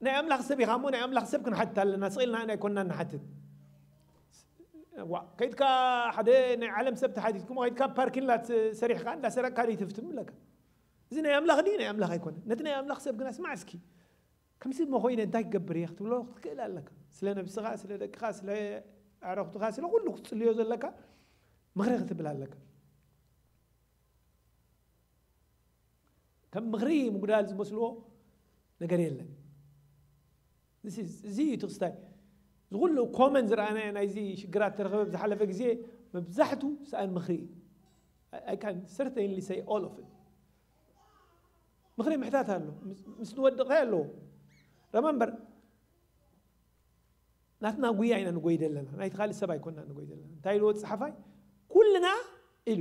ናይ ኣምላኽ ሰብ ኢኻ እሞ ናይ ኣምላኽ ሰብ ክንሓትት ኣለና ስቕ ኢልና ኣይኮንና ንሓትት ከይድካ ሓደ ናይ ዓለም ሰብ ተሓቲትኩም ከይድካ ፓርኪን ላት ሰሪሕካ እንዳሰረቅካ ደይትፍትም ኣለካ እዚ ናይ ኣምላኽ ድዩ ናይ ኣምላኽ ኣይኮነ ነቲ ናይ ኣምላኽ ሰብ ግና ስማዕ እስኪ ከምዚ እሞ ኮይነ እንታይ ክገብር እየ ክትብሎ ክትክእል ኣለካ ስለ ነብስኻ ስለ ደቅኻ ስለ ኣዕረኽትኻ ስለ ኩሉ ክትፅልዮ ዘለካ ምኽሪ ክትብል ኣለካ ከም ምኽሪ ምጉዳል ዝመስልዎ ነገር የለን እዚ እዩ ትክስታይ ዝኩሉ ኮመን ዝረኣናዮ ናይዚ ሽግራት ተረኸበ ዝሓለፈ ግዜ መብዛሕቱ ሰኣን ምኽሪ እዩ I can certainly say all of it ምኽሪ ምሕታት ኣሎ ምስ ንወድቕ ኣለዎ ረመንበር ናትና ጉያ ኢና ንጎይ ዘለና ናይቲ ካልእ ሰብ ኣይኮና ንጎይ ዘለና እንታይ ኢልዎ ፀሓፋይ ኩልና ኢሉ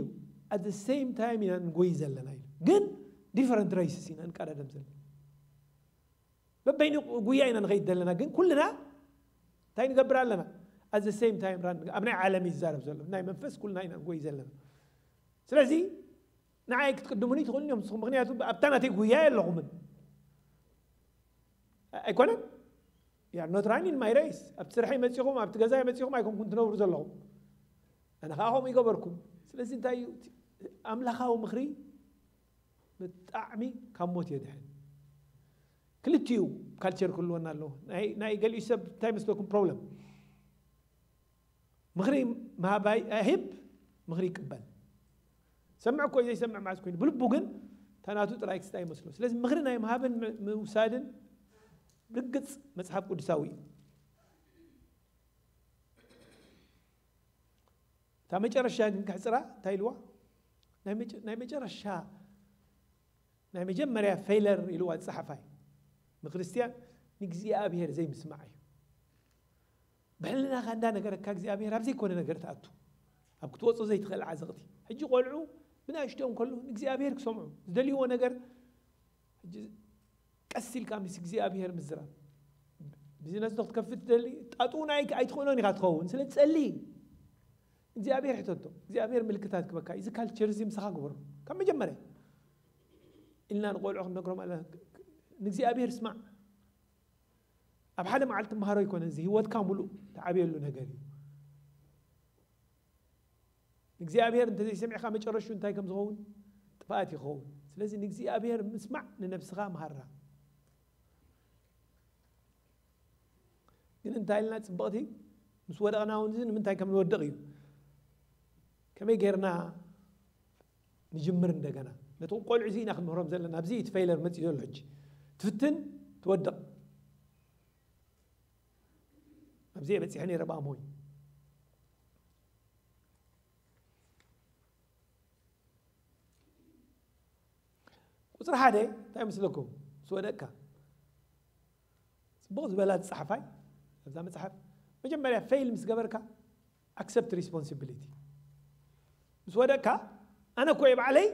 at the same time ኢና ንጎይ ዘለና ኢሉ ግን different races ኢና ንቀዳደም ዘለና በበይኑ ጉያ ኢና ንኸይድ ዘለና ግን ኩልና እንታይ ንገብር ኣለና at the same time ኣብ ናይ ዓለም ይዛረብ ዘሎ ናይ መንፈስ ኩልና ኢና ንጎይ ዘለና ስለዚ ንዓይ ክትቅድሙኒ ትኽእሉን እዮም ንስኹም ምክንያቱ ኣብታ ናተይ ጉያ የለኹምን ኣይኮነን you are not running my race ኣብቲ ስርሐይ መፂኹም ኣብቲ ገዛይ መፂኹም ኣይኮንኩም ትነብሩ ዘለኹም ኣነ ከዓ ከምኡ ይገበርኩም ስለዚ እንታይ እዩ ኣምላኻዊ ምኽሪ ብጣዕሚ ካብ ሞት የድሕን ክልቲኡ ካልቸር ክህልወና ኣለዎ። ናይ ገሊኡ ሰብ እንታይ መስለኩም ፕሮብለም? ምኽሪ ምሃባይ ኣህብ ምኽሪ ይቅበል። ሰምዕ እኮ ዘይሰምዕ ማለት ኮይኑ፣ ብልቡ ግን ተናቱ ጥራይ ክስታይ ይመስሎ። ስለዚ ምኽሪ ናይ ምሃብን ምውሳድን ርግጽ መጽሓፍ ቅዱሳዊ እዩ። እታ መጨረሻ ግን ክሕፅራ እንታይ ኢልዋ? ናይ መጨረሻ ናይ መጀመርያ ፌለር ኢልዋ ዝፀሓፋይ ንክርስቲያን ንእግዚኣብሔር ዘይምስማዕ እዩ። ብሕልናኻ እንዳ ነገረካ እግዚኣብሔር ኣብ ዘይኮነ ነገር ትኣቱ፣ ኣብ ክትወፅኦ ዘይትኽእል ዓዘቕቲ። ሕጂ ቆልዑ ብናእሽተኦም ከሎ ንእግዚኣብሔር ክሰምዑ ዝደልይዎ ነገር ሕጂ ቀስ ኢልካ ምስ እግዚኣብሔር ምዝራብ። ቢዝነስ ዶ ክትከፍት ትደሊ? ጣጡ ናይ ኣይትኽእሎን ኢኻ ትኸውን። ስለ ጸሊ እግዚኣብሔር ሕተቶ። እግዚኣብሔር ምልክታት ክበካ እዚ ካልቸር እዚ ምሳኻ ግበሮ ካብ መጀመርያ ኢልና ንቆልዑ ክንነግሮም ኣለና። ንእግዚኣብሔር ስማዕ። ኣብ ሓደ መዓልቲ ትምሃሮ ኣይኮነ፣ እዚ ህይወትካ ሙሉእ ትዓብየሉ ነገር እዩ። ንእግዚኣብሔር እንተዘይሰሚዕካ መጨረሹ እንታይ ከም ዝኸውን ጥፍኣት ይኸውን። ስለዚ ንእግዚኣብሔር ምስማዕ ንነብስኻ መሃራ። ግን እንታይ ኢልና ጽብቕቲ ምስ ወደቕና እውን እዚ ንምንታይ ከም ንወድቕ እዩ። ከመይ ጌርና ንጅምር እንደገና ነቶም ቆልዑ እዚ ኢና ክንምህሮም ዘለና። ኣብዚ እቲ ፌለር መፅኡ ዘሎ ሕጂ ትፍትን ትወድቕ። ኣብዚ በፂሐ ነይረ ብኣሞይ ቁፅሪ ሓደ እንታይ ምስለኩም? ምስ ወደቅካ ጽቡቕ ዝበላ ዝፀሓፋይ ኣብዛ መፅሓፍ መጀመርያ ፌል ምስ ገበርካ ኣክሰፕት ሪስፖንሲቢሊቲ። ምስ ወደቅካ ኣነ እኮ እየ ባዕለይ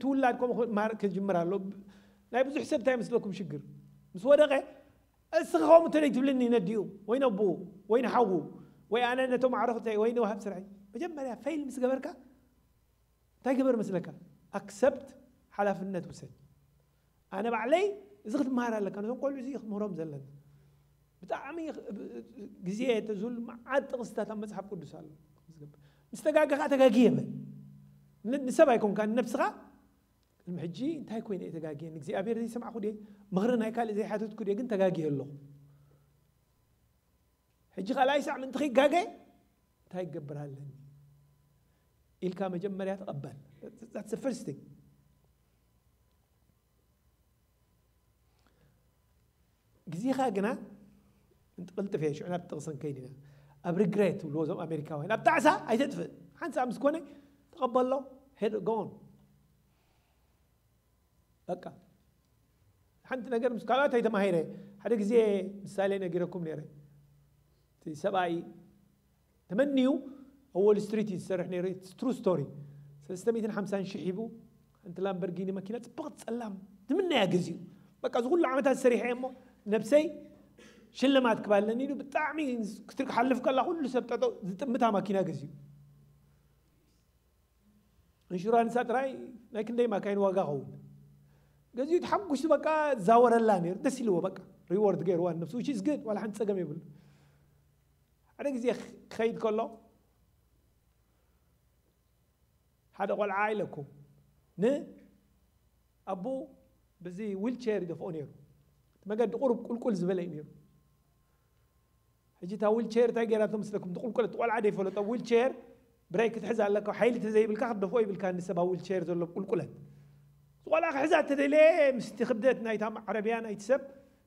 ትውላድ ከምኡ ክጅምር ኣሎ። ናይ ብዙሕ ሰብ እንታይ ምስለኩም ሽግር? ምስ ወደቀ እስኻ ከምኡ እንተደይ ትብልኒ ነዲኡ ወይ ነብኡ ወይ ንሓዉ ወይ ኣነ ነቶም ኣዕሩኽተይ ወይ ንወሃብ ስርሐይ። መጀመርያ ፌል ምስ ገበርካ እንታይ ግበር መስለካ? ኣክሰፕት ሓላፍነት ውሰድ። ኣነ ባዕለይ እዚ ክትመሃር ኣለካ፣ ነዞም ቆልዑ እዚ ክትምህሮም ዘለና ብጣዕሚ ግዜ ተዝህሉ መዓት ጥቕስታት ኣብ መፅሓፍ ቅዱስ ኣሎ። ምስ ተጋገኻ ተጋጊየ በል። ንሰብ ኣይኮንካ ንነብስኻ ቅድሚ ሕጂ እንታይ ኮይነ እየ ተጋጊየ? ንእግዚኣብሔር ዘይሰማዕኩ ድየ? ምኽሪ ናይ ካልእ ዘይሓተትኩ ድየ? ግን ተጋጊየ ኣለኹ። ሕጂ ካልኣይ ሳዕ ምእንቲ ከይጋገ እንታይ ክገብር ኣለኒ ኢልካ መጀመርያ ተቐበል። That's the first thing። ግዜኻ ግና እንጥቕልጥፍ እየ ሽዑ ናብ ጥቕስን ከይድ ኢና ኣብ ሪግሬት ትብልዎ እዞም ኣሜሪካውያን ኣብ ጣዕሳ ኣይተጥፍእ። ሓንሳብ ምስ ኮነ ተቐበሎ። ሄድ ጎን በቃ ሓንቲ ነገር ምስ ካልኦት ኣይተማሂረ። ሓደ ግዜ ምሳሌ ነጊረኩም ነይረ። እቲ ሰብኣይ ተመንዩ ኣብ ዎል ስትሪት እዩ ዝሰርሕ ነይሩ። ትሩ ስቶሪ። ሰለስተ ሚእትን ሓምሳን ሺሕ ሂቡ ሓንቲ ላምበርጊኒ መኪና ጽብቕቲ ጸላም ዝምነያ ገዚኡ። በቃ እዚ ኩሉ ዓመታት ሰሪሐ እሞ ነብሰይ ሽልማት ክባለኒ ኢሉ ብጣዕሚ ክትሓልፍ ከላ ኩሉ ሰብ ጠጠው ዝጥምታ ማኪና ገዚኡ። ኢንሹራንሳ ጥራይ ናይ ክንደይ ማካይን ዋጋ ኸውን ገዚኡ ተሓጉሱ በቃ ዛወረላ ነይሩ። ደስ ኢልዎ በቃ ሪዎርድ ገይርዋ ነብሱ which is good ዋላ ሓንቲ ጸገም የብሉ። ሓደ ግዜ ክኸይድ ከሎ ሓደ ቆልዓ ኢለኩም ን ኣቦኡ ብዚ ዊልቸር ይደፍኦ ነይሩ። እቲ መገዲ ቁሩብ ቁልቁል ዝበለ እዩ ነይሩ። ሕጂ እታ ዊልቸር እንታይ ገይራቶ ምስለኩም? ትቁልቁለት ቆልዓ ደይፈለጦ ዊልቸር ብሬክ ክትሕዝ ኣለካ። ሓይሊ ተዘይብልካ ክትደፍኦ ይብልካ ንሰብ ኣብ ዊልቸር ዘሎ ቁልቁለት። እዚ ቆልዓ ክሕዛ ተደልየ ምስቲ ክብደት ናይታ ዓረብያ ናይቲ ሰብ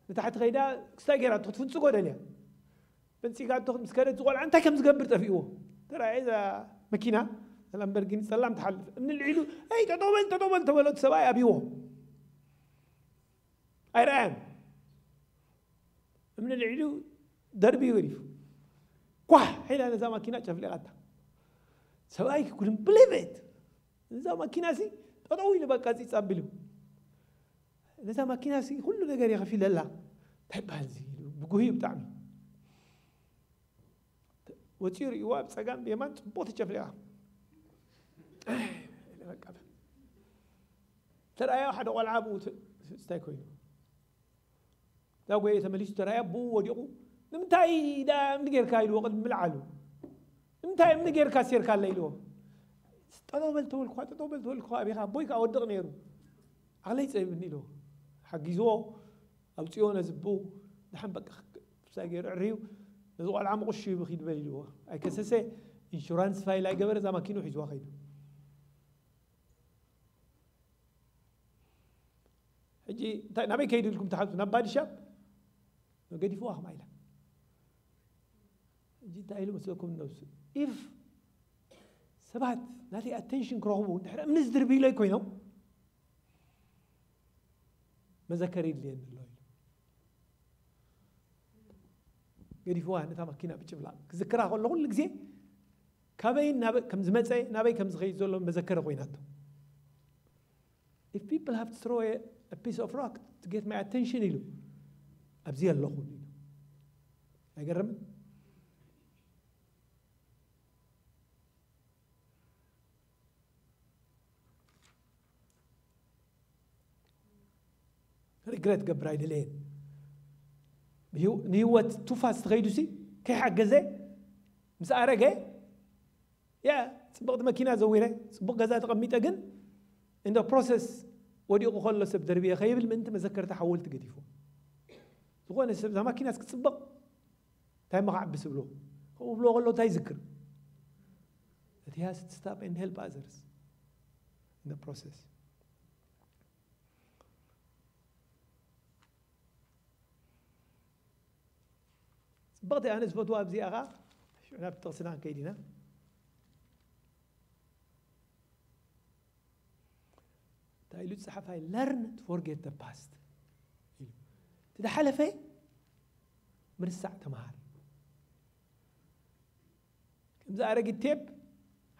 ንታሕቲ ከይዳ ክስታይ ገይራቶ ክትፍንጽጎ ደልያ። ፈንጺጋቶ ምስ ከደት እዚ ቆልዓ እንታይ ከም ዝገብር ጠፊእዎ። ተራእየ እዛ መኪና ላምበርጊኒ ጸላም ትሓልፍ እምኒ ልዒሉ ኣይ ጠጠው በል ጠጠው በል ተበሎ እቲ ሰብኣይ ኣብይዎ ኣይረኣያን። እምኒ ልዒሉ ደርቢዩ ገዲፉ ኳሕ ሒላ ነዛ ማኪና ጨፍሊቓታ። ሰብኣይ ክጉድም ብሌቤት እዛ ማኪና ሲ ጠጠው ኢሉ በቃ ፂፅ ኣቢሉ ነዛ ማኪና ሲ ኩሉ ነገር የኸፊለላ እንታይ ይበሃል እዚ ብጉህዩ ብጣዕሚ ወፂኡ ርእይዋ ብፀጋም ብየማን ፅቡቅ ተጨፍሊቓ ተረኣዮ ሓደ ቆልዓ ብኡ እንታይ ኮይኑ ዳጎየ ተመሊሱ ተራያ ብኡ ወዲቑ ንምንታይ ዳ እምኒ ጌርካ ኢልዎ ቅድሚ ምልዓሉ ንምንታይ እምኒ ጌርካ ሴርካ ኣለ ኢልዎ ጠጠው በል ተበልኩ ጠጠው በል ተበልኩ ኣቤኻ ኣቦይ ከዓ ወድቕ ነይሩ ዓቕለይ ፀቢብኒ ኢልዎ ሓጊዝዎ ኣውፅዮ ነዚ ብኡ። ደሓን በቃ ሳይ ገይሩ ዕርዩ፣ ነዚ ቆልዓ ምቑሽ ይብኺድ በል ኢልዎ። ኣይከሰሰ፣ ኢንሹራንስ ፋይል ኣይገበረ፣ እዛ ማኪኑ ሒዝዋ ከይዱ። ሕጂ እንታይ ናበይ ከይዱ ኢልኩም ትሓቱ? ናብ ባዲሻ ገዲፍዋ ከማ ኢላ። ሕጂ እንታይ ኢሉ መስለኩም ነብሱ? ኢፍ ሰባት ናተይ ኣቴንሽን ክረኽቡ ድሕሪ እምኒ ዝድርብዩለይ ኮይኖም፣ መዘከሪ ይድልየኒ ኣሎ ኢሉ። ገዲፍዋ ነታ ማኪና ብጭብላቕ ክዝክራ ከሎ ኩሉ ግዜ ካበይ ናበ ከም ዝመፀ፣ ናበይ ከም ዝኸይድ ዘሎ መዘከሪ ኮይናቶ። If people have to throw a, a piece of rock to get my attention ኢሉ፣ ኣብዚ ኣለኹ ኢሉ። ኣይገርምን? ሪግሬት ገብር ኣይደለየን። ብህይወ-፣ ንህይወት ቱ ፋስት ከይዱሲ ከይሓገዘ ምስ ኣረገ፣ ያ፣ ጽብቕቲ መኪና ዘዊረ፣ ጽቡቕ ገዛ ተቐሚጠ፣ ግን እንደ ፕሮሰስ ወዲቑ ከሎ ሰብ ደርብየ ከይብል ምእንቲ መዘከርታ ሓወልቲ ገዲፎ። ዝኾነ ሰብ እዛ ማኪናስ ክጽብቕ እንታይ እሞ ክዓቢ ዝብሎ? ከምኡ ብሎ ከሎ እንታይ ይዝክር? That he has to stop and help others in the process። ጽብቕቲ ኣነ ዝፈትዋ ኣብዚኣ ኸዓ፣ ሽዑ ናብ ጥቕስና ክንከይድ ኢና። እንታይ ኢሉ ዝጸሓፋይ? Learn to forget the past ኢሉ። እቲ ዝሓለፈ ምርሳዕ ተምሃር። ከምዚ ኣረጊት ቴፕ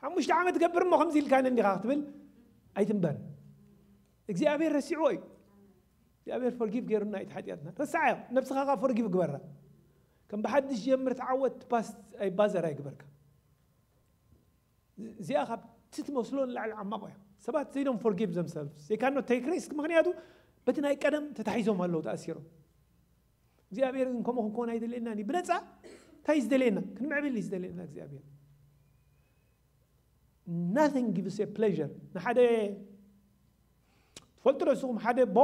ሓሙሽተ ዓመት ገብር እሞ ከምዚ ኢልካኒ እንዲኻ ክትብል ኣይትንበር። እግዚኣብሔር ረሲዕዎ እዩ። እግዚኣብሔር ፎርጊቭ ገይሩና እዩ እቲ ሓጢኣትና። ረስዓዮ፣ ነብስኻ ኸኣ ፎርጊቭ ግበራ። ከም ብሓድሽ ጀምር፣ ተዓወት፣ ፓስት ኣይባዘር ኣይግበርካ። እዚኣ ካብቲ ትመስሎ ንላዕሊ ዓማቕ እያ። ሰባት they don't forgive themselves, they cannot take risk፣ ምኽንያቱ በቲ ናይ ቀደም ተታሒዞም ኣለዉ ተኣሲሮም። እግዚኣብሔር ግን ከምኡ ክንከውን ኣይደልየናን እዩ። ብነጻ እንታይ እዩ ዝደልየና? ክንምዕብል እዩ ዝደልየና እግዚኣብሔር። Nothing gives a pleasure። ንሓደ ትፈልጡ ዶ ንስኹም? ሓደ ኣቦ፣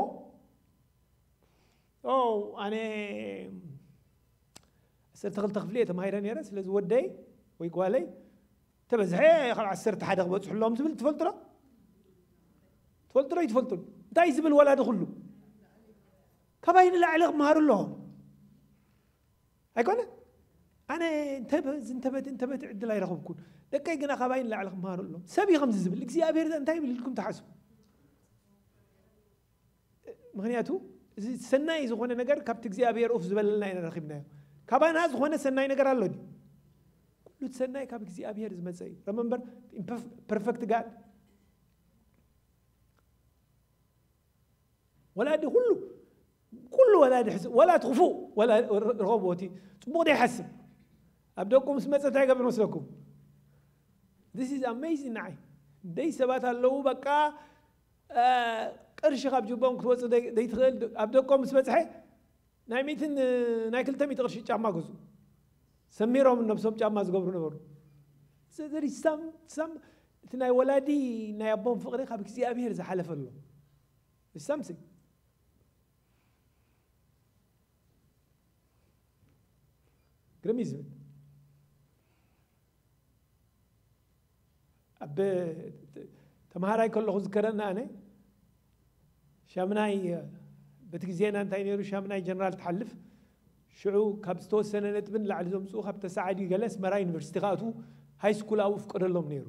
ኦ፣ ኣነ ዓሰርተ ክልተ ክፍሊ እየ ተማሂረ ነይረ፣ ስለዚ ወደይ ወይ ጓለይ ተበዝሐ ካብ ዓሰርተ ሓደ ክበጽሑ ኣለዎም ዝብል ትፈልጡ ዶ? ትፈልጡ ዶ ይትፈልጡን? እንታይ ዝብል ወላዲ ኩሉ? ካባይ ንላዕሊ ክመሃሩ ኣለዎም። ኣይኮነ? ኣነ እንተበ-፣ እንተበቲ፣ እንተበቲ ዕድል ኣይረኸብኩን። ደቀይ ግና ካባይ ንላዕሊ ክመሃሩ ኣለዎም። ሰብ እዩ ከምዚ ዝብል። እግዚኣብሔር እንታይ ይብል ኢልኩም ትሓስቡ? ምኽንያቱ እዚ ሰናይ ዝኾነ ነገር ካብቲ እግዚኣብሔር ኡፍ ዝበለልና ኢና ረኺብናዮ። ካባና ዝኾነ ሰናይ ነገር ኣሎ ድዩ? ኩሉ እቲ ሰናይ ካብ እግዚኣብሔር ዝመጸ እዩ። ረመምበር፣ ፐርፌክት ጋድ። ወላዲ ኩሉ፣ ኩሉ ወላዲ ሕዚ፣ ወላ እቲ ክፉእ፣ ወላ ር-፣ ርኸብዎ፣ እቲ ጽቡቕ ዘይሓስብ። ኣብ ደቁ ምስ መጸ እንታይ ይገብር መስለኩም? This is amazing ንዓይ። ደይ ሰባት ኣለዉ፣ በቃ፣ እ፣ ቅርሺ ካብ ጅቦም ክትወጽእ ደይ-፣ ደይትኽእል፣ ኣብ ደቆም ምስ በጽሐ ናይ ሚእትን ናይ ክልተ ሚእቲ ቅርሺ ጫማ ገዝኡ። ሰሚሮም ነብሶም ጫማ ዝገብሩ ነበሩ። So there is some፣ some፣ እቲ ናይ ወላዲ ናይ ኣቦም ፍቕሪ ካብ እግዚኣብሔር ዝሓለፈ ኣሎ። It's something። ግርም እዩ ዝብል። ኣብ ተምሃራይ ከለኹ ዝከረኒ ኣነ ሻምናይ፣ በቲ ግዜና እንታይ ነይሩ፣ ሻምናይ ጀነራል ትሓልፍ፣ ሽዑ ካብ ዝተወሰነ ነጥቢ ንላዕሊ ዘምጽኡ ካብ ተሰዓዲ ገለ ኣስመራ ዩኒቨርሲቲ ክኣትዉ ሃይ ስኩል ኣብኡ ፍቀደሎም ነይሩ።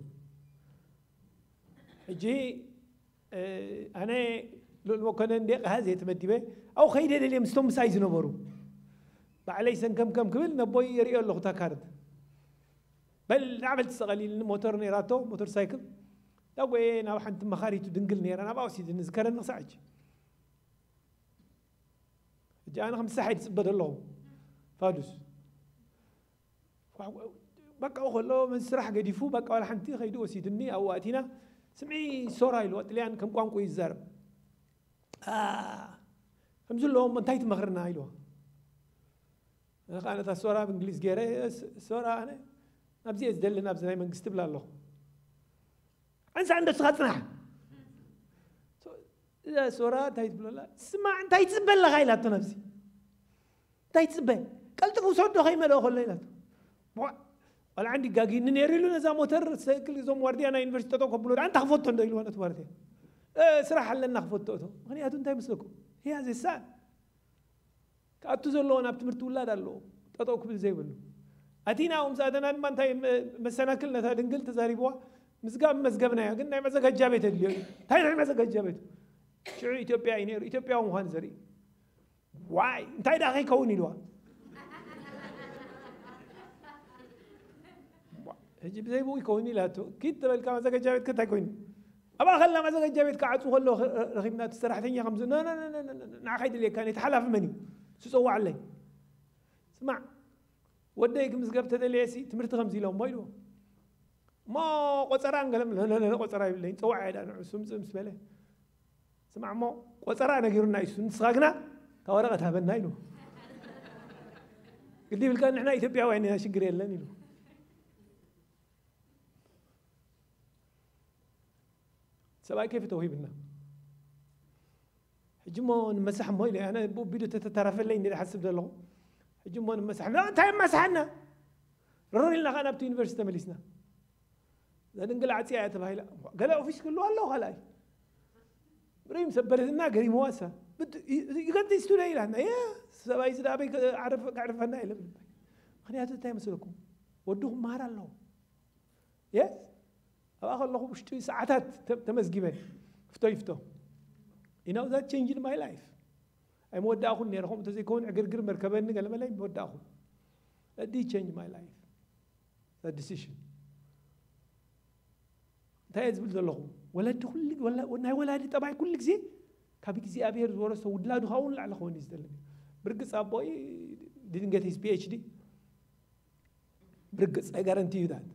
ሕጂ፣ እ፣ ኣነ ልኡል መኮነን እንዴ ቃሃ ዘይተመዲበ ኣብኡ ከይደ ደልየ ምስቶም ምሳይ ዝነበሩ ባዕለይ ሰንከምከም ክብል ነቦይ የርእዮ ኣለኹ እታ ካርድ። በል ንዓ በል ትሰቐል ኢልኒ። ሞተር ነይራቶ፣ ሞተር ሳይክል። ዳጎየ ናብ ሓንቲ መኻሪቱ ድንግል ነይራ፣ ናብኣ ወሲድኒ ዝከረኒ ክሳዕ ሕጂ። ሕጂ ኣነ ከም ሳሕ ይጽበ ዘለኹ ፋዱስ። በቃ ከሎ መዚ ስራሕ ገዲፉ በቃ ዋላ ሓንቲ ከይዱ ወሲድኒ ኣብኡ ኣቲና። ስምዒ ሶራ ኢልዋ፣ ጥልያን ከም ቋንቋ ይዛረብ። ኣ፣ ከምዚ ኣለዎ እሞ እንታይ ትመኽርና ኢልዋ። ኣነ ከዓ ነታ ሶራ ብእንግሊዝ ገይረ፣ ስ-፣ ሶራ ኣነ ናብዚ እየ ዝደሊ፣ ናብዚ ናይ መንግስቲ እብላ ኣለኹ። ኣንሳ እንዶ ስኻ ጽናሕ። እዛ ሶራ እንታይ ትብለላ? ስማዕ፣ እንታይ ትጽበ ኣለኻ? ኢላቶ ነብሲ። እንታይ ትጽበ? ቀልጥፍ ውሰዶ ከይመልኦ ከሎ ኢላቶ። ቧ፣ ቆልዓ እንዲ ጋጊኒ ነይሩ ኢሉ ነዛ ሞተር ሳይክል እዞም ዋርድያ ናይ ዩኒቨርሲቲ ጠጠው ከብሎ፣ ኣንታ ክፈቶ እንዶ ኢልዎ ነቲ ዋርድያ። እ፣ ስራሕ ኣለና ክፈቶ እቶ። ምኽንያቱ እንታይ መስለኩም? ህያ ዘሳን ክኣቱ ዘለዎ ናብ ትምህርቲ ውላድ ኣለዎ። ጠጠው ክብል ዘይብሉ። ኣቲና፣ ምስ ኣተና ድማ እንታይ መ-፣ መሰናክል ነታ ድንግል ተዛሪብዋ፣ ምስጋብ መዝገብናዮ፣ ግን ናይ መዘጋጃ ቤት ኣድልዮ እዩ። እንታይ ናይ መዘጋጃ ቤት? ሽዑ ኢትዮጵያ እዩ ነይሩ። ኢትዮጵያዊ ምዃኑ ዘርኢ። ዋይ፣ እንታይ ደኣ ከይከውን ኢልዋ። ሕጂ ብዘይ ብኡ ይከውን ኢላቶ። ኪድ ተበልካ መዘጋጃ ቤት እንታይ ኮይኑ? ኣብ ኣኸልና መዘጋጃ ቤት ክዓጹ ከሎ ረ-፣ ረኺብና እቲ ሰራሕተኛ ከምዚ፣ "ኖ፣ ኖ፣ ኖ፣ ኖ፣ ኖ፣ ኖ፣ ንዓኻ ኣይድልየካን፣ እቲ ሓላፊ መን እዩ? ስጸዋዓለይ። ስማዕ፣ ወደይ ክምዝገብ ተደልየሲ ትምህርቲ ከምዚ ኢሎሞ" ኢልዎ። እሞ ቆጸራን ገለም፣ "ኖ፣ ኖ፣ ኖ፣ ኖ፣ ቆጸራ ይብለኝ፣ ጸዋዕ እየ ዳ ንዑ፣ ስምጽእ" ምስ በለ፣ "ስማዕ እሞ ቆጸራ ነጊሩና እዩ፣ ንስኻ ግና እታ ወረቐት ሃበና" ኢልዎ። "ግዲ ይብልካ፣ ንሕና ኢትዮጵያውያን ኢና፣ ሽግር የለን" ኢልዎ። ሰብኣይ ኬፍ ተውሂብና። ሕጂ እሞ ንመሳሕ እሞ ኢለ፣ ኣነ ብኡ ቢዱ ተተተረፈለይ እንደ ሓስብ ዘለኹ። ሕጂ እሞ ንመሳሕ፣ ና፣ እንታይ መሳሕና? ርር ኢልና ከኣ ናብቲ ዩኒቨርሲቲ ተመሊስና። እዛ ድንግል ዓጽያ እያ ተባሂላ። ገለ ኦፊስ ክህልዋ ኣለዎ ካልኣይ። ርኢም ሰበረትና ገሪምዋ እሳ። ብት-፣ ይ-፣ ይገዲ ስቱዲዮ ኢላትና። የ፣ ሰብኣይ እዚ ዳበይ ከ-፣ ዓረፈ-፣ ከዕርፈና የለ ብልባይ። ምኽንያቱ እንታይ መስለኩም? ወዱ ክመሃር ኣለዎ። የስ፣ ኣብኣ ከለኹ ውሽጢ ሰዓታት ተ-፣ ተመዝጊበ። ፍቶ ይፍቶ። You know, that changed my life. ኣይመወዳእኹን ነይረ። ከምኡ እንተዘይከውን ዕግርግር መርከበኒ ገለመለ ኣይመወዳእኹን። That did change my life. That decision. እንታይ እየ ዝብል ዘለኹ? ወለዲ ኩሉ፣ ወላ-፣ ናይ ወላዲ ጠባይ ኩሉ ግዜ ካብ እግዚኣብሔር ዝወረሶ ውላዱ ካብኡ ንላዕሊ ክኸውን እዩ ዝደሊ። ብርግጽ ኣቦይ didn't get his ፒ ኤች ዲ። ብርግጽ፣ I guarantee you that።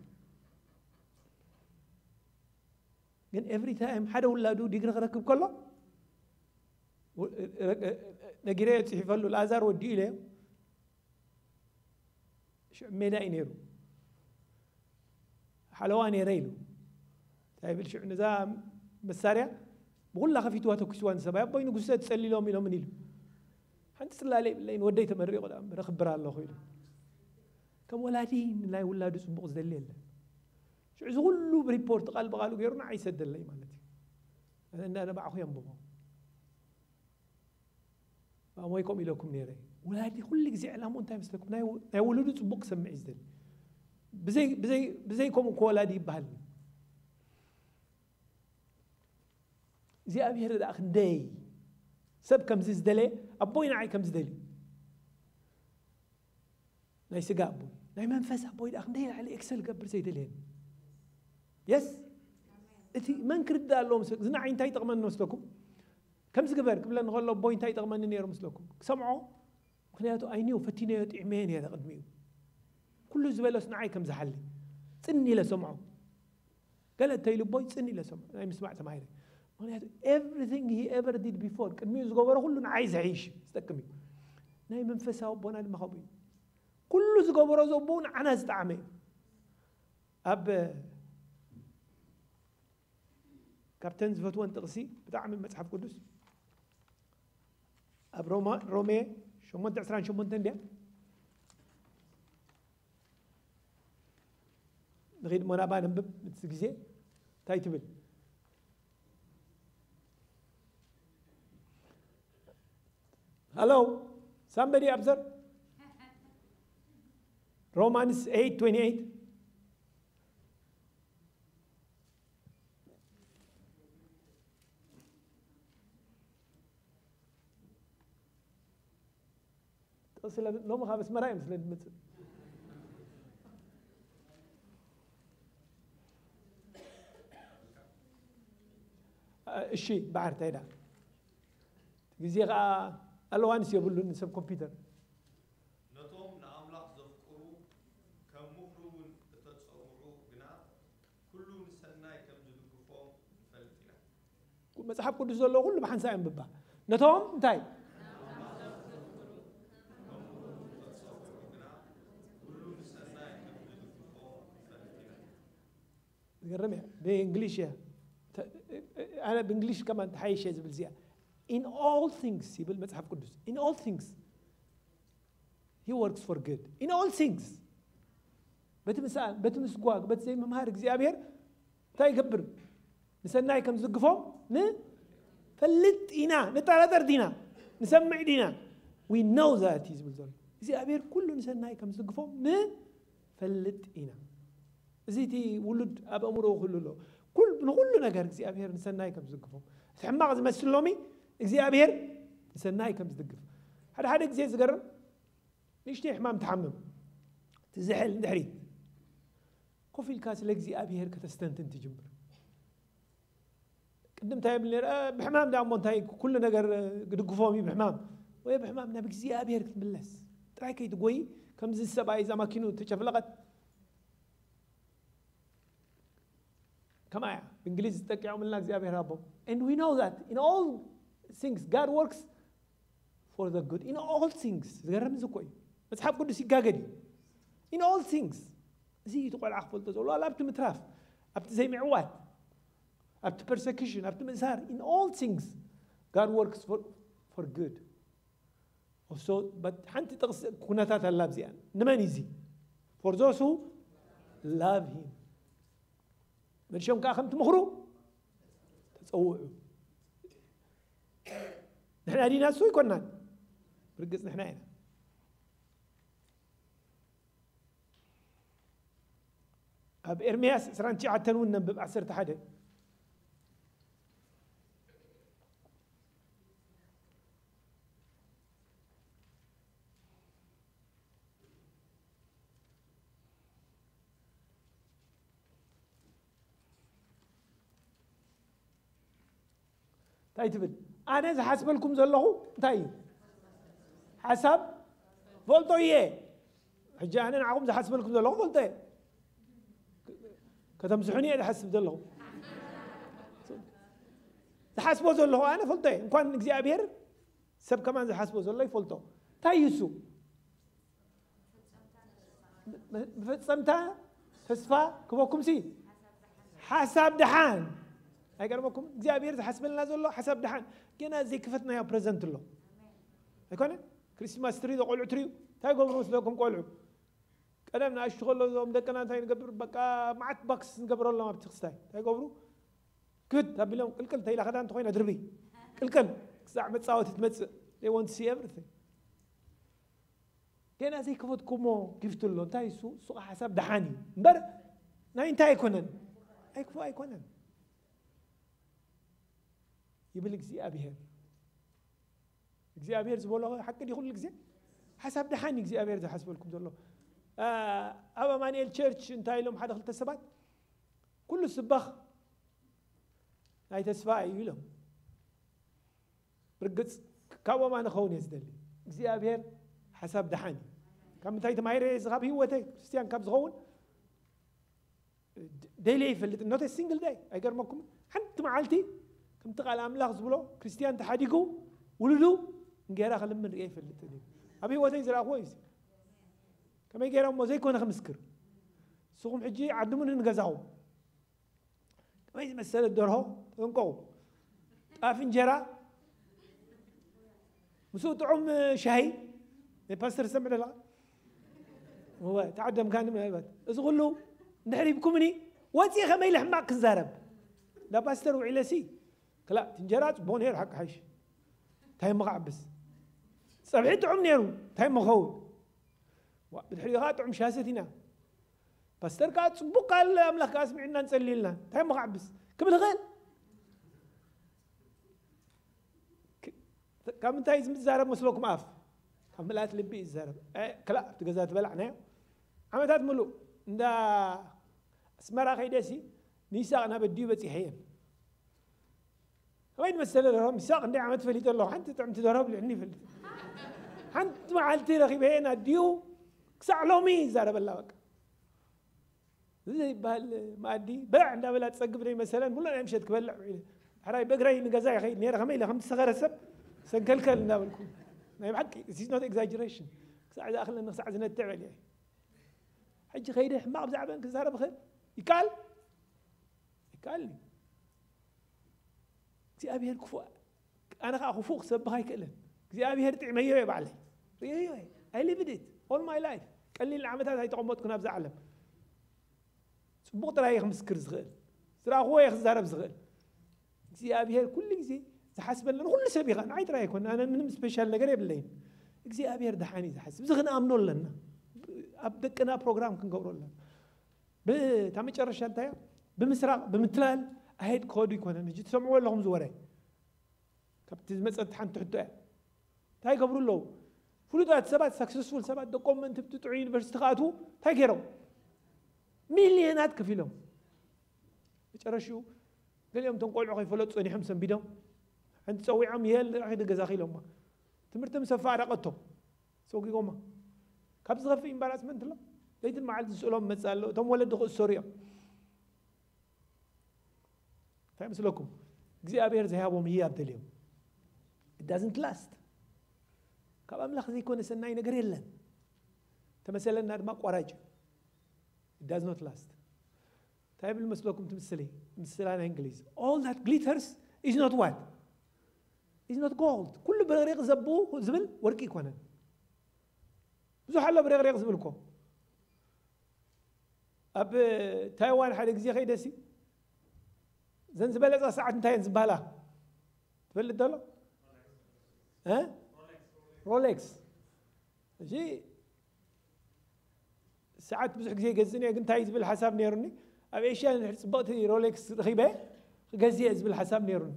ግን every time ሓደ ውላዱ ዲግሪ ክረክብ ከሎ፣ ወ-፣ ረ-፣ ነጊረዮ ጽሒፈሉ፣ ላዛር ወዲኡ ኢለዮ። ሽዑ ሜዳ እዩ ነይሩ። ሓለዋ ነይረ ኢሉ። እንታይ ይብል ሽዑ፣ ነዛ መሳርያ ብኹላ ከፊትዋ ተኩስዋ ንሰብኣይ፣ "ኣቦይ ንጉሰ ትጸልሎም ኢሎምን" ኢሉ። "ሓንቲ ጽላለ የብለይን፣ ወደይ ተመሪቑ ደኣ እምበር፣ እኽብር ኣለኹ" ኢሉ። ከም ወላዲ ንናይ ውላዱ ጽቡቕ ዝደሊ የለን። ሽዑ እዚ ኩሉ ሪፖርት ቃል ብቃሉ ገይሩ ንዓይ ይሰደለይ ማለት እዩ። ኣነ እንዳነባዕኹ የንብቦ። ማሞይ ከምኡ ኢለኩም ነይረ። ወላዲ ኩሉ ግዜ ዕላምኡ እንታይ መስለኩም? ናይ ወ-፣ ናይ ወለዱ ጽቡቕ ክሰምዕ እዩ ዝደሊ። ብዘይ፣ ብዘይ፣ ብዘይ ከምኡ እኮ ወላዲ ይበሃል። እግዚኣብሔር ደኣ ክንደይ ሰብ ከምዚ ዝደለየ፣ ኣቦይ ንዓይ ከምዚ ደልዩ። ናይ ስጋ ኣቦይ፣ ናይ መንፈስ ኣቦይ ደኣ ክንደይ ላዕሊ ኤክሰል ገብር ዘይደልየኒ። የስ? እቲ መን ክርዳእ ኣለዎ መስለኩም? እዚ ንዓይ እንታይ ይጠቕመኒ መስለኩም? ከምዚ ግበር ክብለኒ ከሎ ኣቦይ እንታይ ይጠቕመኒ ነይሩ መስለኩም? ክሰምዖ። ምኽንያቱ ኣይኒዮ ፈቲነዮ ጥዕመዮ ነይረ ቅድሚኡ። ኩሉ ዝበሎስ ንዓይ ከም ዝሓሊ። ጽን ኢለ ሰምዖ። ገለ እንተኢሉ ኣቦይ ጽን ኢለ ሰምዖ። ናይ ምስማዕ ተማሂረ። ምኽንያቱ everything he ever did before፣ ቅድሚኡ ዝገበሮ ኩሉ ንዓይ ዘሕይሽ ዝጠቅም እዩ። ናይ መንፈሳዊ ኣቦና ድማ ከምኡ እዩ። ኩሉ ዝገበሮ ዘቦኡ ንዓና ዝጠዓመ እዩ። ኣብ ካብተን ዝፈትወን ጥቕሲ ብጣዕሚ መጽሓፍ ቅዱስ ኣብ ሮማ-፣ ሮሜ ሸሞንተ ዕስራን ሸሞንተን እንድያ። ንኺድ እሞ ናብኣ ነንብብ። እቲ ግዜ እንታይ ትብል? Hello? Somebody observe? Romans eight twenty-eight. ጥቕሲ ለ-፣ ሎሚ ካብ ኣስመራ እዮም ስለ ዝመጽእ። እሺ፣ በዓር እንታይ ደኣ? ግዜ ኸኣ ኣለዋንስ የብሉን ሰብ ኮምፒውተር። ነቶም ንኣምላኽ ዘፍቅሩ ከም ምኽሩ እውን እተጸውዑ ግና ኩሉ ንሰናይ ከም ዝድግፎም ንፈልጥ ኢና። መጽሓፍ ቅዱስ ዘሎ ኩሉ ብሓንሳእ የንብባ። ነቶም እንታይ? ዝገርም እያ። ብእንግሊሽ እያ። ተ-፣ ኣነ ብእንግሊሽ ከማን ተሓይሸ ዝብል እዚኣ። In all things ይብል መጽሓፍ ቅዱስ። In all things he works for good. In all things በቲ ምስኣል፣ በቲ ምስጓግ፣ በቲ ዘይምምሃር እግዚኣብሔር እንታይ ይገብር? ንሰናይ ከም ዝድግፎም ንፈልጥ ኢና። ንጠራጠር ዲና? ንሰምዕ ዲና? We know that እዩ ዝብል ዘሎ እግዚኣብሔር ኩሉ ንሰናይ ከም ዝድግፎም ንፈልጥ ኢና። እዚ እቲ ውሉድ ኣብ ኣእምሮ ክህሉ ኣሎ። ኩል ንኩሉ ነገር እግዚኣብሔር ንሰናይ ከም ዝድግፎም፣ እቲ ሕማቕ ዝመስል ሎሚ እግዚኣብሔር ንሰናይ ከም ዝድግፍ። ሓደ ሓደ ግዜ ዝገርም፣ ንእሽተይ ሕማም ትሓምም፣ ትዝሕል ንድሕሪት፣ ኮፍ ኢልካ ስለ እግዚኣብሔር ከተስተንትን ትጅምር። ቅድም እንታይ የብል ነይረ? "እ፣ ብሕማም ደኣ እሞ እንታይ ኩሉ ነገር፣ እ፣ ክድግፎም እዩ ብሕማም?" ወይ ብሕማም ናብ እግዚኣብሔር ክትምለስ ጥራይ ከይትጎይ። ከምዚ ሰብኣይ እዛ ማኪኑ ተጨፍለቐት ከምኣ እያ። ብእንግሊዝ ጠቂዖምልና እግዚኣብሔር ኣቦም። And we know that in all things God works for the good. In all things። ዝገርም እዚ እኮ እዩ። መጽሓፍ ቅዱስ ይጋገድ እዩ። In all things። እዚ እዩ እቲ ቆልዓ ክፈልጦ ዘለዎ። ኣብቲ ምትራፍ፣ ኣብቲ ዘይምዕዋት፣ ኣብቲ persecution፣ ኣብቲ ምእሳር፣ in all things God works for, for good. So, but ሓንቲ ጥቕሲ ኩነታት ኣላ ኣብዚኣ። ንመን እዩ እዚ? For those who love him. መድሾም ከዓ ከምቲ ምኽሩ ተጸውዑ። ንሕና ዲና እሱ ኣይኮናን። ብርግጽ ንሕና ኢና። ኣብ ኤርምያስ ዕስራን ትሽዓተን እውን ነንብብ፣ ዓሰርተ ሓደ። እንታይ ትብል? ኣነ ዝሓስበልኩም ዘለኹ እንታይ እዩ? ሓሳብ ፈልጦ እየ። ሕጂ ኣነ ንዓኹም ዝሓስበልኩም ዘለኹ ፈልጦ እየ። ከተምስሑኒ እየ ዝሓስብ ዘለኹ። ዝሓስቦ ዘለኹ ኣነ ፈልጦ እየ። እንኳን እግዚኣብሔር ሰብ ከማን ዝሓስቦ ዘሎ ይፈልጦ። እንታይ እዩ እሱ? መፈጸምታ ተስፋ ክበኩም ሲ ሓሳብ ደሓን። ኣይገርመኩም? እግዚኣብሔር ዝሓስበልና ዘሎ ሓሳብ ደሓን። ገና ዘይከፈትናዮ ፕረዘንት ኣሎ። ኣይኮነ? ክሪስማስ ትሪ፣ ቆልዑ ትሪኡ እንታይ ገብሩ መስለኩም? ቆልዑ ቀደም ንኣሽቱ ከሎ እዞም ደቅና እንታይ ንገብር? በቃ መዓት ባክስ ንገብረሎም ኣብቲ ክስታይ። እንታይ ገብሩ? ክድ ኣቢሎም ቅልቅል ተይላ ክዳን እንተኾይና ድርቢ። ቅልቅል ክሳዕ መጻወቲ ትመጽእ። They want to see everything። ገና ዘይከፈትኩሞ ጊፍት ኣሎ። እንታይ እሱ? እሱ ሓሳብ ደሓን እዩ። እምበር ናይ እንታይ ኣይኮነን? ኣይክፉ ኣይኮነን። ይብል እግዚኣብሔር። እግዚኣብሔር ዝበሎ ሓቂ ድዩ ኩሉ ግዜ? ሓሳብ ደሓን እዩ እግዚኣብሔር ዝሓስበልኩም ዘሎ። አ፣ ኣብ ኣማኑኤል ቸርች እንታይ ኢሎም ሓደ ክልተ ሰባት? "ኩሉ ስባኽ ናይ ተስፋ እዩ" ኢሎም። ብርግጽ ካብኦም ኣነ ክኸውን እየ ዝደሊ። እግዚኣብሔር ሓሳብ ደሓን እዩ። ካብ ምንታይ ተማሂረ እዚ ካብ ህይወተይ ክርስትያን ካብ ዝኸውን ደይለ ይፈልጥ፣ not a single day። ኣይገርመኩም? ሓንቲ መዓልቲ ከምቲ ቃል ኣምላኽ ዝብሎ ክርስትያን ተሓዲጉ ውሉዱ እንጌራ ክልምን ርእየ ይፈልጥ። ኣብ ህይወተይ ዝረኣኽዎ እዩ። ከመይ ገይሮም እሞ ዘይኮነ ክምስክር? ንስኹም ሕጂ ዓድሙኒ ንገዛኹም። ከመይ ዝመሰለ ደርሆ ተንቀው፣ ጣፍ እንጀራ፣ ምስኡ ጥዑም ሻሂ። ናይ ፓስተር ዝሰምዕ ደለኻ? እወ፣ ተዓደምካኒ ምናልባት። እዚ ኩሉ እንድሕር ሂብኩምኒ፣ ወፂኤ ከመይ ኢለ ሕማቕ ክዛረብ? እንዳ ፓስተር ውዒለሲ፣ ክላእ፣ እቲ እንጀራ ፅቡቕ ነይሩ፣ ሓቂ ሓይሽ። እንታይ እሞ ክዓብስ? ፀብሒ ጥዑም ነይሩ፣ እንታይ እሞ ክኸውን? ዋ፣ ብድሕሪኡ ከዓ ጥዑም ሻሂ ሰቲና። ፓስተር ከዓ ፅቡቕ ቃል ኣምላኽ ከዓ ኣስሚዑና፣ ንፀልይልና። እንታይ እሞ ክዓብስ? ክብል ይኽእል? ክ-፣ ካብ ምንታይ ዝዛረብ መስለኩም ኣፍ? ካብ ምልኣት ልቢ እዩ ዝዛረብ። እ፣ ክላእ ኣብቲ ገዛ ትበላዕናዮ። ዓመታት ምሉእ እንዳ ኣስመራ ከይደሲ ንይስሃቅ ናብ ኣዲኡ በጺሐ እየን። ከመይ ዝመሰለ ደርሆ፣ ይስሃቅ ክንደይ ዓመት ፈሊጠ ኣለኹ። ሓንቲ ጥዕምቲ ደርሆ ብልዕኒ ይፈልጥ። ሓንቲ መዓልቲ ረኺበ እየን ኣዲኡ ክሳዕ ሎሚ ይዛረበላ በቃ። እዚ ዘይበሃል መኣዲ ብላዕ እንዳበላ ትጸግብ ደይ መሰለን፣ ሙሉእ ናይ ምሸት ክበልዕ ውዒለ። ሕራይ ብእግረይ ንገዛ ይኸይድ ነይረ፣ ከመይ ኢለ ከምቲ ሰኸረ ሰብ ሰንከልከል እንዳበልኩ። ናይ ብሓቂ፣ this is not exaggeration። ክሳዕ ዝኣኽለኒ፣ ክሳዕ ዝነትዕ በሊዐ። ሕጂ ከይደ ሕማቕ ብዛዕባን ክዛረብ እኽእል? ይከኣል? ይከኣል እዩ። እግዚኣብሔር ክፉእ ኣነ ከዓ ክፉእ ክሰብኽ ኣይክእልን እግዚኣብሔር ጥዕመዮ እየ ባዕለይ ርእዮ እየ I lived it all my life ቀሊል ዓመታት ኣይተቐመጥኩ ናብዛ ዓለም ፅቡቕ ጥራይ እየ ክምስክር ዝኽእል ዝረኣኽዎ እየ ክዛረብ ዝኽእል እግዚኣብሔር ኩሉ ግዜ ዝሓስበለ ንኩሉ ሰብ ኢኻ ንዓይ ጥራይ ኣይኮን ኣነ ምንም ስፔሻል ነገር የብለይን እግዚኣብሔር ደሓን እዩ ዝሓስብ እዚ ክንኣምኖ ኣለና ኣብ ደቅና ፕሮግራም ክንገብሮ ኣለና ብታ መጨረሻ እንታይ እያ ብምስራቕ ብምትላል ኣሄድ ክኸዱ ይኮነን ሕጂ ትሰምዕዎ ኣለኹም ዝወረ ካብቲ ዝመፀት ሓንቲ ሕቶ እያ እንታይ ይገብሩ ኣለዉ ፍሉጣት ሰባት ሳክሰስፉል ሰባት ደቆም ምእንቲ ብትጥዑ ዩኒቨርሲቲ ክኣትዉ እንታይ ገይሮም ሚልዮናት ከፊሎም መጨረሽኡ ገሊኦም እቶም ቆልዑ ከይፈለጡ ፀኒሖም ሰንቢዶም ሓንቲ ፀዊዖም የል ራኺ ገዛኺ ኢሎማ ትምህርቲ ምስ ኣፋረቀቶ ሰጒጎማ ካብ ዝኸፍእ ኢምባራስመንት ኣሎ ለይትን መዓልቲ ዝስእሎም መፅእ ኣሎ እቶም ወለዲ ክእሰሩ እዮም እንታይ ምስለኩም እግዚኣብሔር ዘይሃቦም ህያብ ደልዮም it doesn't last ካብ ኣምላኽ ዘይኮነ ሰናይ ነገር የለን ተመሰለና ድማ ኣቋራጭ እዩ it does not last እንታይ ብል መስለኩም ትምስሊ ምስላ ናይ እንግሊዝ all that glitters is not what is not gold ኩሉ ብርቕሪቕ ዘብኡ ዝብል ወርቂ ይኮነን ብዙሕ ኣሎ ብርቕሪቕ ዝብል እኮ ኣብ ታይዋን ሓደ ግዜ ከይደሲ ዘን ዝበለፃ ሰዓት እንታይ እየን ዝበሃላ ትፈልጥ ዶ ኣሎ ሮሌክስ እዚ ሰዓት ብዙሕ ግዜ ይገዝእ እየ ግን እንታይ ዝብል ሓሳብ ነይሩኒ ኣብ ኤሽያ ንድሕር ፅብቕቲ ሮሌክስ ረኺበ ክገዝእ እየ ዝብል ሓሳብ ነይሩኒ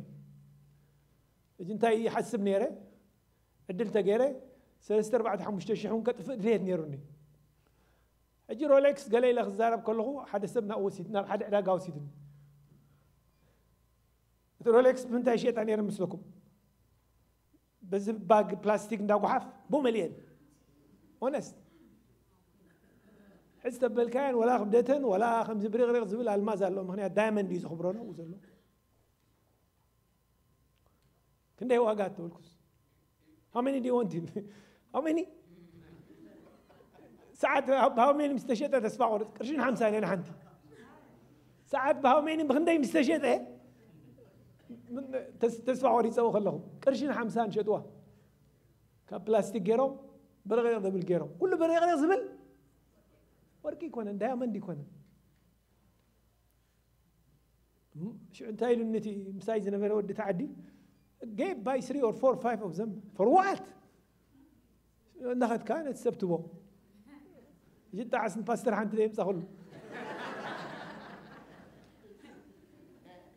እዚ እንታይ ይሓስብ ነይረ ዕድል ተገይረ ሰለስተ ኣርባዕተ ሓሙሽተ ሽሕ እውን ከጥፍእ ድልየት ነይሩኒ ሕጂ ሮሌክስ ገለ ኢለ ክዛረብ ከለኹ ሓደ ሰብ ናብ ወሲድ ናብ ሓደ ዕዳጋ ወሲድኒ እቲ ሮሌክስ ብምንታይ ሸጣ ነይረ ምስለኩም በዚ ባግ ፕላስቲክ እንዳ ጓሓፍ ብኡ መሊአን ኦነስት ሕዚ ተበልካየን ወላ ክብደተን ወላ ከምዚ ብሪቕሪቕ ዝብል ኣልማዝ ኣሎ ምክንያት ዳይመንድ እዩ ዘኽብሮ ናብኡ ዘሎ ክንደይ ዋጋ ተበልኩስ how many do you want him how many ሰዓት ብሃው ሜኒ ምስ ተሸጠ ተስፋ ቆርጥ ቅርሽን ሓምሳ ነን ሓንቲ ሰዓት ብሃው ሜኒ ብክንደይ ምስ ተሸጠ ተስፋ ቆሪፀው ከለኹ ቅርሽን ሓምሳን ሸጥዋ ካብ ፕላስቲክ ገይሮም ብርቕሪቕ ዝብል ገይሮም ኩሉ ብርቕሪቕ ዝብል ወርቂ ይኮነን ዳያመንድ ይኮነን ሽዑ እንታይ ኢሉ ነቲ ምሳይ ዝነበረ ወዲ ተዓዲ gave by three or four five of them for what እናኸድካ ነቲ ሰብ ትቦ እዚ ጣዕስ ንፓስተር ሓንቲ ደየምፃ ኩሉ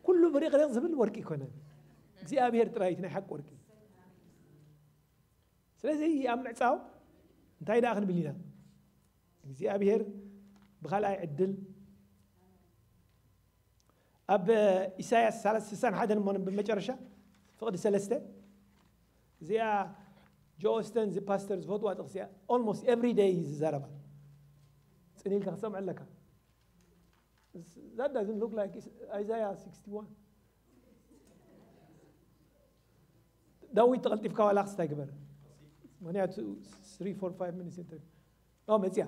ኩሉ ብሪቕሪቕ ዝብል ወርቂ ይኮነን እግዚኣብሔር ጥራይ ናይ ሓቂ ወርቂ ስለዚ ኣብ ምዕፃው እንታይ ደኣ ክንብል ኢና እግዚኣብሔር ብካልኣይ ዕድል ኣብ ኢሳያስ ስሳን ሓደን እሞ ብመጨረሻ ፍቕዲ ሰለስተ እዚኣ ጆስተን ዚ ፓስተር ዝፈትዋ ጥቕሲ እያ almost every day ዝዛረባ ፅን ኢልካ ክሰምዕ ኣለካ that doesn't look like Isaiah sixty-one ዳዊት ተቐልጢፍካ ዋላ ክስታይ ግበር ምክንያቱ three four five minutes መፅያ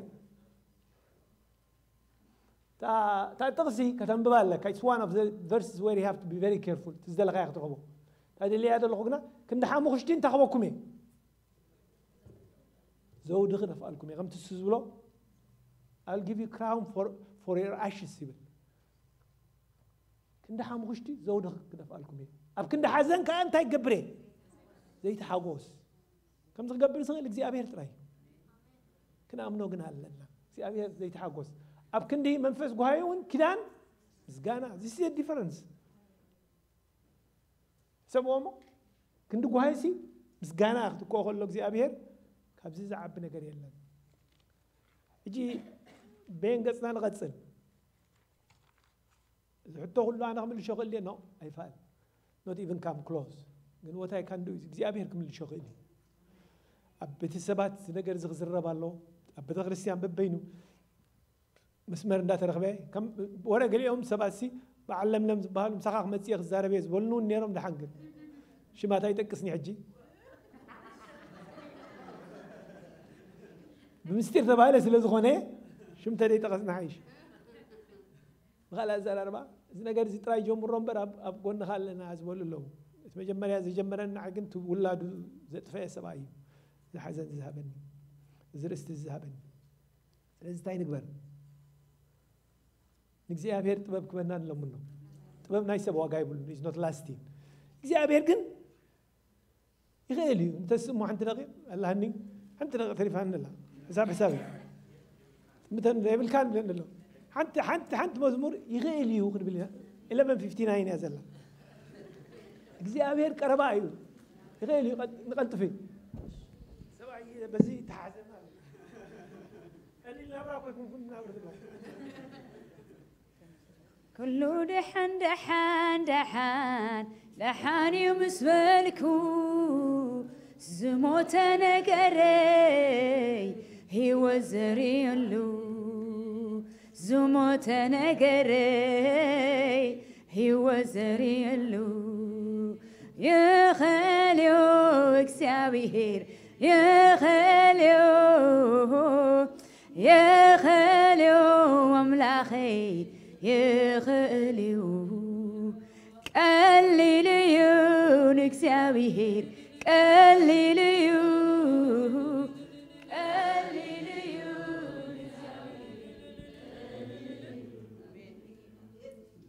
እታ ጥቕሲ ከተንብባ ኣለካ it's one of the verses where you have to be very careful ትዝደለካ ክትረኽቦ ታደልያ ዘለኹ ግና ክንዲ ሓሙኽሽቲ እንታኽበኩም እየ ዘውዲ ክደፍኣልኩም እየ ከምቲ እሱ ዝብሎ I'll give you crown for, for your ashes ይብል ክንዲ ሓሙኽሽቲ ዘውዲ ክደፍኣልኩም እየ ኣብ ክንዲ ሓዘን ከዓ እንታይ ክገብር እየ ዘይተሓጎስ ከምዚ ክገብር ዝኽእል እግዚኣብሔር ጥራይ እዩ ክንኣምኖ ግን ኣለና እግዚኣብሔር ዘይተሓጎስ ኣብ ክንዲ መንፈስ ጓሃዩ እውን ኪዳን ምስጋና this is a difference ሕሰብዎ እሞ ክንዲ ጓሃይሲ ምስጋና ክትክኦ ከሎ እግዚኣብሔር ካብዚ ዝዓቢ ነገር የለን ሕጂ በየን ገፅና ንቐፅል እዚ ሕቶ ኩሉ ኣነ ክምልሾ ክእል እየ no ኣይፋል not even come close ግን what I can do is እግዚኣብሔር ክምልሾ ክእል እዩ ኣብ ቤተሰባት እዚ ነገር እዚ ክዝረብ ኣሎ ኣብ ቤተክርስትያን በበይኑ መስመር እንዳተረኽበ ወረ ገሊኦም ሰባት ሲ በዓል ለምለም ዝበሃሉ ምሳኻ ክመፅእ ክዛረብ እየ ዝበሉኒ እውን ነይሮም ደሓን ግን ሽማት ኣይጠቅስኒ ሕጂ ብምስጢር ተባህለ ስለ ዝኾነ ሽም ተደይጠቐስና ሓይሽ ብኻልእ ኣዘራርባ እዚ ነገር እዚ ጥራይ ጀምሮ እምበር ኣብ ጎንኻ ኣለና ዝበሉ ኣለዉ እቲ መጀመርያ ዝጀመረኒ ንዓይ ግን እቲ ውላዱ ዘጥፈአ ሰብኣይ እዩ። እዚ ሓዘን ዝሃበኒ፣ እዚ ርእስቲ ዝሃበኒ። ስለዚ እንታይ ንግበር? ንእግዚኣብሔር ጥበብ ክበና ንለምኖ። ጥበብ ናይ ሰብ ዋጋ ይብሉን፣ is not lasting። እግዚኣብሔር ግን ይኽእል እዩ። እንተስእሞ ሓንቲ ደቂቕ ኣላሃኒ፣ ሓንቲ ደቂቕ ተሪፋኒ ኣላ። ሕሳብ ሕሳብ እዩ። ምተን ዘይብልካን ብለን ኣሎ። ሓንቲ ሓንቲ ሓንቲ መዝሙር ይኽእል እዩ ክንብል ኢና። ኢለቨን ፊፍቲ ናይን እያ ዘላ። እግዚኣብሔር ቀረባ እዩ። ይኽእል እዩ። ቀል- ንቐልጥፍ እዩ። ሰብኣይ በዚ ተሓዘና ኣሎ። ቀሊል ናብራ እኮ ኣይኮንኩን ናብራ ትብላ። ኩሉ ደሓን ደሓን ደሓን ደሓን እዩ ምስ በልኩ፣ ዝሞተ ነገረይ ህይወት ዘርእየሉ፣ ዝሞተ ነገረይ ህይወት ዘርእየሉ። ይኽእል እዩ እግዚኣብሔር፣ ይኽእል እዩ፣ ይኽእል እዩ ኣምላኸይ፣ ይኽእል እዩ። ቀሊል እዩ ንእግዚኣብሔር፣ ቀሊል እዩ፣ ቀሊል እዩ።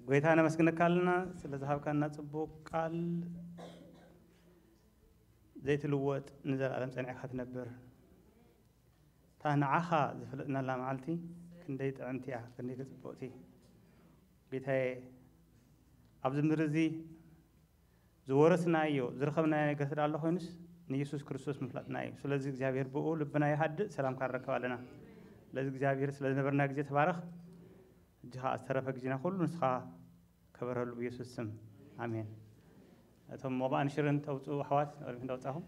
ጎይታ ነመስግነካ ኣለና ስለ ዝሃብካና ጽቡቅ ቃል። ዘይትልወጥ ንዘለኣለም ጸኒዕካ ትነብር። እታ ንዓኻ ዝፈለጥናላ መዓልቲ ክንደይ ጥዕምቲ እያ፣ ክንደይ ጽብቕቲ። ጌታዬ፣ ኣብዚ ምድሪ እዚ ዝወረስናዮ ዝረኸብናዮ ነገር ስለ ኣሎ ኮይኑስ ንየሱስ ክርስቶስ ምፍላጥና እዩ። ስለዚ እግዚኣብሔር ብኡ ልብና ይሃድእ፣ ሰላም ካረከብ ኣለና። ስለዚ እግዚኣብሔር ስለ ዝነበርና ግዜ ተባረኽ። ሕጂ ኸዓ ዝተረፈ ግዜና ኩሉ ንስኻ ከበረሉ ብየሱስ ስም ኣሜን። እቶም መባእን ሽርን ተውፅኡ ኣሕዋት ንቕድሚት እንዳውፃኹም